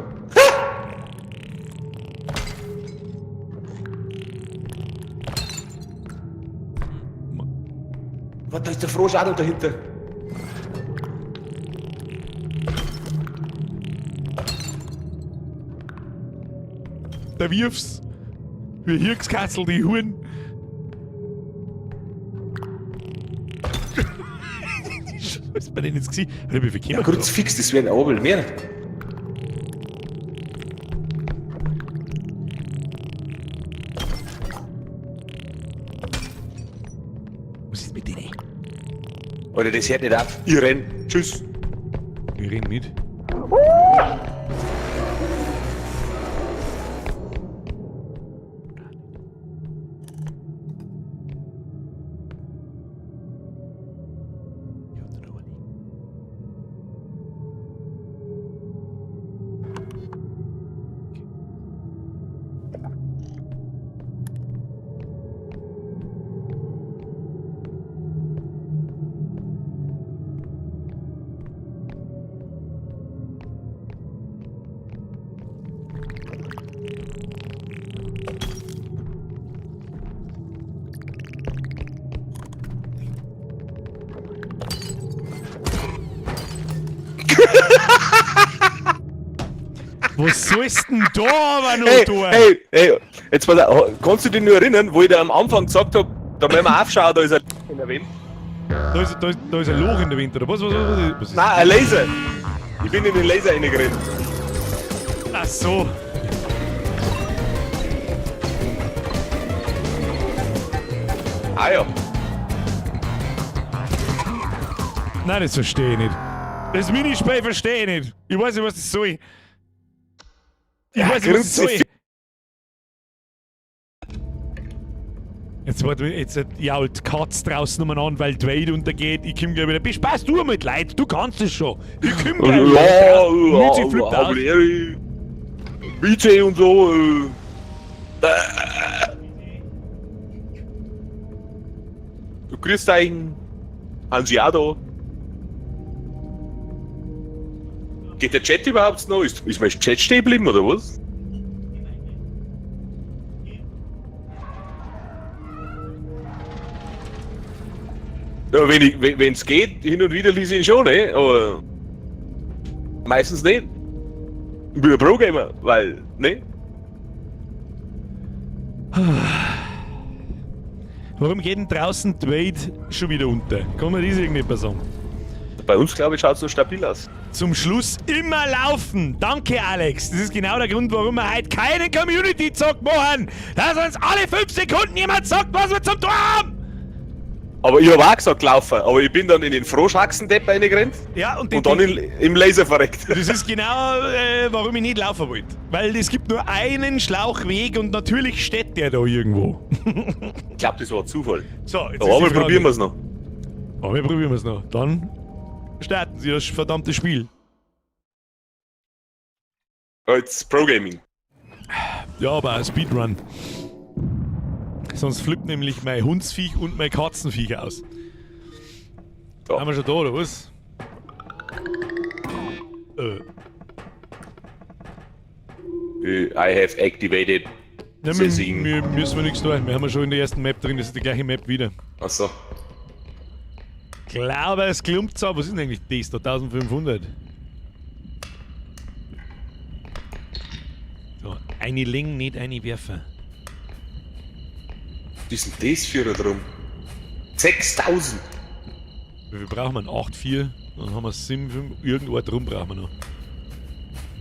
S3: Warte, da ist der Frosch auch noch dahinter.
S1: Da wirf's. Wie Hirschkatzel, die Huren. Was ist bei denen jetzt gewesen? Hab ich mich verkehrt
S3: Ja, kurz fix, das werden auch mehr.
S1: Was ist mit denen?
S3: Alter, das hört nicht auf. Ich renn. Tschüss.
S1: Wir reden mit. Ich hab da noch einen. Was sollst denn da aber noch
S3: Hey,
S1: tun?
S3: hey, hey, jetzt pass auf, kannst du dich nur erinnern, wo ich da am Anfang gesagt hab, da müssen wir aufschauen, da ist ein in der Wind.
S1: Da ist ein Loch in der Wind, oder was? Was ist
S3: Nein, ein Laser. Ich bin in den Laser reingerannt.
S1: Ach so.
S3: Ah ja.
S1: Nein, das verstehe ich nicht. Das Minispiel verstehe ich nicht. Ich weiß nicht, was das soll. Ich
S3: Ja,
S1: weiß nicht, was das soll.
S3: Grüezi.
S1: Jetzt warte, jetzt jault die Katz draußen umeinander, weil die Welt untergeht. Ich komm gleich wieder. Bespaß du mit Leid, du kannst es schon. Ich komm gleich wieder.
S3: Ja,
S1: Mizi
S3: ja,
S1: flippt aus.
S3: Larry, BJ und so. Du grüßt euch, Hansi auch da. Geht der Chat überhaupt noch? Ist mein Chat stehen geblieben oder was? Ja, wenn's geht, hin und wieder lese ich ihn schon, ne? Aber meistens nicht. Ich bin ein Pro-Gamer, weil, ne?
S1: Warum geht denn draußen die Welt schon wieder unter? Kann man das irgendetwas sagen?
S3: Bei uns, glaube ich, schaut es so stabil aus.
S1: Zum Schluss immer laufen. Danke, Alex. Das ist genau der Grund, warum wir heute keinen Community-Zock machen. Dass uns alle 5 Sekunden jemand sagt, was wir zum Tor haben.
S3: Aber ich habe auch gesagt, laufen. Aber ich bin dann in den Froschhaxendepp reingerannt
S1: Ja, und,
S3: und dann im Laser verreckt.
S1: Das ist genau, warum ich nicht laufen wollte. Weil es gibt nur einen Schlauchweg und natürlich steht der da irgendwo.
S3: Ich glaube, das war Zufall.
S1: So, jetzt
S3: Aber
S1: ist die
S3: einmal
S1: Frage.
S3: probieren wir es noch.
S1: Aber wir probieren es noch. Dann starten Sie das verdammte Spiel.
S3: Jetzt Pro Gaming.
S1: Ja, aber ein Speedrun. Sonst flippt nämlich mein Hundsviech und mein Katzenviech aus.
S3: Da.
S1: Haben wir schon da, oder was?
S3: I have activated.
S1: Ja,
S3: the
S1: wir müssen wir nichts tun. Wir haben ja schon in der ersten Map drin, das ist die gleiche Map wieder.
S3: Achso.
S1: Glaube, es klumpt so. Was ist denn eigentlich das da? 1500. So, eine Ling, nicht eine werfen.
S3: Was ist denn das für ein drum? 6000!
S1: Wie viel brauchen wir? 8, 4. Dann haben wir 7, 5. Irgendwo drum brauchen wir noch.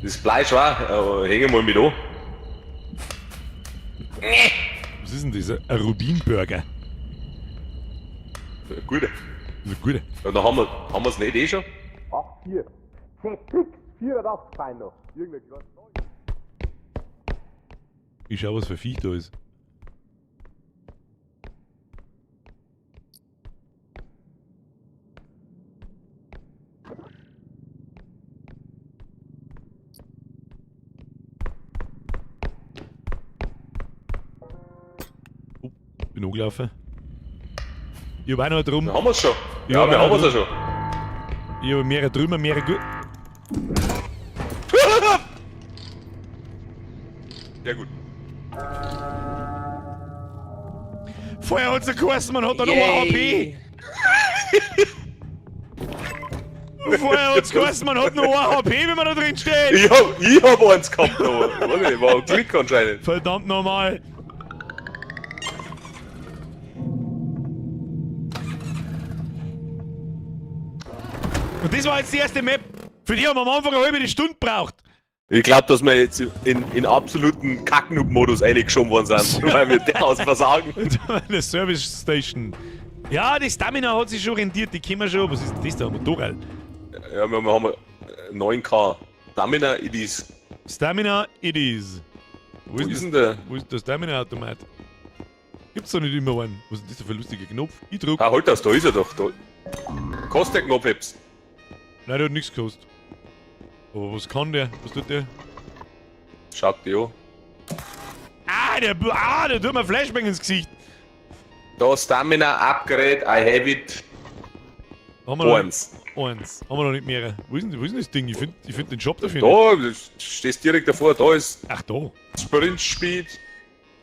S3: Das ist Blei schwer, aber hängen wir mal mit an.
S1: Was ist denn das? Ein Rubinburger.
S3: Gut.
S1: Das ist ein guter.
S3: Ja, dann haben wir es nicht eh schon.
S6: 8, 4. ZX 84 fein noch. Irgendein kleines
S1: Ich schau, was für Viech da ist. Oh, bin angelaufen. Ich hab auch noch drum.
S3: Dann haben wir es schon.
S1: Ja,
S3: Ja, wir haben es ja schon.
S1: Ich hab mehrere Trümmer, mehrere Gu
S3: Sehr gut.
S1: Vorher hat's ja geheißen, man hat dann noch ein HP. Vorher hat's geheißen, man hat nur ein HP, wenn man da drin steht.
S3: Ich hab eins gehabt, aber weiß nicht, war ein Glück anscheinend.
S1: Verdammt nochmal. Und das war jetzt die erste Map. Für die haben wir am Anfang eine halbe Stunde gebraucht.
S3: Ich glaube, dass wir jetzt in absoluten Kacknoob-Modus eingeschoben worden sind, weil wir dermaßen versagen.
S1: Eine Service Station. Ja, die Stamina hat sich schon rentiert, die kennen wir schon. Was ist denn das da? Ein Motorrad.
S3: Ja, wir haben 9K. Stamina, it is.
S1: Stamina, it is.
S3: Wo ist denn der?
S1: Wo ist der Stamina-Automat? Gibt's da nicht immer einen? Was ist denn das da für ein lustiger Knopf? Ich drück.
S3: Ah, halt das, da ist er doch. Da. Kostet der Knopf etwas?
S1: Nein, der hat nichts gekostet. Aber was kann der? Was tut der?
S3: Schaut die an.
S1: Ah, der tut mir Flashbang ins Gesicht.
S3: Da Stamina Upgrade, I have it.
S1: Haben wir noch
S3: Eins.
S1: Eins. Haben wir noch nicht mehrere. Wo ist denn das Ding? Ich find den Shop dafür nicht.
S3: Da, stehst direkt davor, da ist
S1: Ach, da.
S3: Sprint Speed.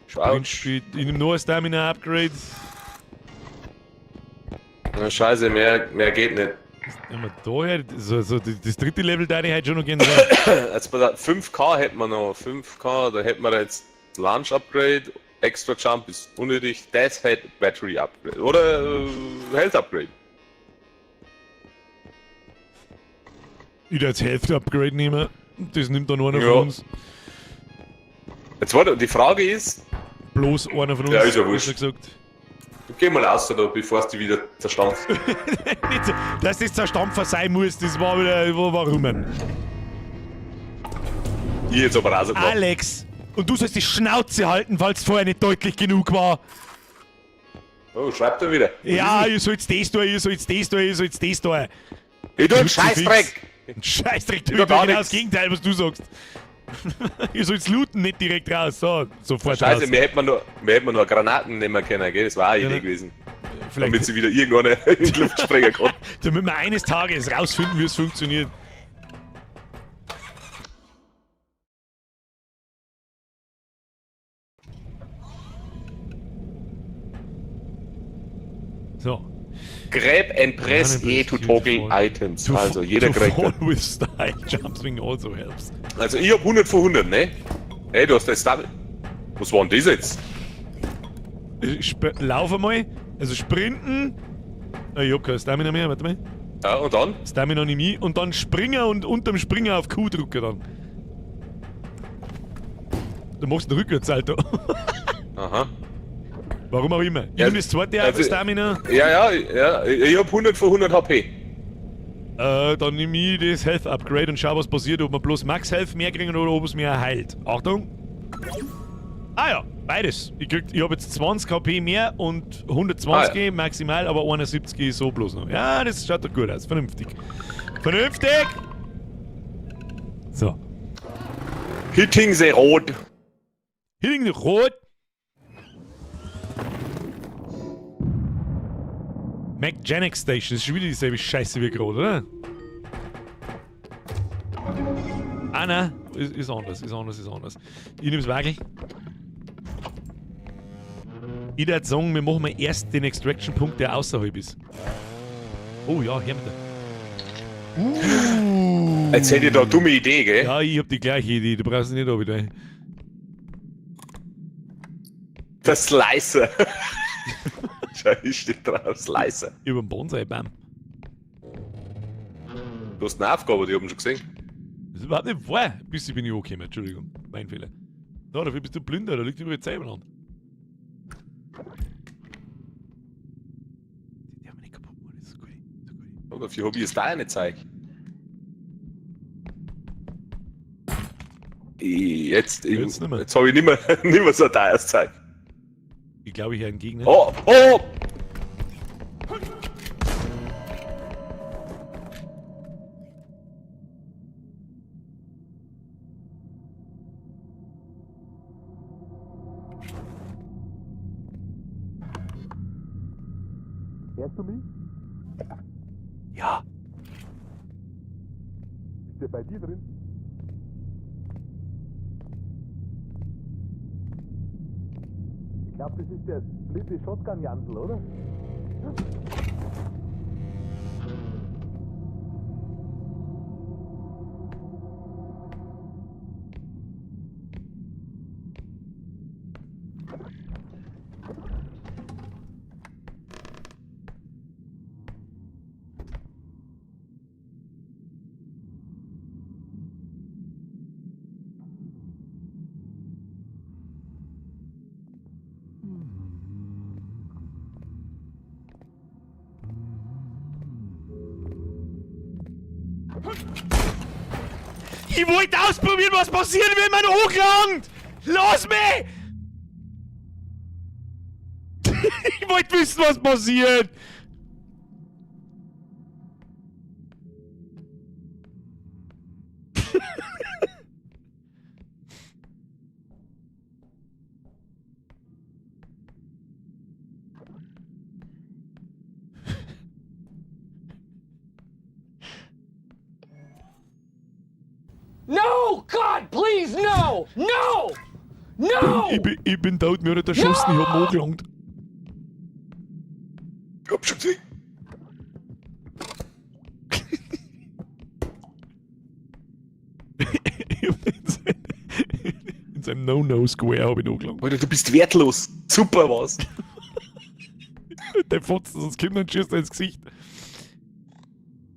S1: Sprint Speed. Ich nehme nur ein Stamina Upgrade.
S3: Na, scheiße, mehr geht nicht.
S1: Nehmen wir da her. So, das dritte Level da ich heute schon noch gerne sein.
S3: Jetzt bei der 5K hätten wir noch. 5K, da hätten wir jetzt Launch Upgrade, Extra Jump ist unnötig, Death Head Battery Upgrade oder Health Upgrade.
S1: Ich würde jetzt Health Upgrade nehmen. Das nimmt dann einer
S3: Ja.
S1: von uns.
S3: Jetzt warte, die Frage ist,
S1: Bloß einer von uns.
S3: Ja, ist ja wurscht.
S1: besser gesagt.
S3: geh mal raus da, bevor es die wieder zerstampft.
S1: Nicht, dass das Zerstampfer sein muss, das war wieder, warum?
S3: Ich jetzt aber rausgemacht.
S1: Alex, und du sollst die Schnauze halten, falls es vorher nicht deutlich genug war.
S3: Oh, schreibt er wieder.
S1: Ja, ihr sollt das tun, ihr sollt das tun, ihr sollt das tun.
S3: Ich tu einen Scheißdreck!
S1: Ein Scheißdreck, du
S3: Ich tu
S1: tust
S3: gar
S1: genau
S3: nix.
S1: das Gegenteil, was du sagst. Ihr sollt looten, nicht direkt raus. So, sofort
S3: Scheiße,
S1: raus.
S3: mir hätte man nur Granaten nehmen können, gell? Das war auch eine
S1: Ja.
S3: Idee gewesen.
S1: Vielleicht,
S3: Damit sie wieder irgendwann in die Luft springen kann.
S1: damit wir eines Tages rausfinden, wie es funktioniert. So.
S3: Grab and press E to toggle items. Also jeder
S1: to
S3: kriegt.
S1: fall with style. Jumping also helps.
S3: Also ich hab 100 von 100, ne? Ey, du hast das da. Was war denn das jetzt?
S1: Lauf einmal, also sprinten. Ich hab keine Stamina mehr, warte mal.
S3: Ja, und dann?
S1: Stamina nehme ich und dann springen und unterm Springer auf Q drücken dann. Du machst einen Rückwärtssalto.
S3: Aha.
S1: Warum auch immer. Ich
S3: Ja,
S1: nehme das zweite
S3: also-
S1: Stamina.
S3: Ja, ich hab 100 von 100 HP.
S1: Dann nehme ich das Health Upgrade und schau, was passiert, ob wir bloß Max Health mehr kriegen oder ob es mehr heilt. Achtung! Ah ja, beides. Ich hab jetzt 20 HP mehr und 120
S3: Ah, ja.
S1: maximal, aber 71 ist so bloß noch. Ja, das schaut doch gut aus. Vernünftig. Vernünftig! So.
S3: Hitting the road.
S1: Hitting the road. McJanic Station, das ist schon wieder dieselbe Scheiße wie gerade, oder? Ah nein, ist anders, ist anders, ist anders. Ich nehm's Wagel. Ich würd sagen, wir machen mal erst den Extraction-Punkt, der außerhalb ist. Oh ja, her mit der.
S3: Jetzt hätte ich da eine dumme Idee, gell?
S1: Ja, ich hab die gleiche Idee, du brauchst es nicht wieder.
S3: Der Slicer. Schau, ich steht drauf, Slicer.
S1: Über den Bonsai, bam.
S3: Du hast eine Aufgabe, die hab ich schon gesehen.
S1: Das ist überhaupt nicht wahr. Ein bisschen bin ich angekommen, Entschuldigung. Mein Fehler. Da, dafür bist du blinder, da liegt überall Zeug umeinander. Die darf man nicht kaputt machen, das ist gut. Das ist gut.
S3: Ja, dafür hab ich das da nicht Zeug. Jetzt, ich,
S1: Jetzt nicht mehr.
S3: jetzt hab ich nicht mehr, nicht mehr so ein teures Zeug.
S1: Ich glaube, ich habe einen Gegner.
S3: Oh, oh!
S6: Hörst du mich?
S1: Ja.
S6: Ist der bei dir drin? Ich glaub, das ist der blinde Shotgun-Jandl, oder?
S1: Ich wollte ausprobieren, was passiert, wenn man hochlangt! Lass mich! Ich wollte wissen, was passiert!
S6: No! God, please, no! No! No!
S1: Ich bin tot, mir hat erschossen, ich hab ihn angelangt.
S3: Ich hab schon gesehen.
S1: Ich hab in seinem No-No-Square hab ich ihn angelangt.
S3: Alter, du bist wertlos. Super was.
S1: Der Fotzen, sonst kommt und schießt er ins Gesicht.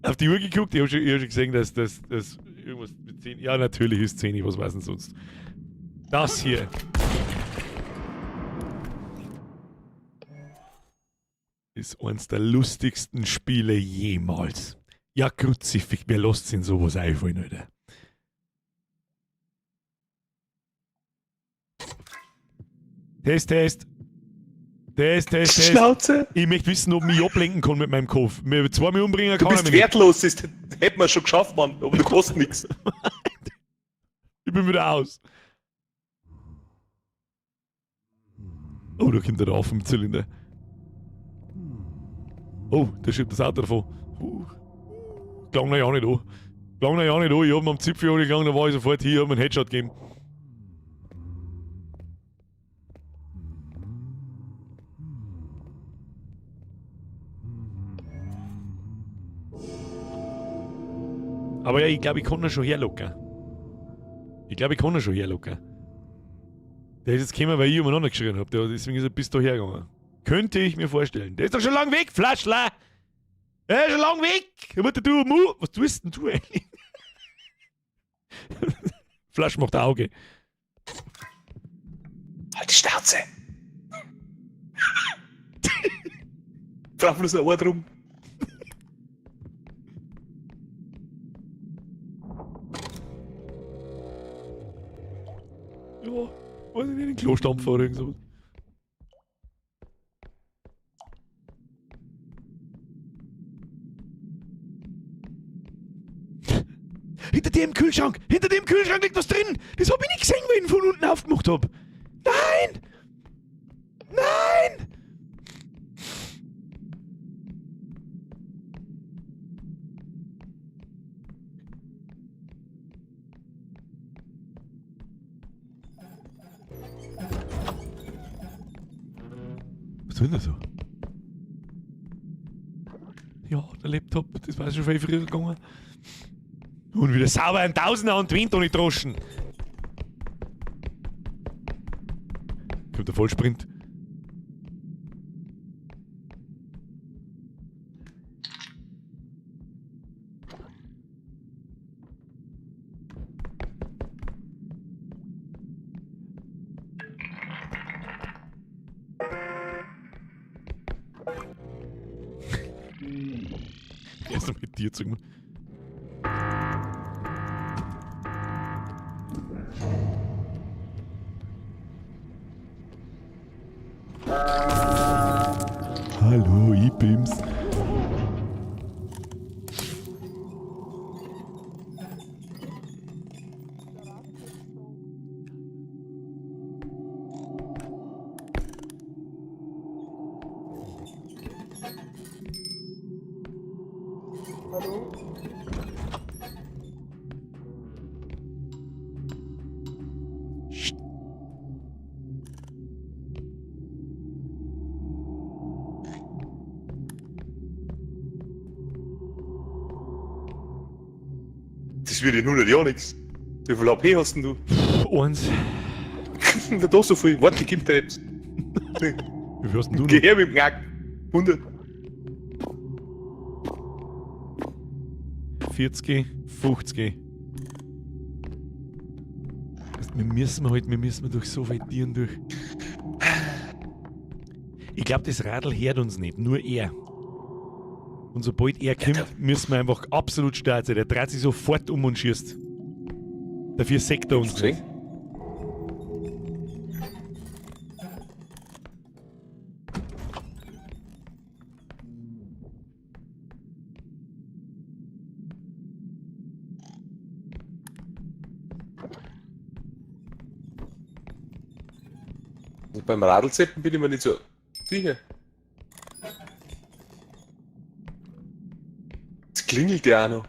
S1: Auf die Uhr geguckt, ich hab schon gesehen, dass das irgendwas mit 10. Ja, natürlich ist 10, was weiß denn sonst. Das hier. Ist eins der lustigsten Spiele jemals. Ja, Kruzifix, wer lässt sich denn sowas einfallen, Alter? Test, Test. Test, Test, Test.
S3: Schnauze.
S1: Ich möchte wissen, ob mich ablenken kann mit meinem Kopf. Mir zweimal umbringen
S3: Du
S1: kann
S3: bist
S1: er mich nicht.
S3: wertlos, das hätten wir schon geschafft, Mann. Aber du kostet nichts.
S1: Ich bin wieder aus. Oh, da kommt er da auf dem Zylinder. Oh, da schiebt das Auto davon. Klang noch ja nicht an. Klang noch ja nicht an. Ich hab ihn am Zipfel angegangen, da war ich sofort hier, hab mir einen Headshot gegeben. Aber ja, ich glaube, ich kann ihn schon herlocken. Ich glaube, ich kann ihn schon herlocken. Der ist jetzt gekommen, weil ich umeinander geschrien hab. Deswegen ist er bis daher gegangen. Könnte ich mir vorstellen. Der ist doch schon lang weg, Flaschler! Der ist schon lang weg! Du, Mu, was tust denn du eigentlich? Flasch macht Auge.
S3: Halt die Schnauze! Brauch bloß ein Ohr drum.
S1: Ja, weiß ich nicht, den Klostampfer oder irgend sowas. Hinter dem Kühlschrank! Hinter dem Kühlschrank liegt was drin! Das hab ich nicht gesehen, weil ich ihn von unten aufgemacht hab! Nein! Nein! Was tut denn da so? Ja, der Laptop, das war schon viel früher gegangen. Und wieder sauber ein Tausender und Wind ohne Droschen. Kommt der Vollsprint. Erst mit dir zu. Hallo, ich bin's.
S3: Das wird in 100 Jahren nichts. Wie viel AP hast denn du?
S1: Puh, eins.
S3: Na doch so viel. Warte, gib dir jetzt.
S1: Wie viel hast denn du
S3: Geh
S1: noch?
S3: her mit dem Knack. 100.
S1: 40, 50. Weißt, wir müssen durch so viele Tieren durch. Ich glaub, das Radl hört uns nicht, nur er. Und sobald er kommt, müssen wir einfach absolut stark sein. Der dreht sich sofort um und schießt. Dafür sägt er uns nicht.
S3: Also beim Radlzeppen bin ich mir nicht so sicher. Es klingelt ja auch noch.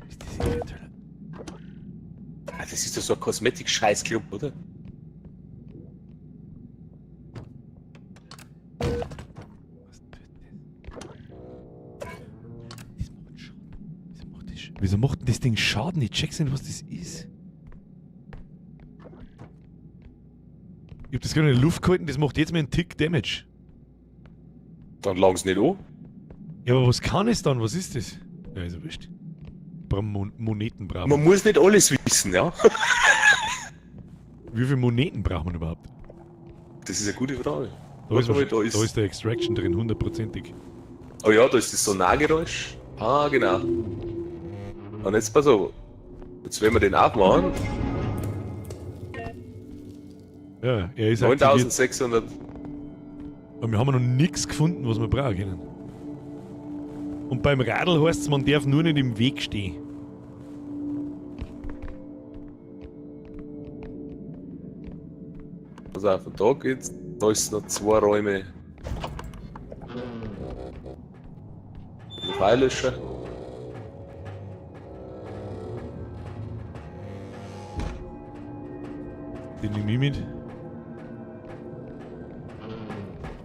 S1: Ist das eventuell?
S3: Ah, das ist doch so ein Kosmetik-Scheiß-Club, oder?
S1: Was tut das? Das macht Schaden. Wieso macht denn das Ding Schaden? Ich check's nicht, was das ist. Ich hab das gerade in die Luft gehalten, das macht jetzt mal einen Tick Damage.
S3: Dann lang's nicht an.
S1: Ja, aber was kann es dann? Was ist das? Ja, ist ja wurscht. Moneten brauchen.
S3: Man muss nicht alles wissen, ja?
S1: Wie viele Moneten braucht man überhaupt?
S3: Das ist eine gute Frage.
S1: Da ist,
S3: Warte mal, da
S1: da
S3: ist
S1: ist der Extraction drin, hundertprozentig.
S3: Oh ja, da ist das Sonargeräusch. Ah, genau. Und jetzt pass auf. Jetzt werden wir den aufmachen.
S1: Ja, er ist aktiviert.
S3: 9600.
S1: Aber wir haben noch nichts gefunden, was wir brauchen können. Und beim Radl heißt's, man darf nur nicht im Weg stehen.
S3: Pass auf, und da geht's. Da ist noch 2 Räume. Pfeillöscher.
S1: Den nehme ich mit.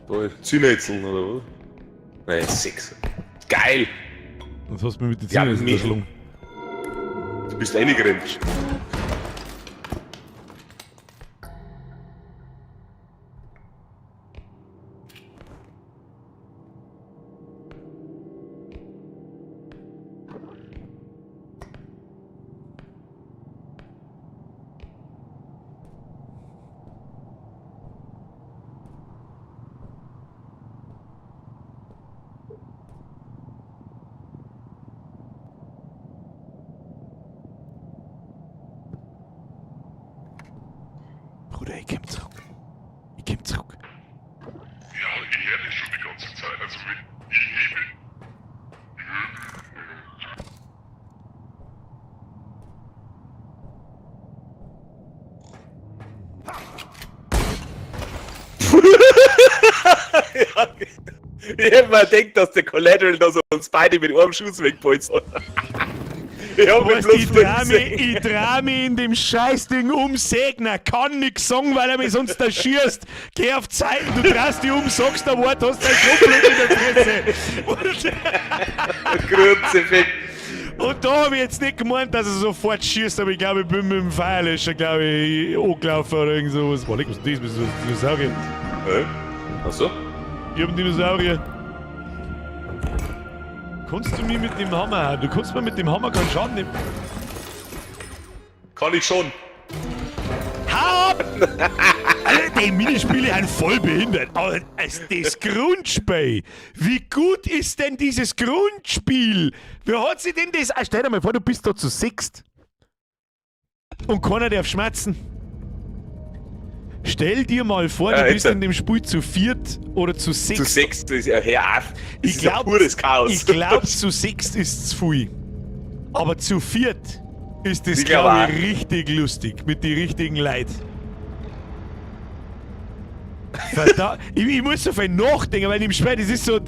S3: Da, Zündhölzeln oder was? Nein, 6. Geil!
S1: Das hast du mir mit den
S3: Ja,
S1: Zähnen
S3: mich.
S1: verschlungen.
S3: Du bist reingerannt.
S1: Bruder, ich komm zurück. Ich komm zurück.
S7: Ja, ich höre dich schon die ganze Zeit. Also, ich hebe.
S3: Ich hab mir gedacht, dass der Collateral da so uns beide mit einem Schuss wegbolzt hat. Ich hab mich
S1: Weißt,
S3: bloß
S1: ich dreh mich, ich dreh mich in dem Scheißding um, Segner, kann nix sagen, weil er mich sonst da schießt. Geh auf Zeiten, du drehst dich um, sagst ein Wort, hast dein Kopfblut in der Fresse.
S3: Kruzifix.
S1: Und da hab ich jetzt nicht gemeint, dass er sofort schießt, aber ich glaube, ich bin mit dem Feuerlöscher, glaube ich, angelaufen oder irgend sowas. Boah, leck, was ist denn das? Was ist das? Dinosaurier?
S3: Hä? Achso?
S1: Ich hab einen Dinosaurier. Kannst du mir mit dem Hammer hauen? Du kannst mir mit dem Hammer keinen Schaden nehmen.
S3: Kann ich schon.
S1: Hau ab! Alter, die Minispiele sind voll behindert. Aber das Grundspiel. Wie gut ist denn dieses Grundspiel? Wer hat sich denn das... Ah, stell dir mal vor, du bist da zu sechst. Und keiner darf schmerzen. Stell dir mal vor,
S3: Ja,
S1: du bist
S3: jetzt.
S1: in dem Spiel zu viert oder zu sechst.
S3: Zu sechs, das ist ja, hör auf. Das
S1: Ich
S3: ist ja
S1: glaub,
S3: pures Chaos.
S1: Ich glaube, zu sechst ist zu viel. Aber zu viert ist das,
S3: Ich glaub
S1: glaube ich,
S3: auch.
S1: richtig lustig. Mit den richtigen Leuten. Verdammt. Ich muss so viel nachdenken, weil im Spiel, das ist so,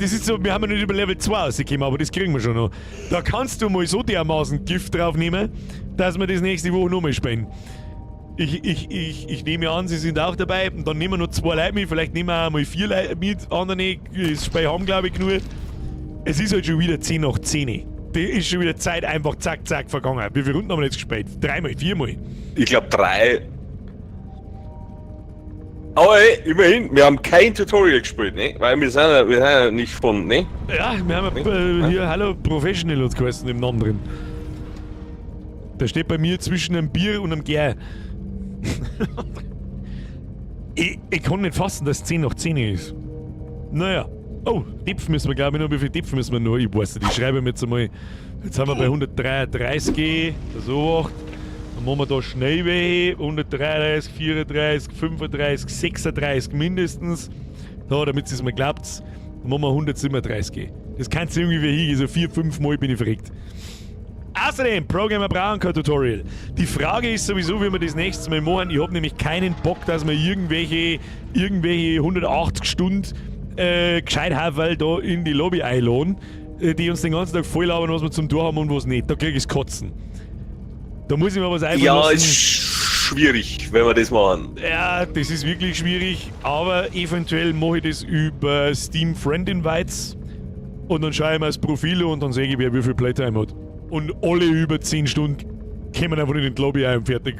S1: wir haben ja nicht über Level 2 rausgekommen, aber das kriegen wir schon noch. Da kannst du mal so dermaßen Gift draufnehmen, dass wir das nächste Woche nochmal spielen. Ich nehme an, sie sind auch dabei. Und dann nehmen wir noch 2 Leute mit, vielleicht nehmen wir auch mal 4 Leute mit. Andere, das Spiel haben, glaube ich, genug. Es ist halt schon wieder 10 nach 10. Die ist schon wieder Zeit einfach zack, zack vergangen. Wie viele Runden haben wir jetzt gespielt? 3-mal, 4-mal?
S3: Ich glaub 3. Aber ey, immerhin, wir haben kein Tutorial gespielt, ne? Weil wir sind ja nicht von, ne?
S1: Ja, wir haben ja, hier Hallo Professional hat geheißen im Namen drin. Da steht bei mir zwischen einem Bier und einem Gär. Ich kann nicht fassen, dass 10 nach 10 ist. Naja. Oh, Depf müssen wir, glaube ich, noch. Wie viel Depf müssen wir noch? Ich weiß nicht, ich schreibe mir jetzt einmal. Jetzt sind wir bei 133, so 8. Dann machen wir da schnell weh. 133, 34, 35, 36 mindestens. Da, damit es mir glaubt, dann machen wir 137. Das kannst du irgendwie wie hingehen, so 4, 5 Mal bin ich verrückt. Außerdem, Programmer brauchen kein Tutorial. Die Frage ist sowieso, wie wir das nächste Mal machen. Ich hab nämlich keinen Bock, dass wir irgendwelche 180 Stunden Gescheithafel da in die Lobby einladen, die uns den ganzen Tag voll labern, was wir zum Tor haben und was nicht. Da krieg ich's Kotzen. Da muss ich mir was einfallen
S3: Ja,
S1: lassen.
S3: ist schwierig, wenn wir das machen.
S1: Ja, das ist wirklich schwierig, aber eventuell mache ich das über Steam Friend Invites und dann schaue ich mir das Profil an und dann sehe ich, wer wie viel Playtime hat. Und alle über 10 Stunden kommen einfach in die Lobby ein und fertig.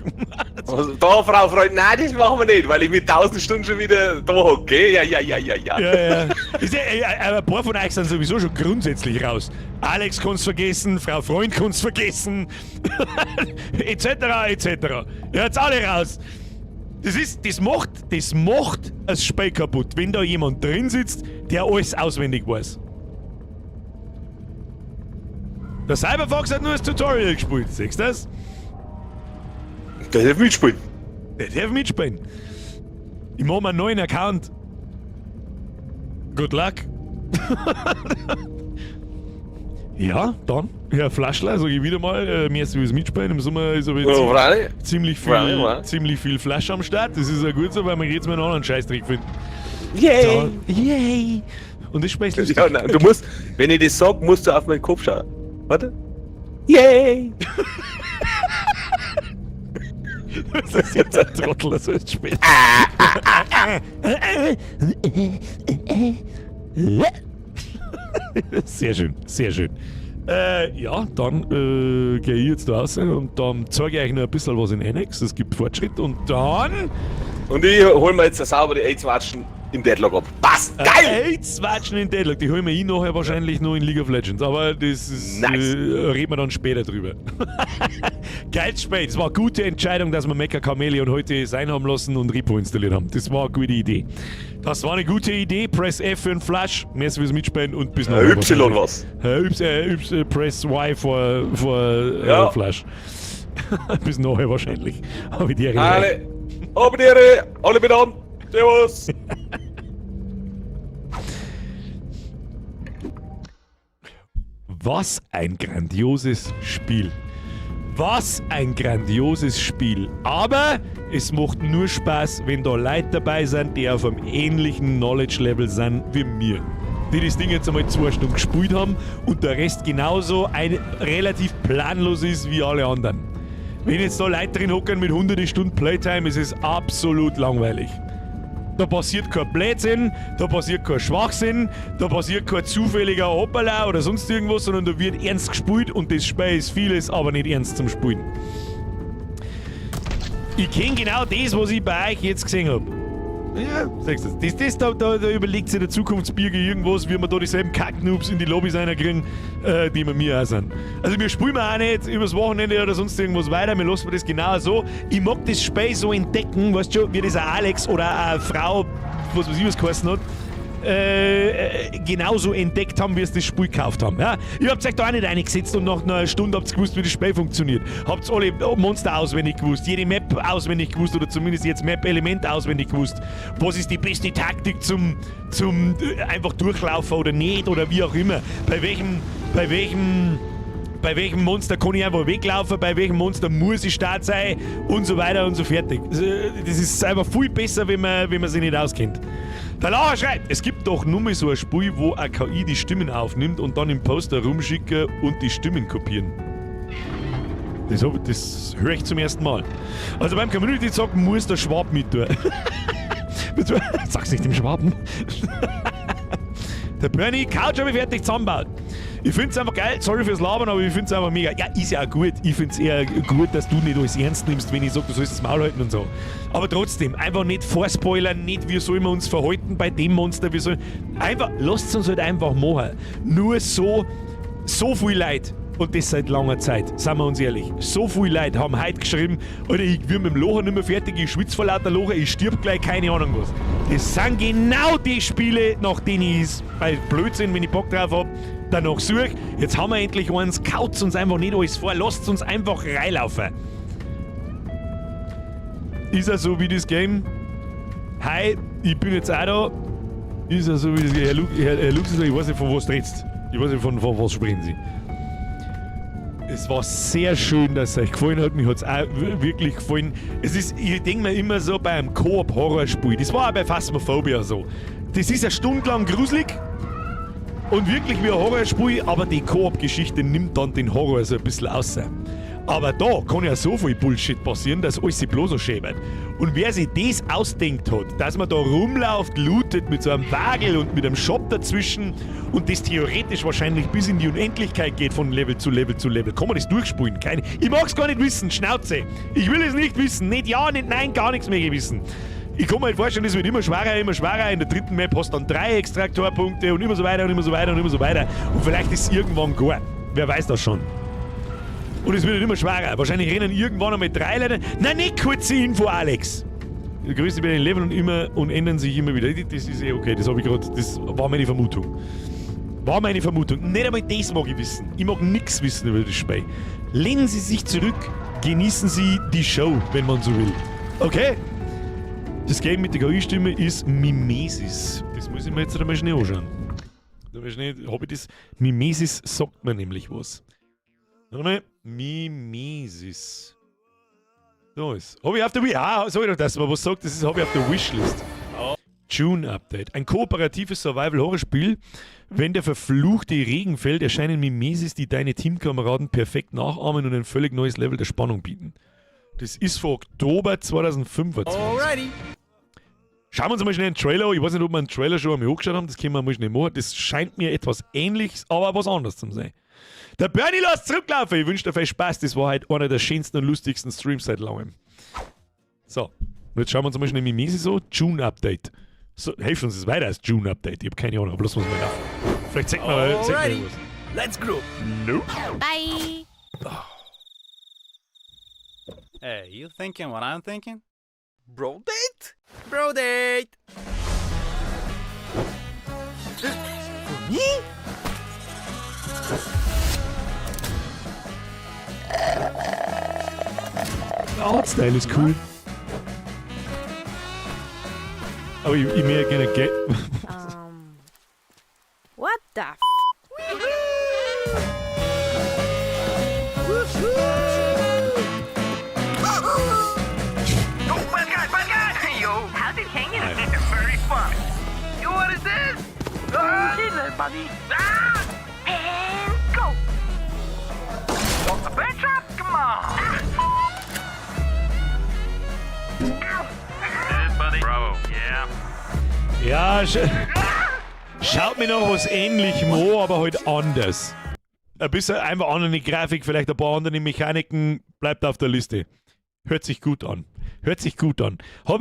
S3: Also, da, Frau Freund, nein, das machen wir nicht, weil ich mit 1000 Stunden schon wieder da hocke, gell? Ja, ja, ja, ja, ja.
S1: Ja, ja. Ist ja, aber ein paar von euch sind sowieso schon grundsätzlich raus. Alex kannst vergessen, Frau Freund kannst vergessen, et cetera, et cetera. Ja, jetzt alle raus. Das macht das Spiel kaputt, wenn da jemand drin sitzt, der alles auswendig weiß. Der Cyberfox hat nur das Tutorial gespielt, siehst du das?
S3: Der darf mitspielen.
S1: Der darf mitspielen. Ich mach mir einen neuen Account. Good luck. Ja, dann. Herr Flaschler, sag ich wieder mal, mir ist es mitspielen. Im Sommer ist aber jetzt
S3: Ja, freilich. Freilich, freilich.
S1: ziemlich viel Flasche am Start. Das ist ja gut so, weil wir jetzt mal einen anderen Scheißdreck finden.
S3: Yay!
S1: So. Yay! Und das Spiel ist lustig.
S3: Ja, nein, du musst, wenn ich das sag, musst du auf meinen Kopf schauen. Warte. Yay!
S1: Das ist jetzt ein Trottel, das ist spät. Sehr schön, sehr schön. Ja, dann gehe ich jetzt da raus und dann zeige ich euch noch ein bisschen was in Annex. Es gibt Fortschritt und dann.
S3: Und ich hol mir jetzt eine saubere AIDS-Watschen im Deadlock ab. Passt! Geil!
S1: AIDS-Watschen in Deadlock, die holen wir eh nachher wahrscheinlich noch in League of Legends. Aber das ist,
S3: Nice.
S1: reden wir dann später drüber. Geil spät. Es war eine gute Entscheidung, dass wir Mecha Chameleon heute sein haben lassen und Repo installiert haben. Das war eine gute Idee. Das war eine gute Idee. Press F für einen Flash. Merci fürs Mitspielen und bis nachher.
S3: Y was.
S1: Y, y, press Y for
S3: Ja.
S1: Flash. Bis nachher wahrscheinlich. Habe ich die Ehre.
S3: Alle, habe die Ehre, alle miteinander. Servus!
S1: Was ein grandioses Spiel. Was ein grandioses Spiel. Aber es macht nur Spaß, wenn da Leute dabei sind, die auf einem ähnlichen Knowledge-Level sind wie mir. Die das Ding jetzt einmal 2 Stunden gespielt haben und der Rest genauso ein, relativ planlos ist wie alle anderen. Wenn jetzt da Leute drin hocken mit hunderte Stunden Playtime, ist es absolut langweilig. Da passiert kein Blödsinn, da passiert kein Schwachsinn, da passiert kein zufälliger Hoppala oder sonst irgendwas, sondern da wird ernst gespielt und das Spiel ist vieles, aber nicht ernst zum Spielen. Ich kenne genau das, was ich bei euch jetzt gesehen habe. Ja, siehst du das? Da überlegt sich der Zukunftsbürger irgendwas, wie wir da dieselben Kacknoobs in die Lobbys reinkriegen, die wir mir auch sind. Also wir spielen auch nicht übers Wochenende oder sonst irgendwas weiter, wir lassen das genau so. Ich mag das Spiel so entdecken, weißt du schon, wie das ein Alex oder eine Frau, was weiß ich was geheißen hat, genauso entdeckt haben, wie sie das Spiel gekauft haben. Ja? Ihr habt euch da auch nicht reingesetzt und nach einer Stunde habt ihr gewusst, wie das Spiel funktioniert. Habt alle Monster auswendig gewusst, jede Map auswendig gewusst oder zumindest jetzt Map-Element auswendig gewusst. Was ist die beste Taktik zum einfach durchlaufen oder nicht oder wie auch immer. Bei welchem Monster kann ich einfach weglaufen, bei welchem Monster muss ich Start sein und so weiter und so fertig. Also, das ist einfach viel besser, wenn man sich nicht auskennt. Der Lacher schreibt, es gibt doch nur mal so ein Spiel, wo eine KI die Stimmen aufnimmt und dann im Poster rumschicken und die Stimmen kopieren. Das höre ich zum ersten Mal. Also beim Community zocken muss der Schwab mit tun. Sag's nicht dem Schwaben. Der Bernie, Couch habe ich fertig zusammengebaut. Ich find's einfach geil, sorry fürs Labern, aber ich find's einfach mega. Ja, ist ja auch gut. Ich find's eher gut, dass du nicht alles ernst nimmst, wenn ich sag, du sollst das Maul halten und so. Aber trotzdem, einfach nicht vorspoilern, nicht wie sollen wir uns verhalten bei dem Monster, wir sollen. Einfach, lasst uns halt einfach machen. Nur so, so viel Leid und das seit langer Zeit, seien wir uns ehrlich. So viel Leute haben heute geschrieben, Alter, ich bin mit dem Lachen nicht mehr fertig, ich schwitze vor lauter Lachen, ich stirb gleich, keine Ahnung was. Das sind genau die Spiele, nach denen ich es bei Blödsinn, wenn ich Bock drauf hab, danach suche. Jetzt haben wir endlich eins, kaut's uns einfach nicht alles vor, lasst uns einfach reinlaufen. Ist er so wie das Game? Hi, ich bin jetzt auch da. Ist er so wie das Game? Herr Luxus, ich weiß nicht, von was du redest. Ich weiß nicht, von was sprechen Sie. Es war sehr schön, dass es euch gefallen hat. Mir hat es auch wirklich gefallen. Es ist, ich denke mir immer so bei einem Koop-Horrorspiel, das war auch bei Phasmophobia so. Das ist eine Stunde lang gruselig und wirklich wie ein Horrorspiel, aber die Koop-Geschichte nimmt dann den Horror so ein bisschen aus. Aber da kann ja so viel Bullshit passieren, dass alles sich bloß so schäbert. Und wer sich das ausdenkt hat, dass man da rumläuft, lootet mit so einem Wagel und mit einem Shop dazwischen und das theoretisch wahrscheinlich bis in die Unendlichkeit geht von Level zu Level zu Level. Kann man das durchspielen? Keine. Ich mag's gar nicht wissen, Schnauze. Ich will es nicht wissen. Nicht ja, nicht nein, gar nichts mehr wissen. Ich kann mir halt vorstellen, es wird immer schwerer, immer schwerer. In der dritten Map hast du dann drei Extraktorpunkte und immer so weiter und immer so weiter und immer so weiter. Und vielleicht ist es irgendwann gar. Wer weiß das schon. Und es wird halt immer schwerer. Wahrscheinlich rennen irgendwann einmal drei Leute. Nein, nicht kurze Info, Alex. Die Größe bei den Leveln und immer und ändern sich immer wieder. Das ist eh okay, das habe ich gerade, das war meine Vermutung. War meine Vermutung. Nicht einmal das mag ich wissen. Ich mag nichts wissen über das Spiel. Lehnen Sie sich zurück, genießen Sie die Show, wenn man so will. Okay? Das Game mit der KI-Stimme ist Mimesis. Das muss ich mir jetzt einmal schnell anschauen. Da schnell, hab ich das? Mimesis sagt mir nämlich was. Warte mal. Mimesis. Da ist. Hab ich auf der Wish. Ah, sorry doch, dass man was sagt, das ist, hab ich auf der Wishlist. June Update. Ein kooperatives Survival-Horror-Spiel. Wenn der verfluchte Regen fällt, erscheinen Mimesis, die deine Teamkameraden perfekt nachahmen und ein völlig neues Level der Spannung bieten. Das ist von Oktober 2025.
S2: Alrighty.
S1: Schauen wir uns mal schnell einen Trailer an. Ich weiß nicht, ob wir einen Trailer schon einmal angeschaut haben. Das können wir mal schnell machen. Das scheint mir etwas Ähnliches, aber was anderes zu sein. Der Bernie lässt zurücklaufen. Ich wünsche dir viel Spaß. Das war halt einer der schönsten und lustigsten Streams seit langem. So, und jetzt schauen wir uns mal schnell Mimesis an. June Update. So, helft uns das weiter als June Update. Ich habe keine Ahnung, aber lassen wir es mal laufen. Vielleicht zeigt man was.
S2: Let's group.
S1: Nope.
S8: Bye.
S9: Hey, you thinking what I'm thinking?
S2: Bro date?
S9: Bro date!
S2: For me?
S1: Der Artstyle ist cool. Aber ich möchte gerne Geld.
S8: What the f?
S10: Oh, bad guy, bad guy! Yo, how's it hanging? Very fun. Yo, what is this? Ah, buddy. Ah! And go! Oh, a bird trap? Come on! Ah. Ow. Buddy. Bravo. Yeah.
S1: Ja, schaut mir noch was ähnlich an, aber halt anders. Ein bisschen einfach andere Grafik, vielleicht ein paar andere Mechaniken, bleibt auf der Liste. Hört sich gut an. Hört sich gut an.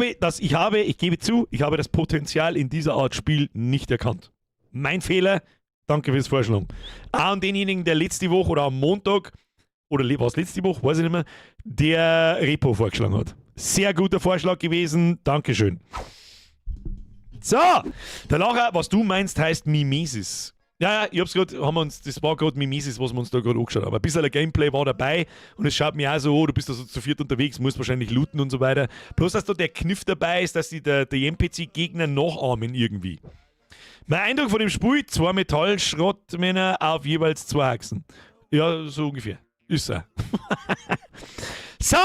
S1: Ich gebe zu, ich habe das Potenzial in dieser Art Spiel nicht erkannt. Mein Fehler, danke fürs Vorschlagen. Auch an denjenigen, der letzte Woche oder am Montag, oder war es letzte Woche, weiß ich nicht mehr, der Repo vorgeschlagen hat. Sehr guter Vorschlag gewesen, Dankeschön. So, der Lacher, was du meinst, heißt Mimesis. Ja, ich hab's grad, haben wir uns, das war gerade Mimesis, was wir uns da gerade angeschaut haben. Ein bisschen Gameplay war dabei und es schaut mir auch so, oh, du bist da so zu viert unterwegs, musst wahrscheinlich looten und so weiter. Bloß, dass da der Kniff dabei ist, dass die der NPC-Gegner nachahmen irgendwie. Mein Eindruck von dem Spiel: zwei Metallschrottmänner auf jeweils zwei Achsen. Ja, so ungefähr. Ist er. So!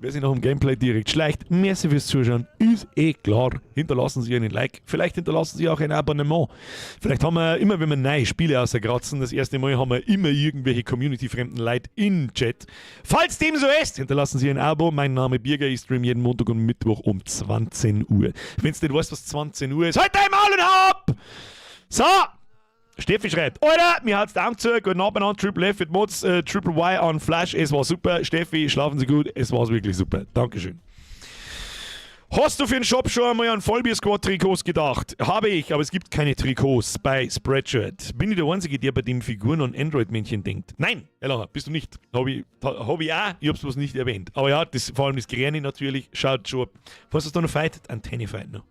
S1: Wer sich noch im Gameplay direkt schleicht, merci fürs Zuschauen, ist eh klar. Hinterlassen Sie einen Like, vielleicht hinterlassen Sie auch ein Abonnement. Vielleicht haben wir immer, wenn wir neue Spiele rauskratzen, das erste Mal haben wir immer irgendwelche community-fremden Leute im Chat. Falls dem so ist, hinterlassen Sie ein Abo. Mein Name Birger, ich stream jeden Montag und Mittwoch um 20 Uhr. Wenn du nicht weißt, was 20 Uhr ist, halt dein Maul und hau ab! So! Steffi schreibt: Alter, mir hat's die Augen zu, guten Abend an Triple F mit Mods, Triple Y on Flash, es war super. Steffi, schlafen Sie gut, es war wirklich super. Dankeschön. Hast du für den Shop schon einmal an Vollbier-Squad-Trikots gedacht? Habe ich, aber es gibt keine Trikots bei Spreadshirt. Bin ich der Einzige, der bei den Figuren an Android-Männchen denkt? Nein, Herr Lacher, bist du nicht. Habe ich, hab ich auch, ich hab's bloß nicht erwähnt. Aber ja, das, vor allem das Grüne natürlich, schaut schon. Was ist da noch fightet? Antenne fight noch.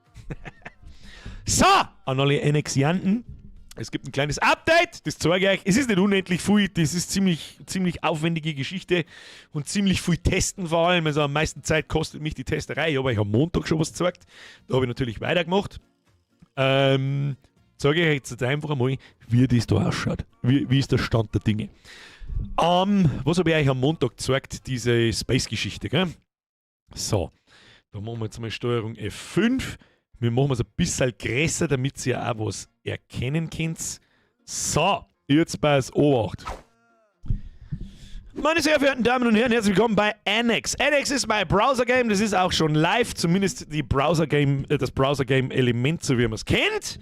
S1: So, an alle Annexianten. Es gibt ein kleines Update, das zeige ich euch. Es ist nicht unendlich viel, das ist ziemlich, ziemlich aufwendige Geschichte und ziemlich viel Testen vor allem. Also am meisten Zeit kostet mich die Testerei, aber ich habe am Montag schon was gezeigt. Da habe ich natürlich weitergemacht. Zeige ich euch jetzt einfach einmal, wie das da ausschaut. Wie ist der Stand der Dinge? Was habe ich euch am Montag gezeigt? Diese Space-Geschichte, gell? So, da machen wir jetzt mal Steuerung F5. Wir machen es ein bisschen größer, damit ihr auch was erkennen könnt. So, jetzt pass Obacht. Meine sehr verehrten Damen und Herren, herzlich willkommen bei Annex. Annex ist mein Browser-Game, das ist auch schon live, zumindest die das Browser-Game-Element, so wie man es kennt.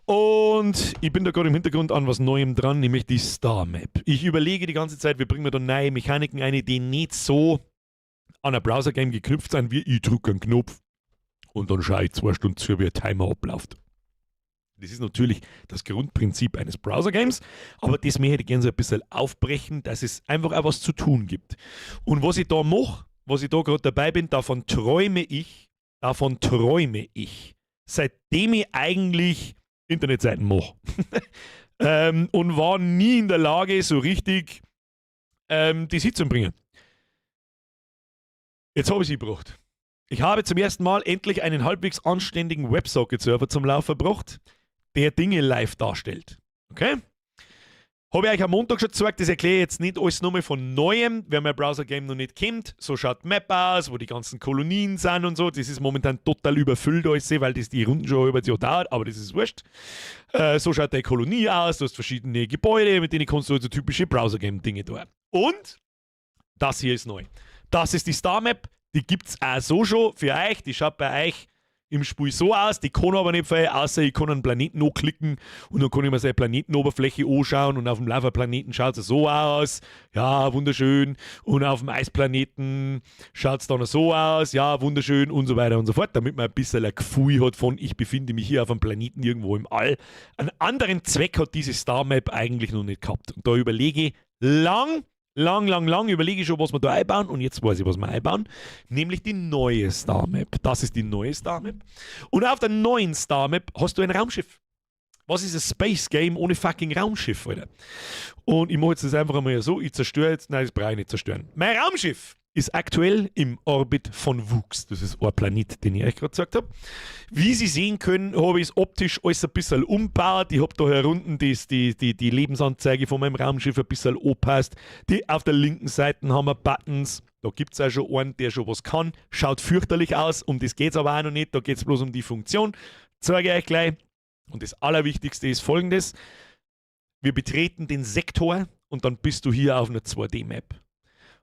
S1: Und ich bin da gerade im Hintergrund an was Neuem dran, nämlich die Star Map. Ich überlege die ganze Zeit, wir bringen da neue Mechaniken ein, die nicht so an ein Browser-Game geknüpft sind, wie ich drücke einen Knopf und dann schaue ich 2 Stunden zu, wie ein Timer abläuft. Das ist natürlich das Grundprinzip eines Browser-Games, aber das möchte ich gerne so ein bisschen aufbrechen, dass es einfach auch was zu tun gibt. Und was ich da mache, was ich da gerade dabei bin, davon träume ich, seitdem ich eigentlich Internetseiten mache. Und war nie in der Lage, so richtig das hinzubringen. Jetzt habe ich sie gebracht. Ich habe zum ersten Mal endlich einen halbwegs anständigen WebSocket-Server zum Laufen gebracht, der Dinge live darstellt. Okay? Habe ich euch am Montag schon gezeigt, das erkläre ich jetzt nicht alles nochmal von Neuem, wer mein Browser-Game noch nicht kennt. So schaut die Map aus, wo die ganzen Kolonien sind und so. Das ist momentan total überfüllt alles, weil das die Runden schon über das Jahr dauert, aber das ist wurscht. So schaut die Kolonie aus, du hast verschiedene Gebäude, mit denen kannst du also typische Browser-Game-Dinge tun. Und das hier ist neu. Das ist die Star Map. Die gibt es auch so schon für euch. Die schaut bei euch im Spiel so aus. Die kann aber nicht viel, außer ich kann einen Planeten anklicken und dann kann ich mir seine Planetenoberfläche anschauen und auf dem Lavaplaneten schaut es so aus. Ja, wunderschön. Und auf dem Eisplaneten schaut es dann so aus. Ja, wunderschön und so weiter und so fort, damit man ein bisschen ein Gefühl hat von, ich befinde mich hier auf einem Planeten irgendwo im All. Einen anderen Zweck hat diese Star Map eigentlich noch nicht gehabt. Und da überlege ich lang, lang, lang, lang überlege ich schon, was wir da einbauen und jetzt weiß ich, was wir einbauen, nämlich die neue Star Map. Das ist die neue Star Map. Und auf der neuen Star Map hast du ein Raumschiff. Was ist ein Space Game ohne fucking Raumschiff, Alter? Und ich mache jetzt das einfach einmal so, ich zerstöre jetzt, nein, das brauche ich nicht zerstören. Mein Raumschiff ist aktuell im Orbit von Wuchs. Das ist ein Planet, den ich euch gerade gesagt habe. Wie Sie sehen können, habe ich es optisch alles ein bisschen umgebaut. Ich habe da herunten die Lebensanzeige von meinem Raumschiff ein bisschen angepasst. Die auf der linken Seite haben wir Buttons. Da gibt es auch schon einen, der schon was kann. Schaut fürchterlich aus. Um das geht es aber auch noch nicht. Da geht es bloß um die Funktion. Zeige ich euch gleich. Und das Allerwichtigste ist folgendes. Wir betreten den Sektor und dann bist du hier auf einer 2D-Map.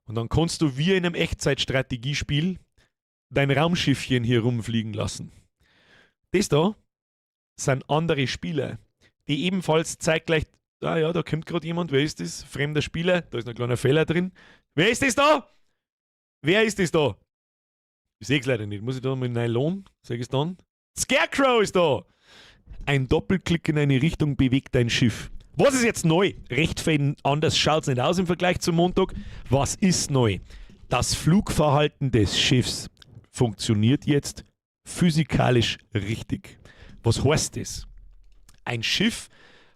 S1: Und dann kannst du wie in einem Echtzeitstrategiespiel dein Raumschiffchen hier rumfliegen lassen. Das da sind andere Spieler, die ebenfalls zeitgleich. Ah ja, da kommt gerade jemand. Wer ist das? Fremder Spieler. Da ist ein kleiner Fehler drin. Wer ist das da? Wer ist das da? Ich sehe es leider nicht. Muss ich da mit Nylon? Sag ich es dann? Scarecrow ist da! Ein Doppelklick in eine Richtung bewegt dein Schiff. Was ist jetzt neu? Recht viel anders schaut es nicht aus im Vergleich zum Montag. Was ist neu? Das Flugverhalten des Schiffs funktioniert jetzt physikalisch richtig. Was heißt das? Ein Schiff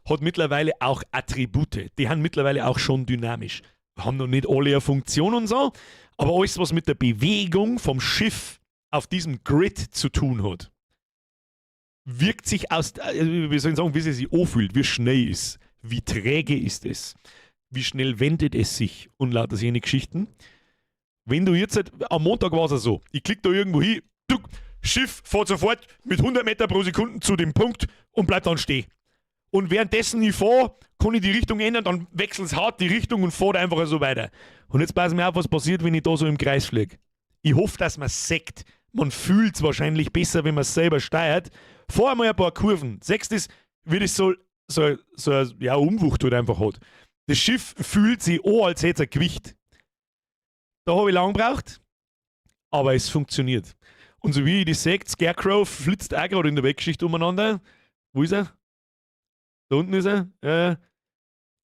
S1: hat mittlerweile auch Attribute. Die haben mittlerweile auch schon dynamisch. Haben noch nicht alle eine Funktion und so, aber alles, was mit der Bewegung vom Schiff auf diesem Grid zu tun hat, wirkt sich aus, wie soll ich sagen, wie es sich anfühlt, wie schnell ist, wie träge ist es, wie schnell wendet es sich und lauter solche Geschichten. Wenn du jetzt, halt, am Montag war es ja so, ich klicke da irgendwo hin, tuck, Schiff fährt sofort mit 100 Meter pro Sekunde zu dem Punkt und bleibt dann stehen. Und währenddessen ich fahre, kann ich die Richtung ändern, dann wechselt es hart die Richtung und fährt einfach so weiter. Und jetzt pass mir auf, was passiert, wenn ich da so im Kreis fliege. Ich hoffe, dass man es sieht. Man fühlt es wahrscheinlich besser, wenn man es selber steuert. Fahr mal ein paar Kurven. Sechst es, wie das so, ja, Umwucht halt einfach hat. Das Schiff fühlt sich an, als hätte es ein Gewicht. Da habe ich lang gebraucht, aber es funktioniert. Und so wie ich das sehe, Scarecrow flitzt auch gerade in der Weggeschichte umeinander. Wo ist er? Da unten ist er.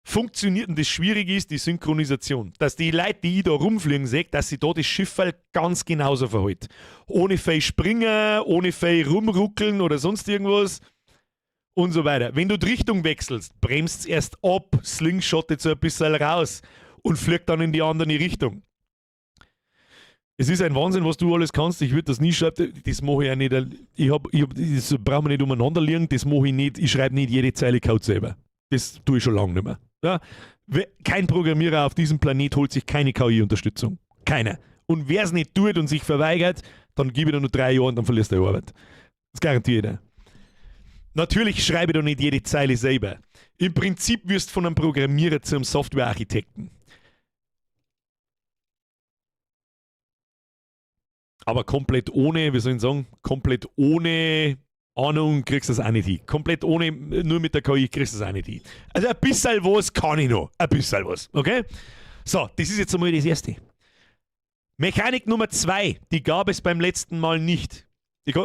S1: Funktioniert, und das Schwierige ist die Synchronisation. Dass die Leute, die ich da rumfliegen sehe, dass sie da das Schiff halt ganz genauso verhält. Ohne viel springen, ohne viel rumruckeln oder sonst irgendwas und so weiter. Wenn du die Richtung wechselst, bremst es erst ab, slingshottet so ein bisschen raus und fliegt dann in die andere Richtung. Es ist ein Wahnsinn, was du alles kannst. Ich würde das nie schreiben. Das mache ich auch nicht. Das brauchen wir nicht umeinander liegen. Das mache ich nicht. Ich schreibe nicht jede Zeile Code selber. Das tue ich schon lange nicht mehr. Ja? Kein Programmierer auf diesem Planet holt sich keine KI-Unterstützung. Keiner. Und wer es nicht tut und sich verweigert, dann gebe ich dir nur 3 Jahre und dann verlierst du die Arbeit. Das garantiere ich dir. Natürlich schreibe ich doch nicht jede Zeile selber. Im Prinzip wirst du von einem Programmierer zu einem Softwarearchitekten. Aber komplett ohne, wie soll ich sagen, komplett ohne Ahnung kriegst du das auch nicht hin. Komplett ohne, nur mit der KI kriegst du das auch nicht hin. Also ein bisschen was kann ich noch. Ein bisschen was, okay? So, das ist jetzt einmal das Erste. Mechanik Nummer 2, die gab es beim letzten Mal nicht.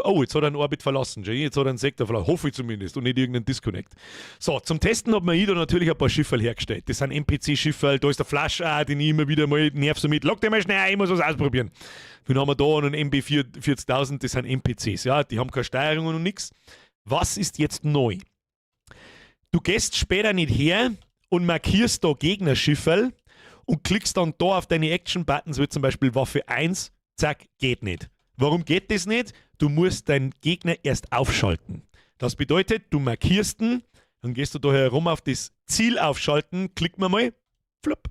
S1: Oh, jetzt hat er einen Orbit verlassen, jetzt hat er einen Sektor verlassen, hoffe ich zumindest, und nicht irgendeinen Disconnect. So, zum Testen hat man hier da natürlich ein paar Schifferl hergestellt. Das sind NPC-Schifferl, da ist der Flash, den ich immer wieder mal nerv so mit. Lock den mal schnell ein, ich muss was ausprobieren. Dann haben wir da einen MB 40000, das sind NPCs, ja, die haben keine Steuerung und nix. Was ist jetzt neu? Du gehst später nicht her und markierst da Gegnerschifferl und klickst dann da auf deine Action-Buttons, wie zum Beispiel Waffe 1, zack, geht nicht. Warum geht das nicht? Du musst deinen Gegner erst aufschalten. Das bedeutet, du markierst ihn, dann gehst du da herum auf das Ziel aufschalten, klick mal mal, flupp.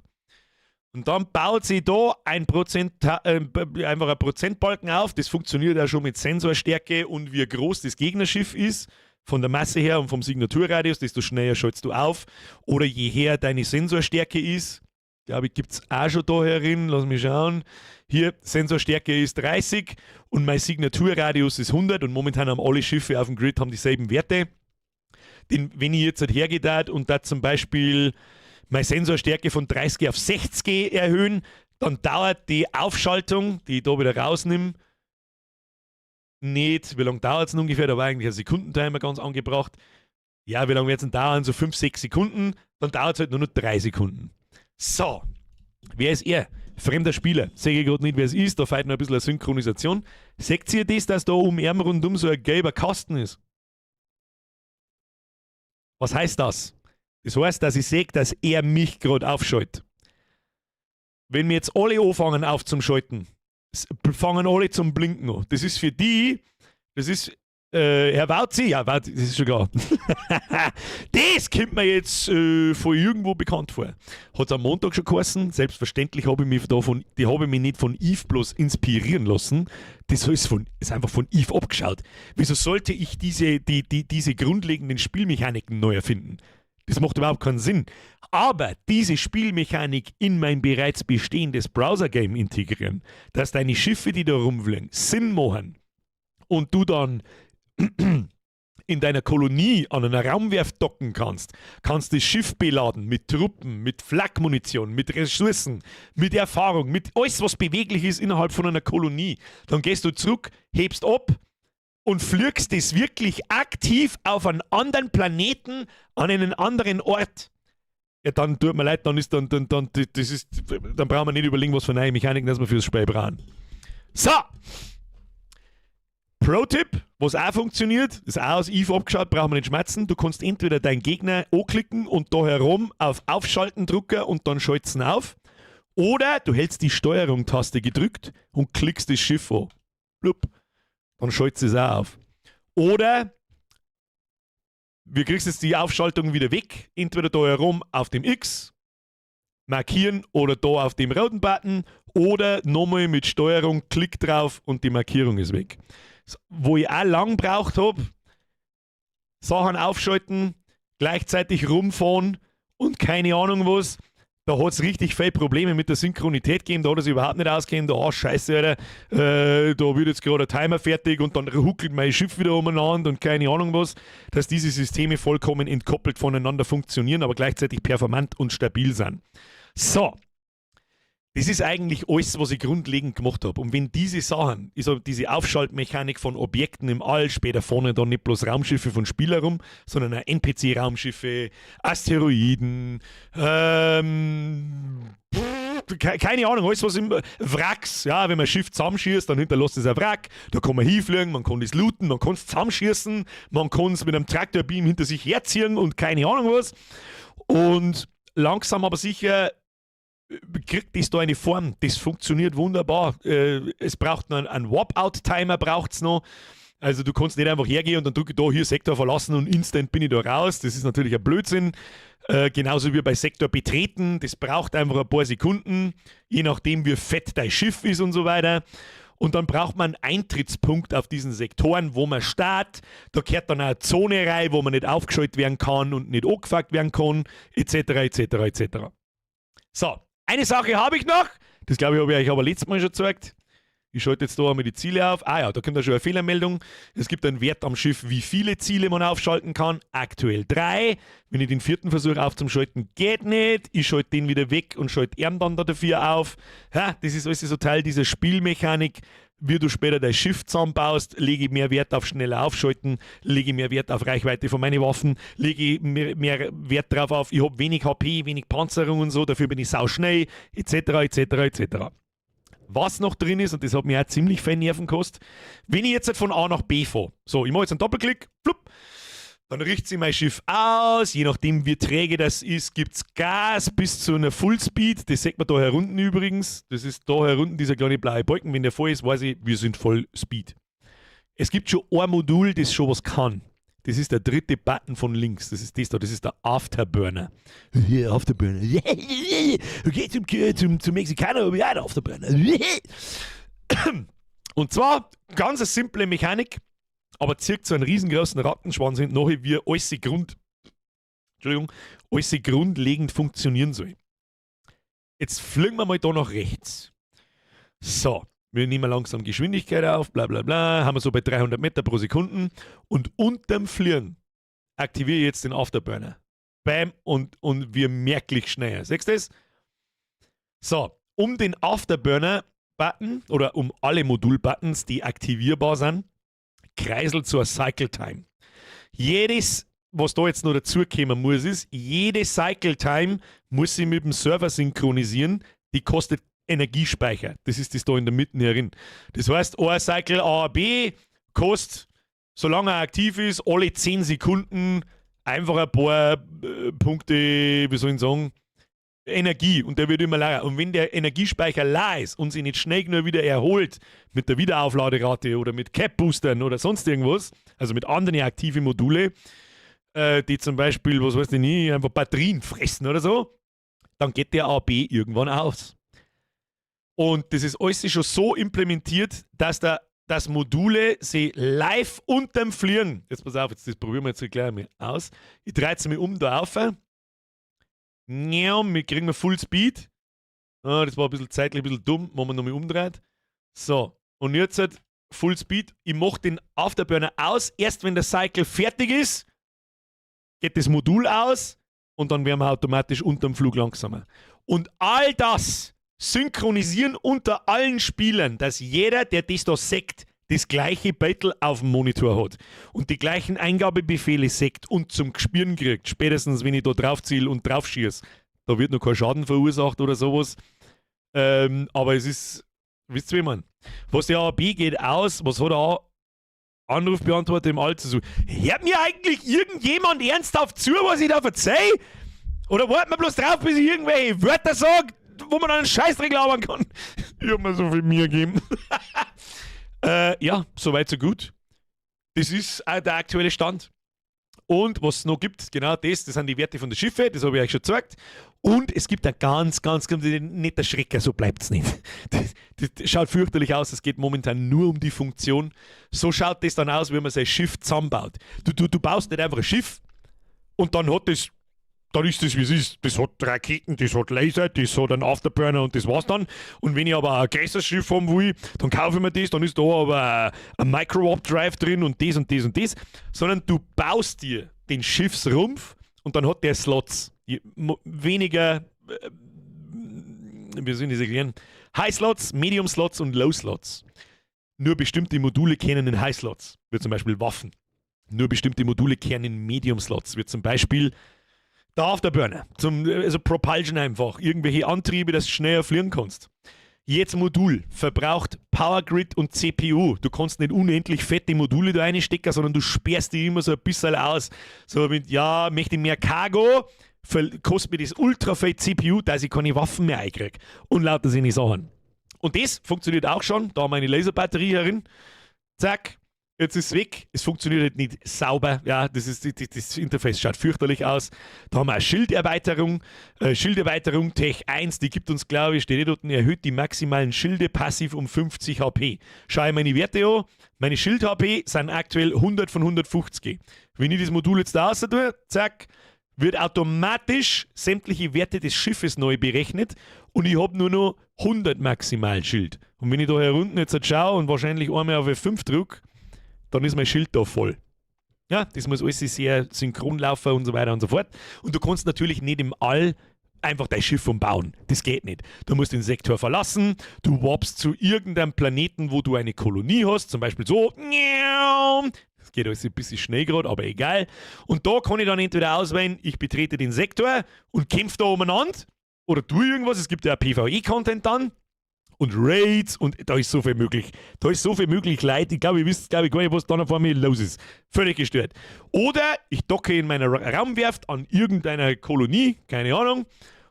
S1: Und dann baut sie da einfach ein Prozentbalken auf. Das funktioniert auch schon mit Sensorstärke und wie groß das Gegnerschiff ist. Von der Masse her und vom Signaturradius, desto schneller schaltest du auf. Oder je höher deine Sensorstärke ist, Glaube ich, gibt es auch schon da herin. Lass mich schauen. Hier, Sensorstärke ist 30 und mein Signaturradius ist 100 und momentan haben alle Schiffe auf dem Grid haben dieselben Werte. Den, wenn ich jetzt halt hergehe und da zum Beispiel meine Sensorstärke von 30 auf 60 erhöhen, dann dauert die Aufschaltung, die ich da wieder rausnehme, nicht, wie lange dauert es denn ungefähr? Da war eigentlich ein Sekundentimer ganz angebracht. Ja, wie lange wird es denn dauern? So 5, 6 Sekunden. Dann dauert es halt nur noch 3 Sekunden. So, wer ist er? Fremder Spieler. Sehe ich gerade nicht, wer es ist. Da fehlt noch ein bisschen eine Synchronisation. Seht ihr das, dass da um ihn rundum so ein gelber Kasten ist? Was heißt das? Das heißt, dass ich sehe, dass er mich gerade aufschaltet. Wenn wir jetzt alle anfangen aufzuschalten, fangen alle zum Blinken an. Das ist für die, das ist, Herr Wauzi, ja, Wauzi, das ist schon klar. Das kommt mir jetzt von irgendwo bekannt vor. Hat es am Montag schon geheißen. Selbstverständlich habe ich mich davon, die habe ich mich nicht von Eve bloß inspirieren lassen. Das ist einfach von Eve abgeschaut. Wieso sollte ich diese grundlegenden Spielmechaniken neu erfinden? Das macht überhaupt keinen Sinn. Aber diese Spielmechanik in mein bereits bestehendes Browser-Game integrieren, dass deine Schiffe, die da rumfliegen, Sinn machen und du dann in deiner Kolonie an einer Raumwerft docken kannst, kannst das Schiff beladen mit Truppen, mit Flakmunition, mit Ressourcen, mit Erfahrung, mit alles, was beweglich ist innerhalb von einer Kolonie. Dann gehst du zurück, hebst ab und fliegst das wirklich aktiv auf einen anderen Planeten, an einen anderen Ort. Ja, dann tut mir leid, dann ist dann, dann, dann, das ist, dann brauchen wir nicht überlegen, was für neue Mechaniken das wir fürs Spiel brauchen. So! Pro-Tipp, was auch funktioniert, ist auch aus Eve abgeschaut, brauchen wir nicht schmatzen. Du kannst entweder deinen Gegner anklicken und da herum auf Aufschalten drücken und dann schaltest ihn auf. Oder du hältst die Steuerung-Taste gedrückt und klickst das Schiff an. Blub. Dann schaltest es auch auf. Oder wir kriegst jetzt die Aufschaltung wieder weg. Entweder da herum auf dem X markieren oder da auf dem roten Button oder nochmal mit Steuerung Klick drauf und die Markierung ist weg. Wo ich auch lang braucht habe, Sachen aufschalten, gleichzeitig rumfahren und keine Ahnung was. Da hat es richtig viele Probleme mit der Synchronität gegeben, da hat es überhaupt nicht ausgehen. Da, oh, scheiße, Alter, da wird jetzt gerade der Timer fertig und dann huckelt mein Schiff wieder umeinander und keine Ahnung was. Dass diese Systeme vollkommen entkoppelt voneinander funktionieren, aber gleichzeitig performant und stabil sind. So, das ist eigentlich alles, was ich grundlegend gemacht habe. Und wenn diese Sachen, ich sag, diese Aufschaltmechanik von Objekten im All, später vorne dann nicht bloß Raumschiffe von Spielern rum, sondern auch NPC-Raumschiffe, Asteroiden, keine Ahnung, alles was im Wracks, ja, wenn man ein Schiff zusammenschießt, dann hinterlässt es ein Wrack, da kann man hinfliegen, man kann das looten, man kann es zusammenschießen, man kann es mit einem Traktorbeam hinter sich herziehen und keine Ahnung was. Und langsam aber sicher kriegt das da eine Form. Das funktioniert wunderbar. Es braucht noch einen Warp-Out-Timer, braucht es noch. Also du kannst nicht einfach hergehen und dann drücke ich da hier Sektor verlassen und instant bin ich da raus. Das ist natürlich ein Blödsinn. Genauso wie bei Sektor betreten. Das braucht einfach ein paar Sekunden, je nachdem wie fett dein Schiff ist und so weiter. Und dann braucht man einen Eintrittspunkt auf diesen Sektoren, wo man startet. Da gehört dann auch eine Zone rein, wo man nicht aufgeschaltet werden kann und nicht angefuckt werden kann, etc., etc., etc. So, eine Sache habe ich noch. Das glaube ich, habe ich euch aber letztes Mal schon gezeigt. Ich schalte jetzt da einmal die Ziele auf. Ah ja, da kommt ja schon eine Fehlermeldung. Es gibt einen Wert am Schiff, wie viele Ziele man aufschalten kann. Aktuell 3. Wenn ich den vierten versuche aufzuschalten, geht nicht. Ich schalte den wieder weg und schalte ihn dann da dafür auf. Ja, das ist alles so Teil dieser Spielmechanik. Wie du später dein Schiff zusammenbaust, lege ich mehr Wert auf schneller Aufschalten, lege ich mehr Wert auf Reichweite von meinen Waffen, lege ich mehr Wert drauf auf, ich habe wenig HP, wenig Panzerung und so, dafür bin ich sau schnell, etc., etc., etc. Was noch drin ist, und das hat mir auch ziemlich viel Nerven gekostet, wenn ich jetzt halt von A nach B fahre. So, ich mache jetzt einen Doppelklick, flupp, dann richtet sich mein Schiff aus, je nachdem wie träge das ist, gibt es Gas bis zu einer Fullspeed, das sieht man da herunten übrigens, das ist da herunten dieser kleine blaue Balken, wenn der voll ist, weiß ich, wir sind voll Speed. Es gibt schon ein Modul, das schon was kann. Das ist der dritte Button von links. Das ist das da, das ist der Afterburner. Yeah, Afterburner. Okay, zum Mexikaner habe ich auch einen Afterburner. Und zwar ganz eine simple Mechanik, aber zirkt so einen riesengroßen Rattenschwanz hinten nach, wie alles grundlegend funktionieren soll. Jetzt fliegen wir mal da nach rechts. So, wir nehmen langsam Geschwindigkeit auf, bla bla bla, haben wir so bei 300 Meter pro Sekunde und unterm Fliegen aktiviere ich jetzt den Afterburner. Bam, und wir merklich schneller. Siehst du das? So, um den Afterburner-Button oder um alle Modul-Buttons, die aktivierbar sind, kreiselt so a Cycle Time. Jedes, was da jetzt noch dazukommen muss, ist, jede Cycle Time muss sich mit dem Server synchronisieren, die kostet Energiespeicher. Das ist das da in der Mitte herin. Das heißt, ein Cycle A, B kostet, solange er aktiv ist, alle 10 Sekunden einfach ein paar Punkte, wie soll ich sagen, Energie, und der wird immer leer. Und wenn der Energiespeicher leer ist und sich nicht schnell genug wieder erholt mit der Wiederaufladerate oder mit Cap-Boostern oder sonst irgendwas, also mit anderen aktiven Module, die zum Beispiel, was weiß ich nicht, einfach Batterien fressen oder so, dann geht der AB irgendwann aus. Und das ist alles schon so implementiert, dass Module sie live unterm Fliegen, jetzt pass auf, jetzt, das probieren wir jetzt gleich mal aus. Ich drehe jetzt mich um da auf. Ja, wir kriegen Full Speed. Ah, das war ein bisschen zeitlich ein bisschen dumm, wenn man nochmal umdreht. So, und jetzt halt Full Speed. Ich mache den Afterburner aus. Erst wenn der Cycle fertig ist, geht das Modul aus und dann werden wir automatisch unterm Flug langsamer. Und all das synchronisieren unter allen Spielern, dass jeder, der das da sieht, das gleiche Battle auf dem Monitor hat und die gleichen Eingabebefehle sieht und zum Gespüren kriegt, spätestens wenn ich da drauf ziel und drauf schieß. Da wird noch kein Schaden verursacht oder sowas. Aber es ist, wisst ihr, wie man? Was der AB geht aus, was hat er Anrufbeantworter im All zu suchen? Hört mir eigentlich irgendjemand ernsthaft zu, was ich da verzeih? Oder wartet man bloß drauf, bis ich irgendwelche Wörter sag, wo man einen Scheißdreck labern kann? Ich hab mir so viel Mühe gegeben. Ja, soweit so gut. Das ist der aktuelle Stand. Und was es noch gibt, genau das sind die Werte von den Schiffen, das habe ich euch schon gezeigt. Und es gibt ein ganz, ganz, ganz netter Schrecker, so bleibt es nicht. Das schaut fürchterlich aus, es geht momentan nur um die Funktion. So schaut das dann aus, wenn man sein Schiff zusammenbaut. Du baust nicht einfach ein Schiff und dann hat das, dann ist das, wie es ist. Das hat Raketen, das hat Laser, das hat einen Afterburner und das war's dann. Und wenn ich aber ein größeres Schiff haben will, dann kaufe ich mir das, dann ist da aber ein Micro-Warp Drive drin und das und das und das. Sondern du baust dir den Schiffsrumpf und dann hat der Slots. Je weniger, wie soll ich das erklären? High Slots, Medium Slots und Low Slots. Nur bestimmte Module kennen in High Slots, wie zum Beispiel Waffen. Nur bestimmte Module kennen in Medium Slots, wie zum Beispiel der Afterburner, also Propulsion einfach, irgendwelche Antriebe, dass du schneller fliegen kannst. Jedes Modul verbraucht Power Grid und CPU. Du kannst nicht unendlich fette Module da reinstecken, sondern du sperrst die immer so ein bisschen aus. So mit, ja, möchte ich mehr Cargo, kostet mir das ultra viel CPU, dass ich keine Waffen mehr einkriege. Und lauter solche Sachen. Und das funktioniert auch schon. Da meine Laserbatterie herin. Zack, jetzt ist es weg. Es funktioniert halt nicht sauber. Ja, das Interface schaut fürchterlich aus. Da haben wir eine Schilderweiterung. Schilderweiterung Tech 1, die gibt uns, glaube ich, steht dort, erhöht die maximalen Schilde passiv um 50 HP. Schau ich meine Werte an. Meine Schild-HP sind aktuell 100 von 150. Wenn ich das Modul jetzt da raus tue, zack, wird automatisch sämtliche Werte des Schiffes neu berechnet und ich hab nur noch 100 maximal Schild. Und wenn ich da hier unten jetzt halt schaue und wahrscheinlich einmal auf F5 drück, dann ist mein Schild da voll. Ja, das muss alles sehr synchron laufen und so weiter und so fort. Und du kannst natürlich nicht im All einfach dein Schiff umbauen. Das geht nicht. Du musst den Sektor verlassen, du warpst zu irgendeinem Planeten, wo du eine Kolonie hast, zum Beispiel so. Das geht alles ein bisschen schnell gerade, aber egal. Und da kann ich dann entweder auswählen, ich betrete den Sektor und kämpfe da umeinander oder tue irgendwas. Es gibt ja auch PvE-Content dann und Raids und da ist so viel möglich. Da ist so viel möglich, Leute. Ich glaube, ihr wisst, glaube ich, gar nicht, was da vor mir los ist. Völlig gestört. Oder ich docke in meiner Raumwerft an irgendeiner Kolonie, keine Ahnung,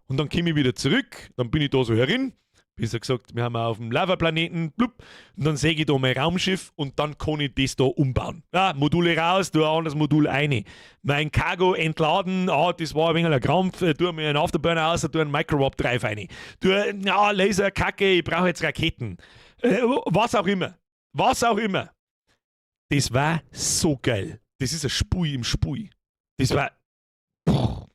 S1: und dann komme ich wieder zurück, dann bin ich da so herin. Besser gesagt, wir haben auf dem Lavaplaneten, blub, und dann sehe ich da mein Raumschiff und dann kann ich das da umbauen. Ja, Module raus, tu ein anderes Modul rein. Mein Cargo entladen, ah, das war ein wenig ein Krampf, tu mir einen Afterburner aus, tu einen Micro-Warp Drive rein. Tu, ja, Laser, Kacke, ich brauche jetzt Raketen. Was auch immer. Was auch immer. Das war so geil. Das ist ein Spui im Spui. Das war. Puh.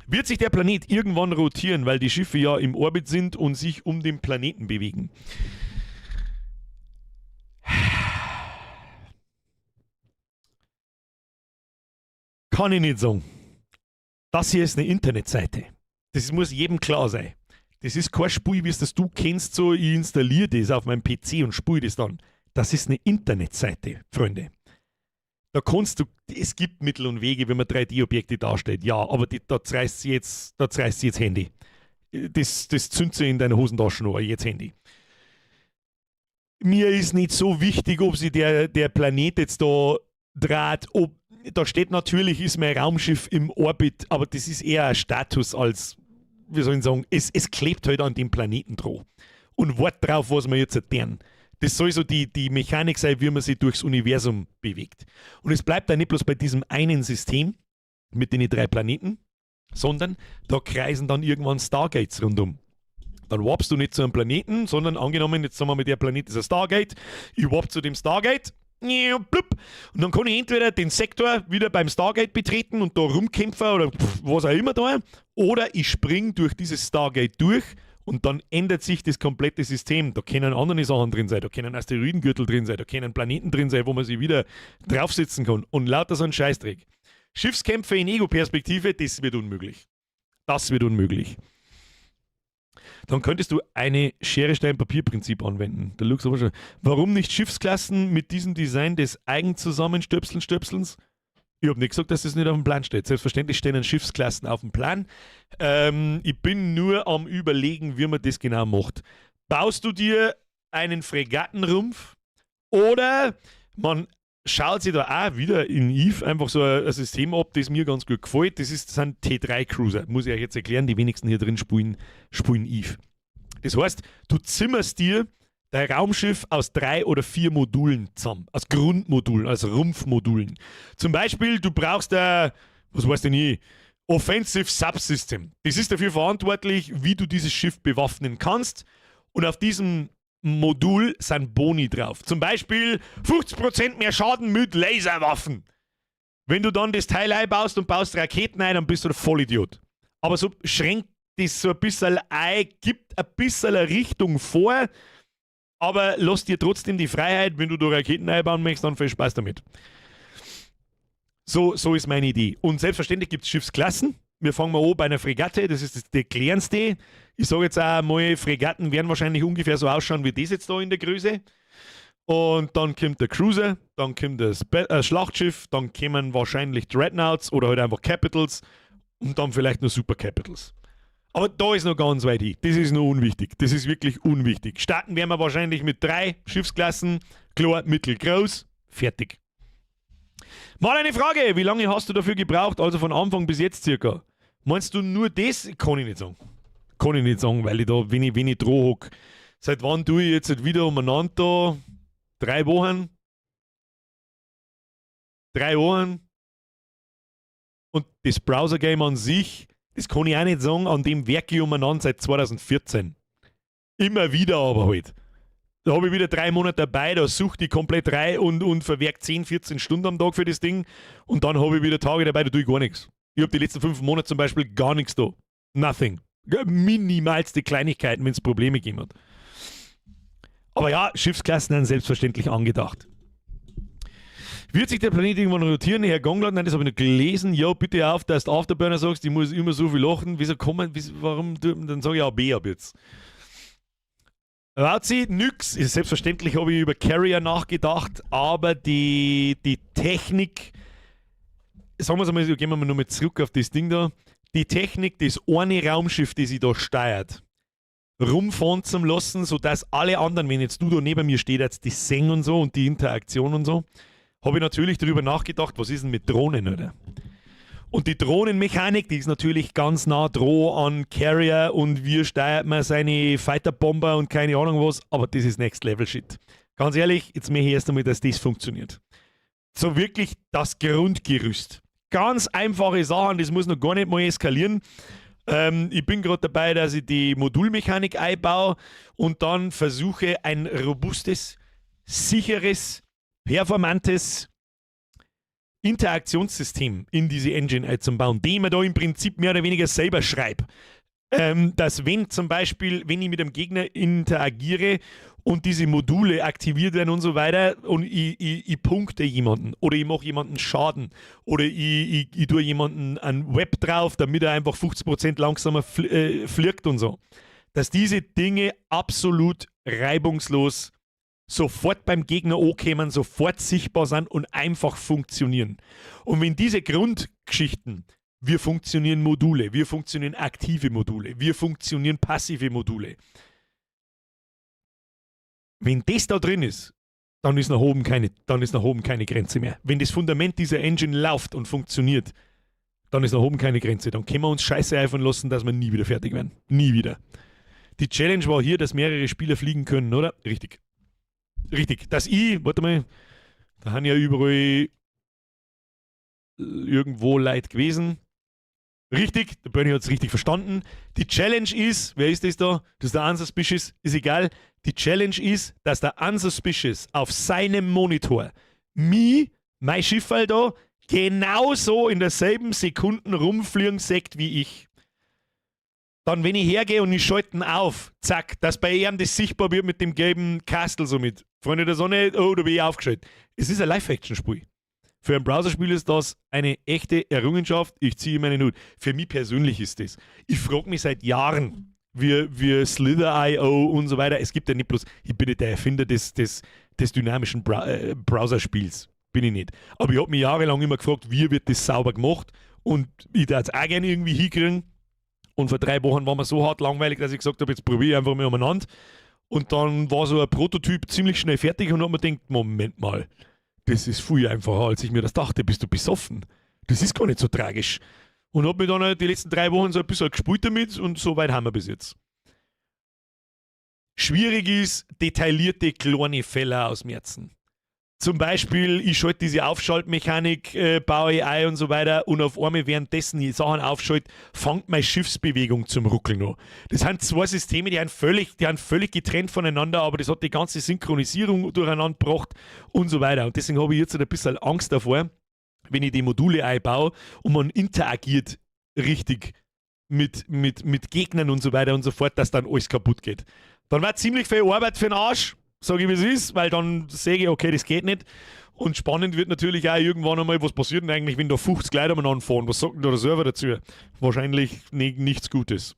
S1: Wird sich der Planet irgendwann rotieren, weil die Schiffe ja im Orbit sind und sich um den Planeten bewegen? Kann ich nicht sagen. Das hier ist eine Internetseite. Das muss jedem klar sein. Das ist kein Spiel, wie es das du kennst, so ich installiere das auf meinem PC und spiele das dann. Das ist eine Internetseite, Freunde. Da kannst du, es gibt Mittel und Wege, wenn man 3D-Objekte darstellt, ja, aber die, da zerreißt sie jetzt, da zerreißt sie jetzt Handy. Das zündet sie in deine Hosentasche noch, jetzt Handy. Mir ist nicht so wichtig, ob sich der Planet jetzt da dreht, ob, da steht natürlich, ist mein Raumschiff im Orbit, aber das ist eher ein Status als, wie soll ich sagen, es klebt halt an dem Planeten dran. Und wart drauf, was wir jetzt tun. Das soll so die Mechanik sein, wie man sich durchs Universum bewegt. Und es bleibt dann nicht bloß bei diesem einen System mit den drei Planeten, sondern da kreisen dann irgendwann Stargates rundum. Dann warpst du nicht zu einem Planeten, sondern angenommen, jetzt sagen wir mal, der Planet ist ein Stargate, ich warp zu dem Stargate, blub, und dann kann ich entweder den Sektor wieder beim Stargate betreten und da rumkämpfen oder was auch immer da, oder ich spring durch dieses Stargate durch und dann ändert sich das komplette System. Da können andere Sachen drin sein, da können Asteroidengürtel drin sein, da können Planeten drin sein, wo man sich wieder draufsetzen kann. Und lauter so ein Scheißdreck. Schiffskämpfe in Ego-Perspektive, das wird unmöglich. Das wird unmöglich. Dann könntest du eine Schere-Stein-Papier-Prinzip anwenden. Da looks aber schon. Warum nicht Schiffsklassen mit diesem Design des Eigenzusammenstöpseln-Stöpselns? Ich habe nicht gesagt, dass das nicht auf dem Plan steht. Selbstverständlich stehen Schiffsklassen auf dem Plan. Ich bin nur am Überlegen, wie man das genau macht. Baust du dir einen Fregattenrumpf oder man schaut sich da auch wieder in Eve einfach so ein System ab, das mir ganz gut gefällt. Das sind T3-Cruiser. Muss ich euch jetzt erklären, die wenigsten hier drin spielen Eve. Das heißt, du zimmerst dir dein Raumschiff aus 3 oder 4 Modulen zusammen. Aus Grundmodulen, aus Rumpfmodulen. Zum Beispiel, du brauchst ein, was weiß denn ich, Offensive Subsystem. Das ist dafür verantwortlich, wie du dieses Schiff bewaffnen kannst. Und auf diesem Modul sind Boni drauf. Zum Beispiel 50% mehr Schaden mit Laserwaffen. Wenn du dann das Teil einbaust und baust Raketen ein, dann bist du der Vollidiot. Aber so schränkt das so ein bisschen ein, gibt ein bisschen eine Richtung vor, aber lass dir trotzdem die Freiheit, wenn du da Raketen einbauen möchtest, dann viel Spaß damit. So ist meine Idee. Und selbstverständlich gibt es Schiffsklassen. Wir fangen mal an bei einer Fregatte, das ist die kleinste. Ich sage jetzt auch mal, Fregatten werden wahrscheinlich ungefähr so ausschauen wie das jetzt da in der Größe. Und dann kommt der Cruiser, dann kommt das Schlachtschiff, dann kommen wahrscheinlich Dreadnoughts oder halt einfach Capitals und dann vielleicht noch Super Capitals. Aber da ist noch ganz weit hin. Das ist noch unwichtig. Das ist wirklich unwichtig. Starten werden wir wahrscheinlich mit 3 Schiffsklassen. Klar, mittel, groß. Fertig. Mal eine Frage. Wie lange hast du dafür gebraucht? Also von Anfang bis jetzt circa. Meinst du nur das? Kann ich nicht sagen. Kann ich nicht sagen, weil ich da wenig dran hock. Seit wann tue ich jetzt wieder umeinander da? 3 Wochen. 3 Wochen. Und das Browser-Game an sich, das kann ich auch nicht sagen, an dem werke ich umeinander seit 2014. Immer wieder aber halt. Da habe ich wieder 3 Monate dabei, da suchte ich komplett rein und verwerke 10, 14 Stunden am Tag für das Ding. Und dann habe ich wieder Tage dabei, da tue ich gar nichts. Ich habe die letzten 5 Monate zum Beispiel gar nichts da. Nothing. Minimalste Kleinigkeiten, wenn es Probleme gegeben hat. Aber ja, Schiffsklassen sind selbstverständlich angedacht. Wird sich der Planet irgendwann rotieren? Herr Gongler, nein, das habe ich noch gelesen. Jo, bitte auf, dass du Afterburner sagst, ich muss immer so viel lachen. Wieso kommen, wieso, warum, dann sage ich auch B ab jetzt. Rauzi, nix. Selbstverständlich habe ich über Carrier nachgedacht, aber die Technik, sagen wir es mal, gehen wir mal nochmal zurück auf das Ding da. Die Technik, das eine Raumschiff, das sich da steuert, rumfahren zu lassen, sodass alle anderen, wenn jetzt du da neben mir stehst, jetzt das sehen und so und die Interaktion und so, habe ich natürlich darüber nachgedacht, was ist denn mit Drohnen, oder? Und die Drohnenmechanik, die ist natürlich ganz nah dran an Carrier und wie steuert man seine Fighter-Bomber und keine Ahnung was, aber das ist Next Level Shit. Ganz ehrlich, jetzt möchte ich erst einmal, dass das funktioniert. So wirklich das Grundgerüst. Ganz einfache Sachen, das muss noch gar nicht mal eskalieren. Ich bin gerade dabei, dass ich die Modulmechanik einbaue und dann versuche, ein robustes, sicheres, performantes, Interaktionssystem in diese Engine einzubauen, die man da im Prinzip mehr oder weniger selber schreibt. Dass wenn zum Beispiel, wenn ich mit dem Gegner interagiere und diese Module aktiviert werden und so weiter und ich punkte jemanden oder ich mache jemanden Schaden oder ich tue jemanden ein Web drauf, damit er einfach 50% langsamer fliegt und so. Dass diese Dinge absolut reibungslos sofort beim Gegner ankommen, sofort sichtbar sind und einfach funktionieren. Und wenn diese Grundgeschichten, wir funktionieren Module, wir funktionieren aktive Module, wir funktionieren passive Module. Wenn das da drin ist, dann ist nach oben keine Grenze mehr. Wenn das Fundament dieser Engine läuft und funktioniert, dann ist nach oben keine Grenze. Dann können wir uns Scheiße einfallen lassen, dass wir nie wieder fertig werden. Nie wieder. Die Challenge war hier, dass mehrere Spieler fliegen können, oder? Richtig. Richtig. Dass ich, warte mal, da haben ja überall irgendwo Leute gewesen. Richtig, der Bernie hat es richtig verstanden. Die Challenge ist, wer ist das da? Das ist der Unsuspicious, ist egal. Die Challenge ist, dass der Unsuspicious auf seinem Monitor mi, mein Schifferl da, genauso in derselben Sekunden rumfliegen sieht wie ich. Dann, wenn ich hergehe und ich schalte ihn auf, zack, dass bei ihm das sichtbar wird mit dem gelben Kastel somit. Freunde der Sonne, oh, da bin ich aufgeschaltet. Es ist ein Live-Action-Spiel. Für ein Browserspiel ist das eine echte Errungenschaft. Ich ziehe meinen Hut. Für mich persönlich ist das. Ich frage mich seit Jahren, wie Slither.io und so weiter. Es gibt ja nicht bloß, ich bin nicht der Erfinder des dynamischen Browserspiels. Bin ich nicht. Aber ich habe mich jahrelang immer gefragt, wie wird das sauber gemacht? Und ich würde es auch gerne irgendwie hinkriegen. Und vor 3 Wochen war mir so hart langweilig, dass ich gesagt habe, jetzt probiere ich einfach mal umeinander. Und dann war so ein Prototyp ziemlich schnell fertig und hab mir gedacht, Moment mal, das ist viel einfacher, als ich mir das dachte. Bist du besoffen? Das ist gar nicht so tragisch. Und hab mir dann die letzten 3 Wochen so ein bisschen gespielt damit und so weit haben wir bis jetzt. Schwierig ist, detaillierte kleine Fehler ausmerzen. Zum Beispiel, ich schalte diese Aufschaltmechanik, baue ich ein und so weiter und auf einmal währenddessen ich Sachen aufschalte, fängt meine Schiffsbewegung zum Ruckeln an. Das sind zwei Systeme, die sind völlig getrennt voneinander, aber das hat die ganze Synchronisierung durcheinander gebracht und so weiter. Und deswegen habe ich jetzt ein bisschen Angst davor, wenn ich die Module einbaue und man interagiert richtig mit Gegnern und so weiter und so fort, dass dann alles kaputt geht. Dann war ziemlich viel Arbeit für den Arsch, sag ich, wie es ist, weil dann sehe ich, okay, das geht nicht. Und spannend wird natürlich auch irgendwann einmal, was passiert denn eigentlich, wenn da 50 Leute umeinander fahren? Was sagt denn da der Server dazu? Wahrscheinlich nichts Gutes.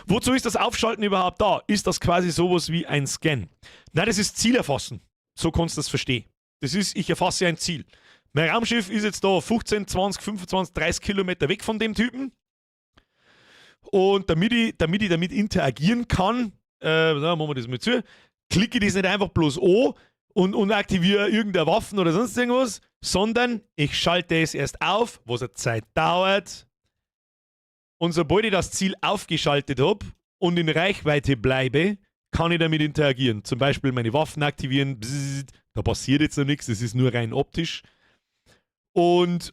S1: Wozu ist das Aufschalten überhaupt da? Ist das quasi sowas wie ein Scan? Nein, das ist Zielerfassen. So kannst du das verstehen. Das ist, ich erfasse ein Ziel. Mein Raumschiff ist jetzt da 15, 20, 25, 30 Kilometer weg von dem Typen. Und damit ich damit interagieren kann, da machen wir das mal zu, klicke ich das nicht einfach bloß an und aktiviere irgendeine Waffen oder sonst irgendwas, sondern ich schalte es erst auf, was eine Zeit dauert. Und sobald ich das Ziel aufgeschaltet hab und in Reichweite bleibe, kann ich damit interagieren. Zum Beispiel meine Waffen aktivieren, bzzzt, da passiert jetzt noch nichts, das ist nur rein optisch. Und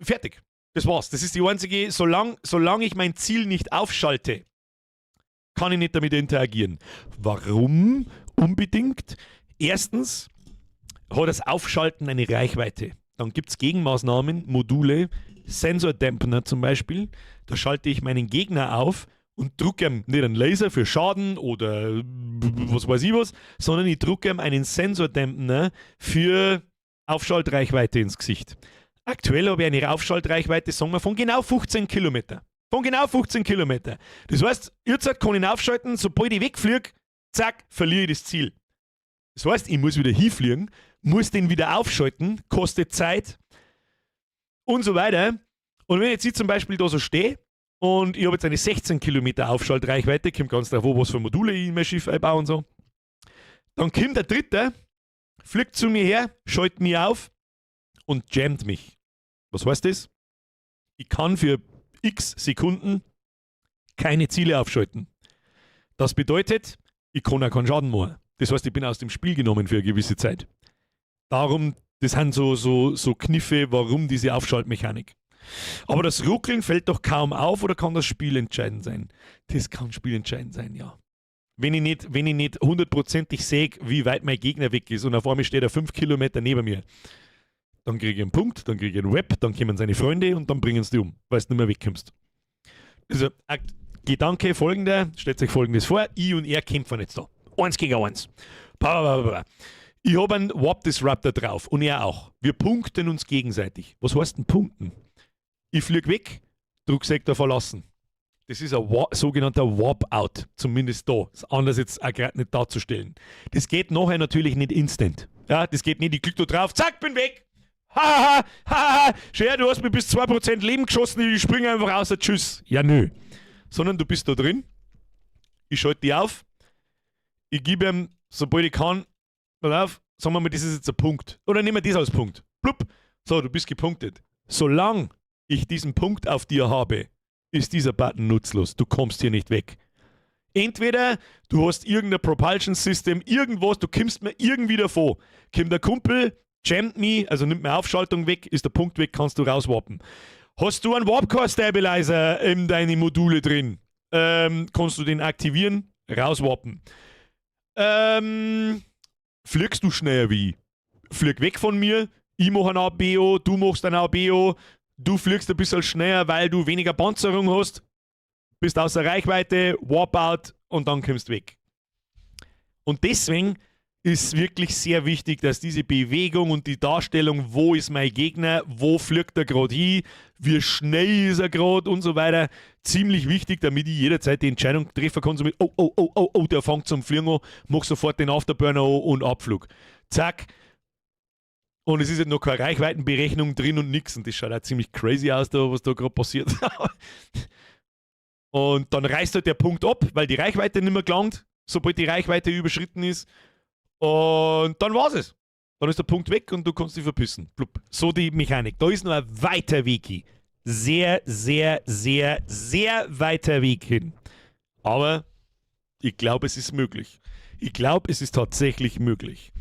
S1: fertig. Das war's. Das ist die einzige, solange ich mein Ziel nicht aufschalte, kann ich nicht damit interagieren. Warum unbedingt? Erstens hat das Aufschalten eine Reichweite. Dann gibt's Gegenmaßnahmen, Module, Sensor-Dampener zum Beispiel. Da schalte ich meinen Gegner auf und drücke ihm nicht einen Laser für Schaden oder was weiß ich was, sondern ich drücke ihm einen Sensor-Dampener für Aufschaltreichweite ins Gesicht. Aktuell habe ich eine Aufschaltreichweite, sagen wir, von genau 15 Kilometer. Von genau 15 Kilometer. Das heißt, jetzt kann ich ihn aufschalten, sobald ich wegfliege, zack, verliere ich das Ziel. Das heißt, ich muss wieder hinfliegen, muss den wieder aufschalten, kostet Zeit und so weiter. Und wenn ich jetzt zum Beispiel da so stehe und ich habe jetzt eine 16 Kilometer Aufschaltreichweite, kommt ganz drauf an, was für Module ich in mein Schiff einbaue und so, dann kommt der Dritte, fliegt zu mir her, schaltet mich auf und jammt mich. Was heißt das? Ich kann für x Sekunden keine Ziele aufschalten. Das bedeutet, ich kann auch keinen Schaden machen. Das heißt, ich bin aus dem Spiel genommen für eine gewisse Zeit. Darum, das sind so Kniffe, warum diese Aufschaltmechanik. Aber das Ruckeln fällt doch kaum auf oder kann das Spiel entscheidend sein? Das kann spielentscheidend sein, ja. Wenn ich nicht hundertprozentig sehe, wie weit mein Gegner weg ist und auf einmal steht er 5 Kilometer neben mir, Dann kriege ich einen Punkt, dann kriege ich einen Web, dann kommen seine Freunde und dann bringen sie dich um, weil du nicht mehr wegkommst. Also, Gedanke folgender, stellt sich Folgendes vor: Ich und er kämpfen jetzt da. Eins gegen eins. Ba, ba, ba, ba. Ich habe einen Warp Disruptor drauf und er auch. Wir punkten uns gegenseitig. Was heißt denn punkten? Ich flieg weg, druck Sektor verlassen. Das ist ein sogenannter Warp-Out, zumindest da. Ist anders jetzt auch gerade nicht darzustellen. Das geht nachher natürlich nicht instant. Ja, das geht nicht, ich klick da drauf, zack, bin weg. Haha, haha, Scher, du hast mir bis 2% Leben geschossen, ich springe einfach raus, tschüss. Ja, nö. Sondern du bist da drin, ich schalte die auf, ich gebe ihm, sobald ich kann, pass auf, sagen wir mal, das ist jetzt ein Punkt. Oder nehmen wir das als Punkt. Blub. So, du bist gepunktet. Solange ich diesen Punkt auf dir habe, ist dieser Button nutzlos. Du kommst hier nicht weg. Entweder du hast irgendein Propulsion System, irgendwas, du kommst mir irgendwie davon. Kommt der Kumpel, jammt mich, also nimmt mir Aufschaltung weg, ist der Punkt weg, kannst du rauswarpen. Hast du einen Warp Core Stabilizer in deine Module drin? Kannst du den aktivieren, rauswarpen. Fliegst du schneller wie ich? Flieg weg von mir, ich mache ein ABO, du machst ein ABO, du fliegst ein bisschen schneller, weil du weniger Panzerung hast, bist außer Reichweite, Warp out und dann kommst du weg. Und deswegen ist wirklich sehr wichtig, dass diese Bewegung und die Darstellung, wo ist mein Gegner, wo fliegt er gerade hin, wie schnell ist er gerade und so weiter, ziemlich wichtig, damit ich jederzeit die Entscheidung treffen kann, so mit, oh, der fängt zum Fliegen an, mach sofort den Afterburner an und Abflug. Zack. Und es ist halt noch keine Reichweitenberechnung drin und nix. Und das schaut auch ziemlich crazy aus, da, was da gerade passiert. Und dann reißt halt der Punkt ab, weil die Reichweite nicht mehr gelangt, sobald die Reichweite überschritten ist. Und dann war's es. Dann ist der Punkt weg und du kannst dich verpissen. Blub. So die Mechanik. Da ist noch ein weiter Weg hin. Sehr, sehr, sehr, sehr weiter Weg hin. Aber ich glaube, es ist möglich. Ich glaube, es ist tatsächlich möglich.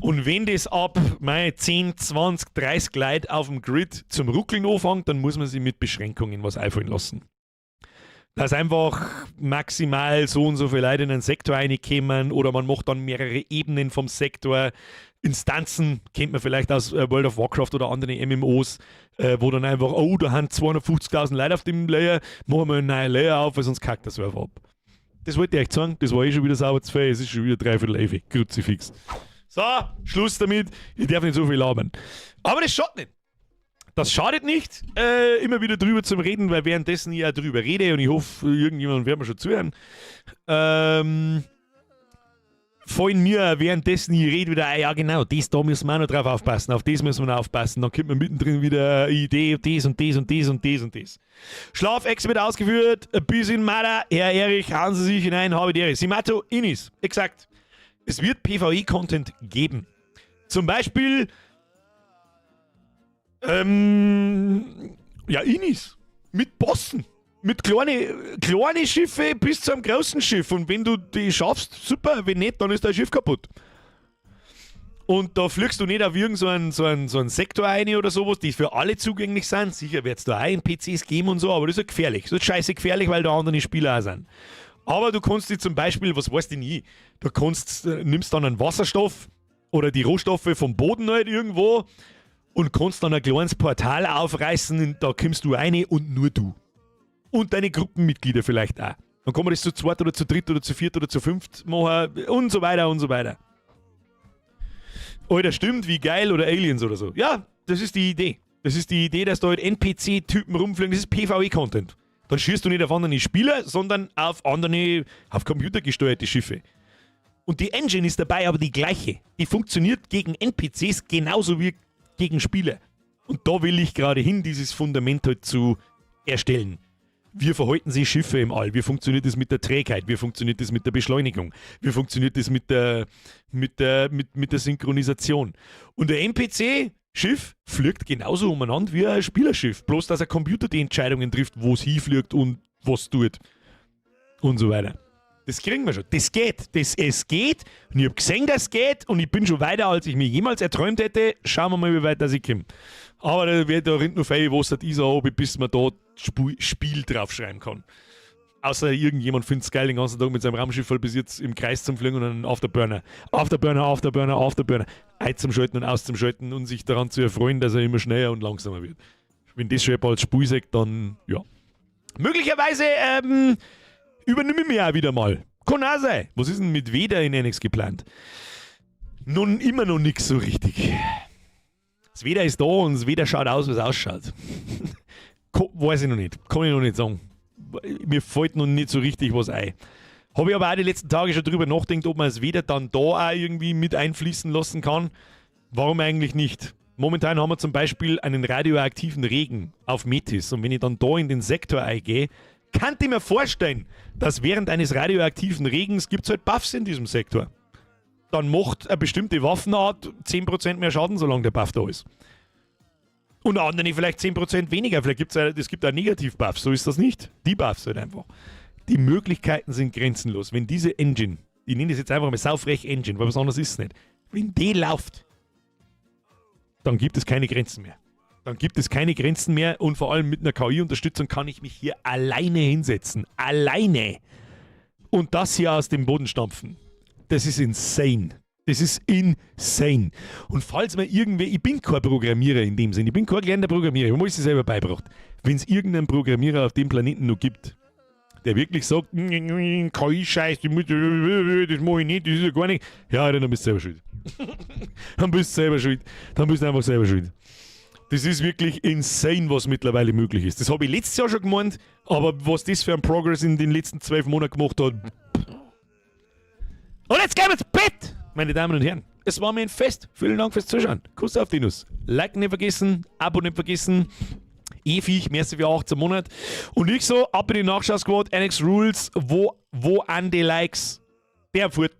S1: Und wenn das ab, mei, 10, 20, 30 Leute auf dem Grid zum Ruckeln anfängt, dann muss man sich mit Beschränkungen was einfallen lassen. Dass einfach maximal so und so viele Leute in einen Sektor reinkommen oder man macht dann mehrere Ebenen vom Sektor. Instanzen kennt man vielleicht aus World of Warcraft oder anderen MMOs, wo dann einfach, oh, da haben 250.000 Leute auf dem Layer, machen wir einen neuen Layer auf, weil sonst kackt das einfach ab. Das wollte ich euch sagen, das war eh schon wieder sauber zu viel, es ist schon wieder 10:45, Kruzifix. So, Schluss damit, ich darf nicht so viel labern. Aber das schadet nicht. Das schadet nicht, immer wieder drüber zu reden, weil währenddessen ich ja drüber rede und ich hoffe, irgendjemand wird mir schon zuhören. Fallen mir währenddessen ich rede wieder, ah, ja genau, das da müssen wir auch noch drauf aufpassen, auf das müssen wir noch aufpassen. Dann kommt mir mittendrin wieder eine Idee, das und das und das und das und das. Schlafex wird ausgeführt, ein bisschen Mader, Herr Erich, hauen Sie sich hinein, habe die Ehre. Simato Inis, exakt. Es wird PvE-Content geben. Zum Beispiel, ja, Inis. Mit Bossen. Mit kleinen kleine Schiffe bis zu einem großen Schiff. Und wenn du die schaffst, super. Wenn nicht, dann ist dein Schiff kaputt. Und da fliegst du nicht auf irgend so einen Sektor rein oder sowas, die für alle zugänglich sind. Sicher wird es da auch NPCs geben und so, aber das ist ja gefährlich. Das ist scheiße gefährlich, weil da andere Spieler auch sind. Aber du kannst dir zum Beispiel, was weiß denn ich, du nimmst dann einen Wasserstoff oder die Rohstoffe vom Boden halt irgendwo und kannst dann ein kleines Portal aufreißen, da kommst du rein und nur du. Und deine Gruppenmitglieder vielleicht auch. Dann kann man das zu zweit oder zu dritt oder zu viert oder zu fünft machen und so weiter und so weiter. Alter, stimmt, wie geil oder Aliens oder so. Ja, das ist die Idee. Das ist die Idee, dass da halt NPC-Typen rumfliegen. Das ist PvE-Content. Dann schießt du nicht auf andere Spieler, sondern auf andere, auf computergesteuerte Schiffe. Und die Engine ist dabei aber die gleiche. Die funktioniert gegen NPCs genauso wie gegen Spieler. Und da will ich gerade hin, dieses Fundament halt zu erstellen. Wie verhalten sich Schiffe im All? Wie funktioniert das mit der Trägheit? Wie funktioniert das mit der Beschleunigung? Wie funktioniert das mit der Synchronisation? Und der NPC-Schiff fliegt genauso umeinander wie ein Spielerschiff. Bloß, dass ein Computer die Entscheidungen trifft, wo es hinfliegt und was tut. Und so weiter. Das kriegen wir schon. Das geht. Es geht. Und ich habe gesehen, dass es geht. Und ich bin schon weiter, als ich mir jemals erträumt hätte. Schauen wir mal, wie weit das ich komme. Aber da wird da rinnt noch viel Wasser die Isar ab, bis man da Spiel draufschreiben kann. Außer irgendjemand findet es geil, den ganzen Tag mit seinem Raumschiff voll bis jetzt im Kreis zum Fliegen und dann Afterburner. Afterburner, Afterburner, Afterburner. Ein zum Schalten und aus zum Schalten und sich daran zu erfreuen, dass er immer schneller und langsamer wird. Wenn das schon als Spiel sagt, dann ja. Möglicherweise übernehme ich mich auch wieder mal. Kann auch sein. Was ist denn mit Wetter in NX geplant? Nun immer noch nix so richtig. Das Wetter ist da und das Wetter schaut aus, wie es ausschaut. Weiß ich noch nicht. Kann ich noch nicht sagen. Mir fällt noch nicht so richtig was ein. Habe ich aber auch die letzten Tage schon drüber nachgedacht, ob man das Wetter dann da auch irgendwie mit einfließen lassen kann. Warum eigentlich nicht? Momentan haben wir zum Beispiel einen radioaktiven Regen auf Metis und wenn ich dann da in den Sektor eingehe, kann ich mir vorstellen, dass während eines radioaktiven Regens gibt es halt Buffs in diesem Sektor. Dann macht eine bestimmte Waffenart 10% mehr Schaden, solange der Buff da ist. Und andere vielleicht 10% weniger. Vielleicht gibt es gibt auch Negativ-Buffs, so ist das nicht. Die Buffs halt einfach. Die Möglichkeiten sind grenzenlos. Wenn diese Engine, ich nenne das jetzt einfach mal saufrech Engine, weil was anderes ist es nicht, wenn die läuft, dann gibt es keine Grenzen mehr. Dann gibt es keine Grenzen mehr und vor allem mit einer KI-Unterstützung kann ich mich hier alleine hinsetzen. Alleine. Und das hier aus dem Boden stampfen. Das ist insane. Das ist insane. Und falls mir irgendwer, ich bin kein Programmierer in dem Sinn, ich bin kein gelernter Programmierer, ich habe es selber beigebracht. Wenn es irgendeinen Programmierer auf dem Planeten noch gibt, der wirklich sagt, KI-Scheiß, das mache ich nicht, das ist ja gar nicht. Ja, dann bist du selber schuld. Dann bist du selber schuld. Dann bist du einfach selber schuld. Das ist wirklich insane, was mittlerweile möglich ist. Das habe ich letztes Jahr schon gemeint, aber was das für ein Progress in den letzten 12 Monaten gemacht hat. Und jetzt gehen wir ins Bett, meine Damen und Herren. Es war mir ein Fest. Vielen Dank fürs Zuschauen. Kuss auf die Nuss. Like nicht vergessen, Abo nicht vergessen. Eviech, merci für 18 Monate. Und ich so, ab in die Nachschau-Squad, NX Rules, wo an die Likes? Der fort.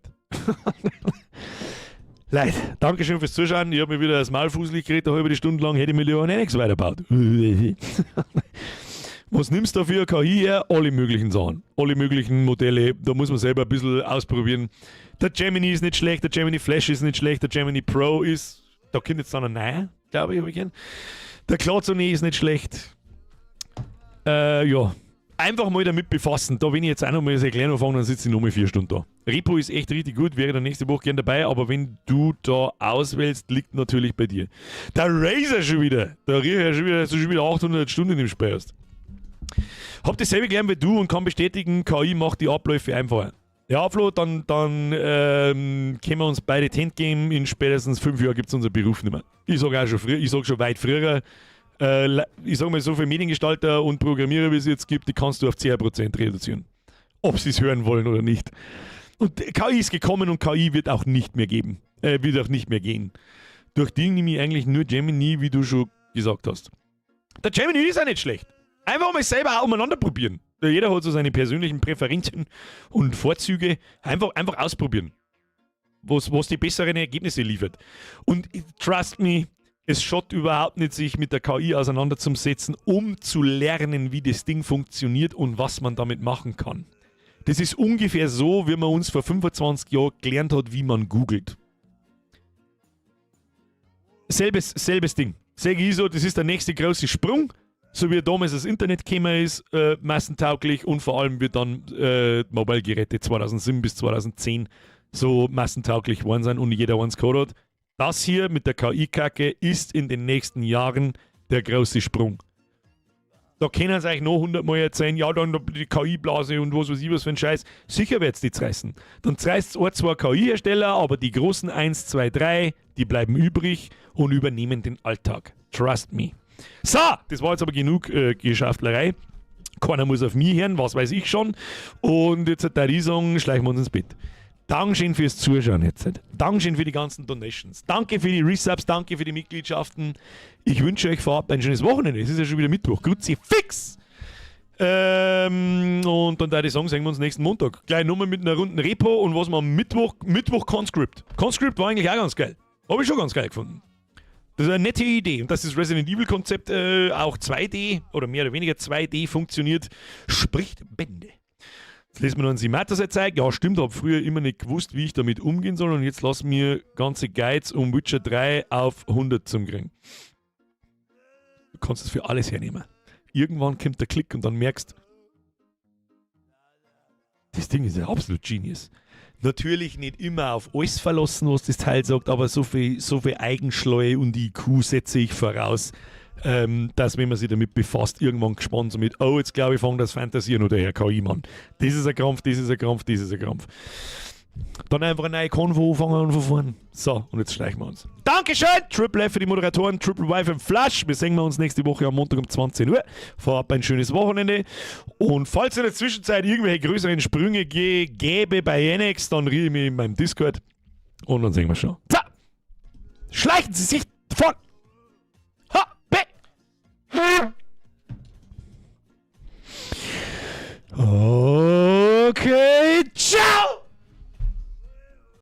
S1: Leute, Dankeschön fürs Zuschauen. Ich habe mir wieder das Maul fußlich geredet, eine halbe Stunde lang hätte ich mir lieber einen NX weitergebaut. Was nimmst du dafür KI her? Alle möglichen Sachen. Alle möglichen Modelle. Da muss man selber ein bisschen ausprobieren. Der Gemini ist nicht schlecht, der Gemini Flash ist nicht schlecht, der Gemini Pro ist. Da kommt jetzt dann ein neuer, glaube ich, habe ich gehört. Der Claude ist nicht schlecht. Ja. Einfach mal damit befassen. Da, wenn ich jetzt auch noch mal das Erklären anfange, dann sitze ich noch mal 4 Stunden da. Repo ist echt richtig gut, wäre dann nächste Woche gern dabei, aber wenn du da auswählst, liegt natürlich bei dir. Der Razer schon wieder. Da riech ich ja schon wieder, dass du schon wieder 800 Stunden im Spiel hast. Hab dasselbe gelernt wie du und kann bestätigen, KI macht die Abläufe einfacher. Ja, Flo, dann können wir uns beide die Hände geben. In spätestens 5 Jahren gibt es unseren Beruf nicht mehr. Ich sag auch schon früher, ich sag schon weit früher. Ich sag mal, so viele Mediengestalter und Programmierer, wie es jetzt gibt, die kannst du auf 10% reduzieren. Ob sie es hören wollen oder nicht. Und KI ist gekommen und KI wird auch nicht mehr geben. Wird auch nicht mehr gehen. Durch die nehme ich eigentlich nur Gemini, wie du schon gesagt hast. Der Gemini ist auch nicht schlecht. Einfach mal selber auch umeinander probieren. Jeder hat so seine persönlichen Präferenzen und Vorzüge. Einfach ausprobieren. Was die besseren Ergebnisse liefert. Und trust me, es schaut überhaupt nicht, sich mit der KI auseinanderzusetzen, um zu lernen, wie das Ding funktioniert und was man damit machen kann. Das ist ungefähr so, wie man uns vor 25 Jahren gelernt hat, wie man googelt. Selbes Ding. Sag ich so, das ist der nächste große Sprung. So wie damals das Internet gekommen ist, massentauglich und vor allem wie dann Mobile-Geräte 2007 bis 2010 so massentauglich geworden sind und jeder eins gehabt hat. Das hier mit der KI-Kacke ist in den nächsten Jahren der große Sprung. Da können sie euch noch 100 Mal erzählen, ja, dann die KI-Blase und was weiß ich was für ein Scheiß. Sicher wird's die zerreißen. Dann zerreißt's ein, zwei KI-Hersteller, aber die großen 1, 2, 3, die bleiben übrig und übernehmen den Alltag. Trust me. So, das war jetzt aber genug Geschaftlerei. Keiner muss auf mich hören, was weiß ich schon. Und jetzt hat der sagen, schleichen wir uns ins Bett. Dankeschön fürs Zuschauen jetzt. Dankeschön für die ganzen Donations. Danke für die Resubs, danke für die Mitgliedschaften. Ich wünsche euch vorab ein schönes Wochenende. Es ist ja schon wieder Mittwoch. Kruzifix! Und dann da die sagen, sehen wir uns nächsten Montag. Gleich nochmal mit einer runden Repo und was wir am Mittwoch Conscript. Conscript war eigentlich auch ganz geil. Habe ich schon ganz geil gefunden. Das ist eine nette Idee. Und dass das Resident Evil Konzept auch 2D oder mehr oder weniger 2D funktioniert, spricht Bände. Jetzt lesen wir noch ein Simatas zeigt. Ja, stimmt, hab früher immer nicht gewusst, wie ich damit umgehen soll. Und jetzt lass mir ganze Guides um Witcher 3 auf 100 zum kriegen. Du kannst es für alles hernehmen. Irgendwann kommt der Klick und dann merkst, Das Ding ist ja absolut genius. Natürlich nicht immer auf alles verlassen, was das Teil sagt, aber so viel Eigenschleue und IQ setze ich voraus, dass, wenn man sich damit befasst, irgendwann gespannt so mit, oh, jetzt glaube ich, fangt das Fantasieren oder Herr KI, Mann. Das ist ein Krampf, das ist ein Krampf, das ist ein Krampf. Dann einfach eine neue Konvo anfangen und von vorn. So, und jetzt schleichen wir uns. Dankeschön! Triple F für die Moderatoren, Triple Y für den Flash. Wir sehen uns nächste Woche am Montag um 20 Uhr. Vorab ein schönes Wochenende. Und falls in der Zwischenzeit irgendwelche größeren Sprünge gäbe bei NX, dann riech ich mich in meinem Discord. Und dann sehen wir schon. So! Schleichen Sie sich davon!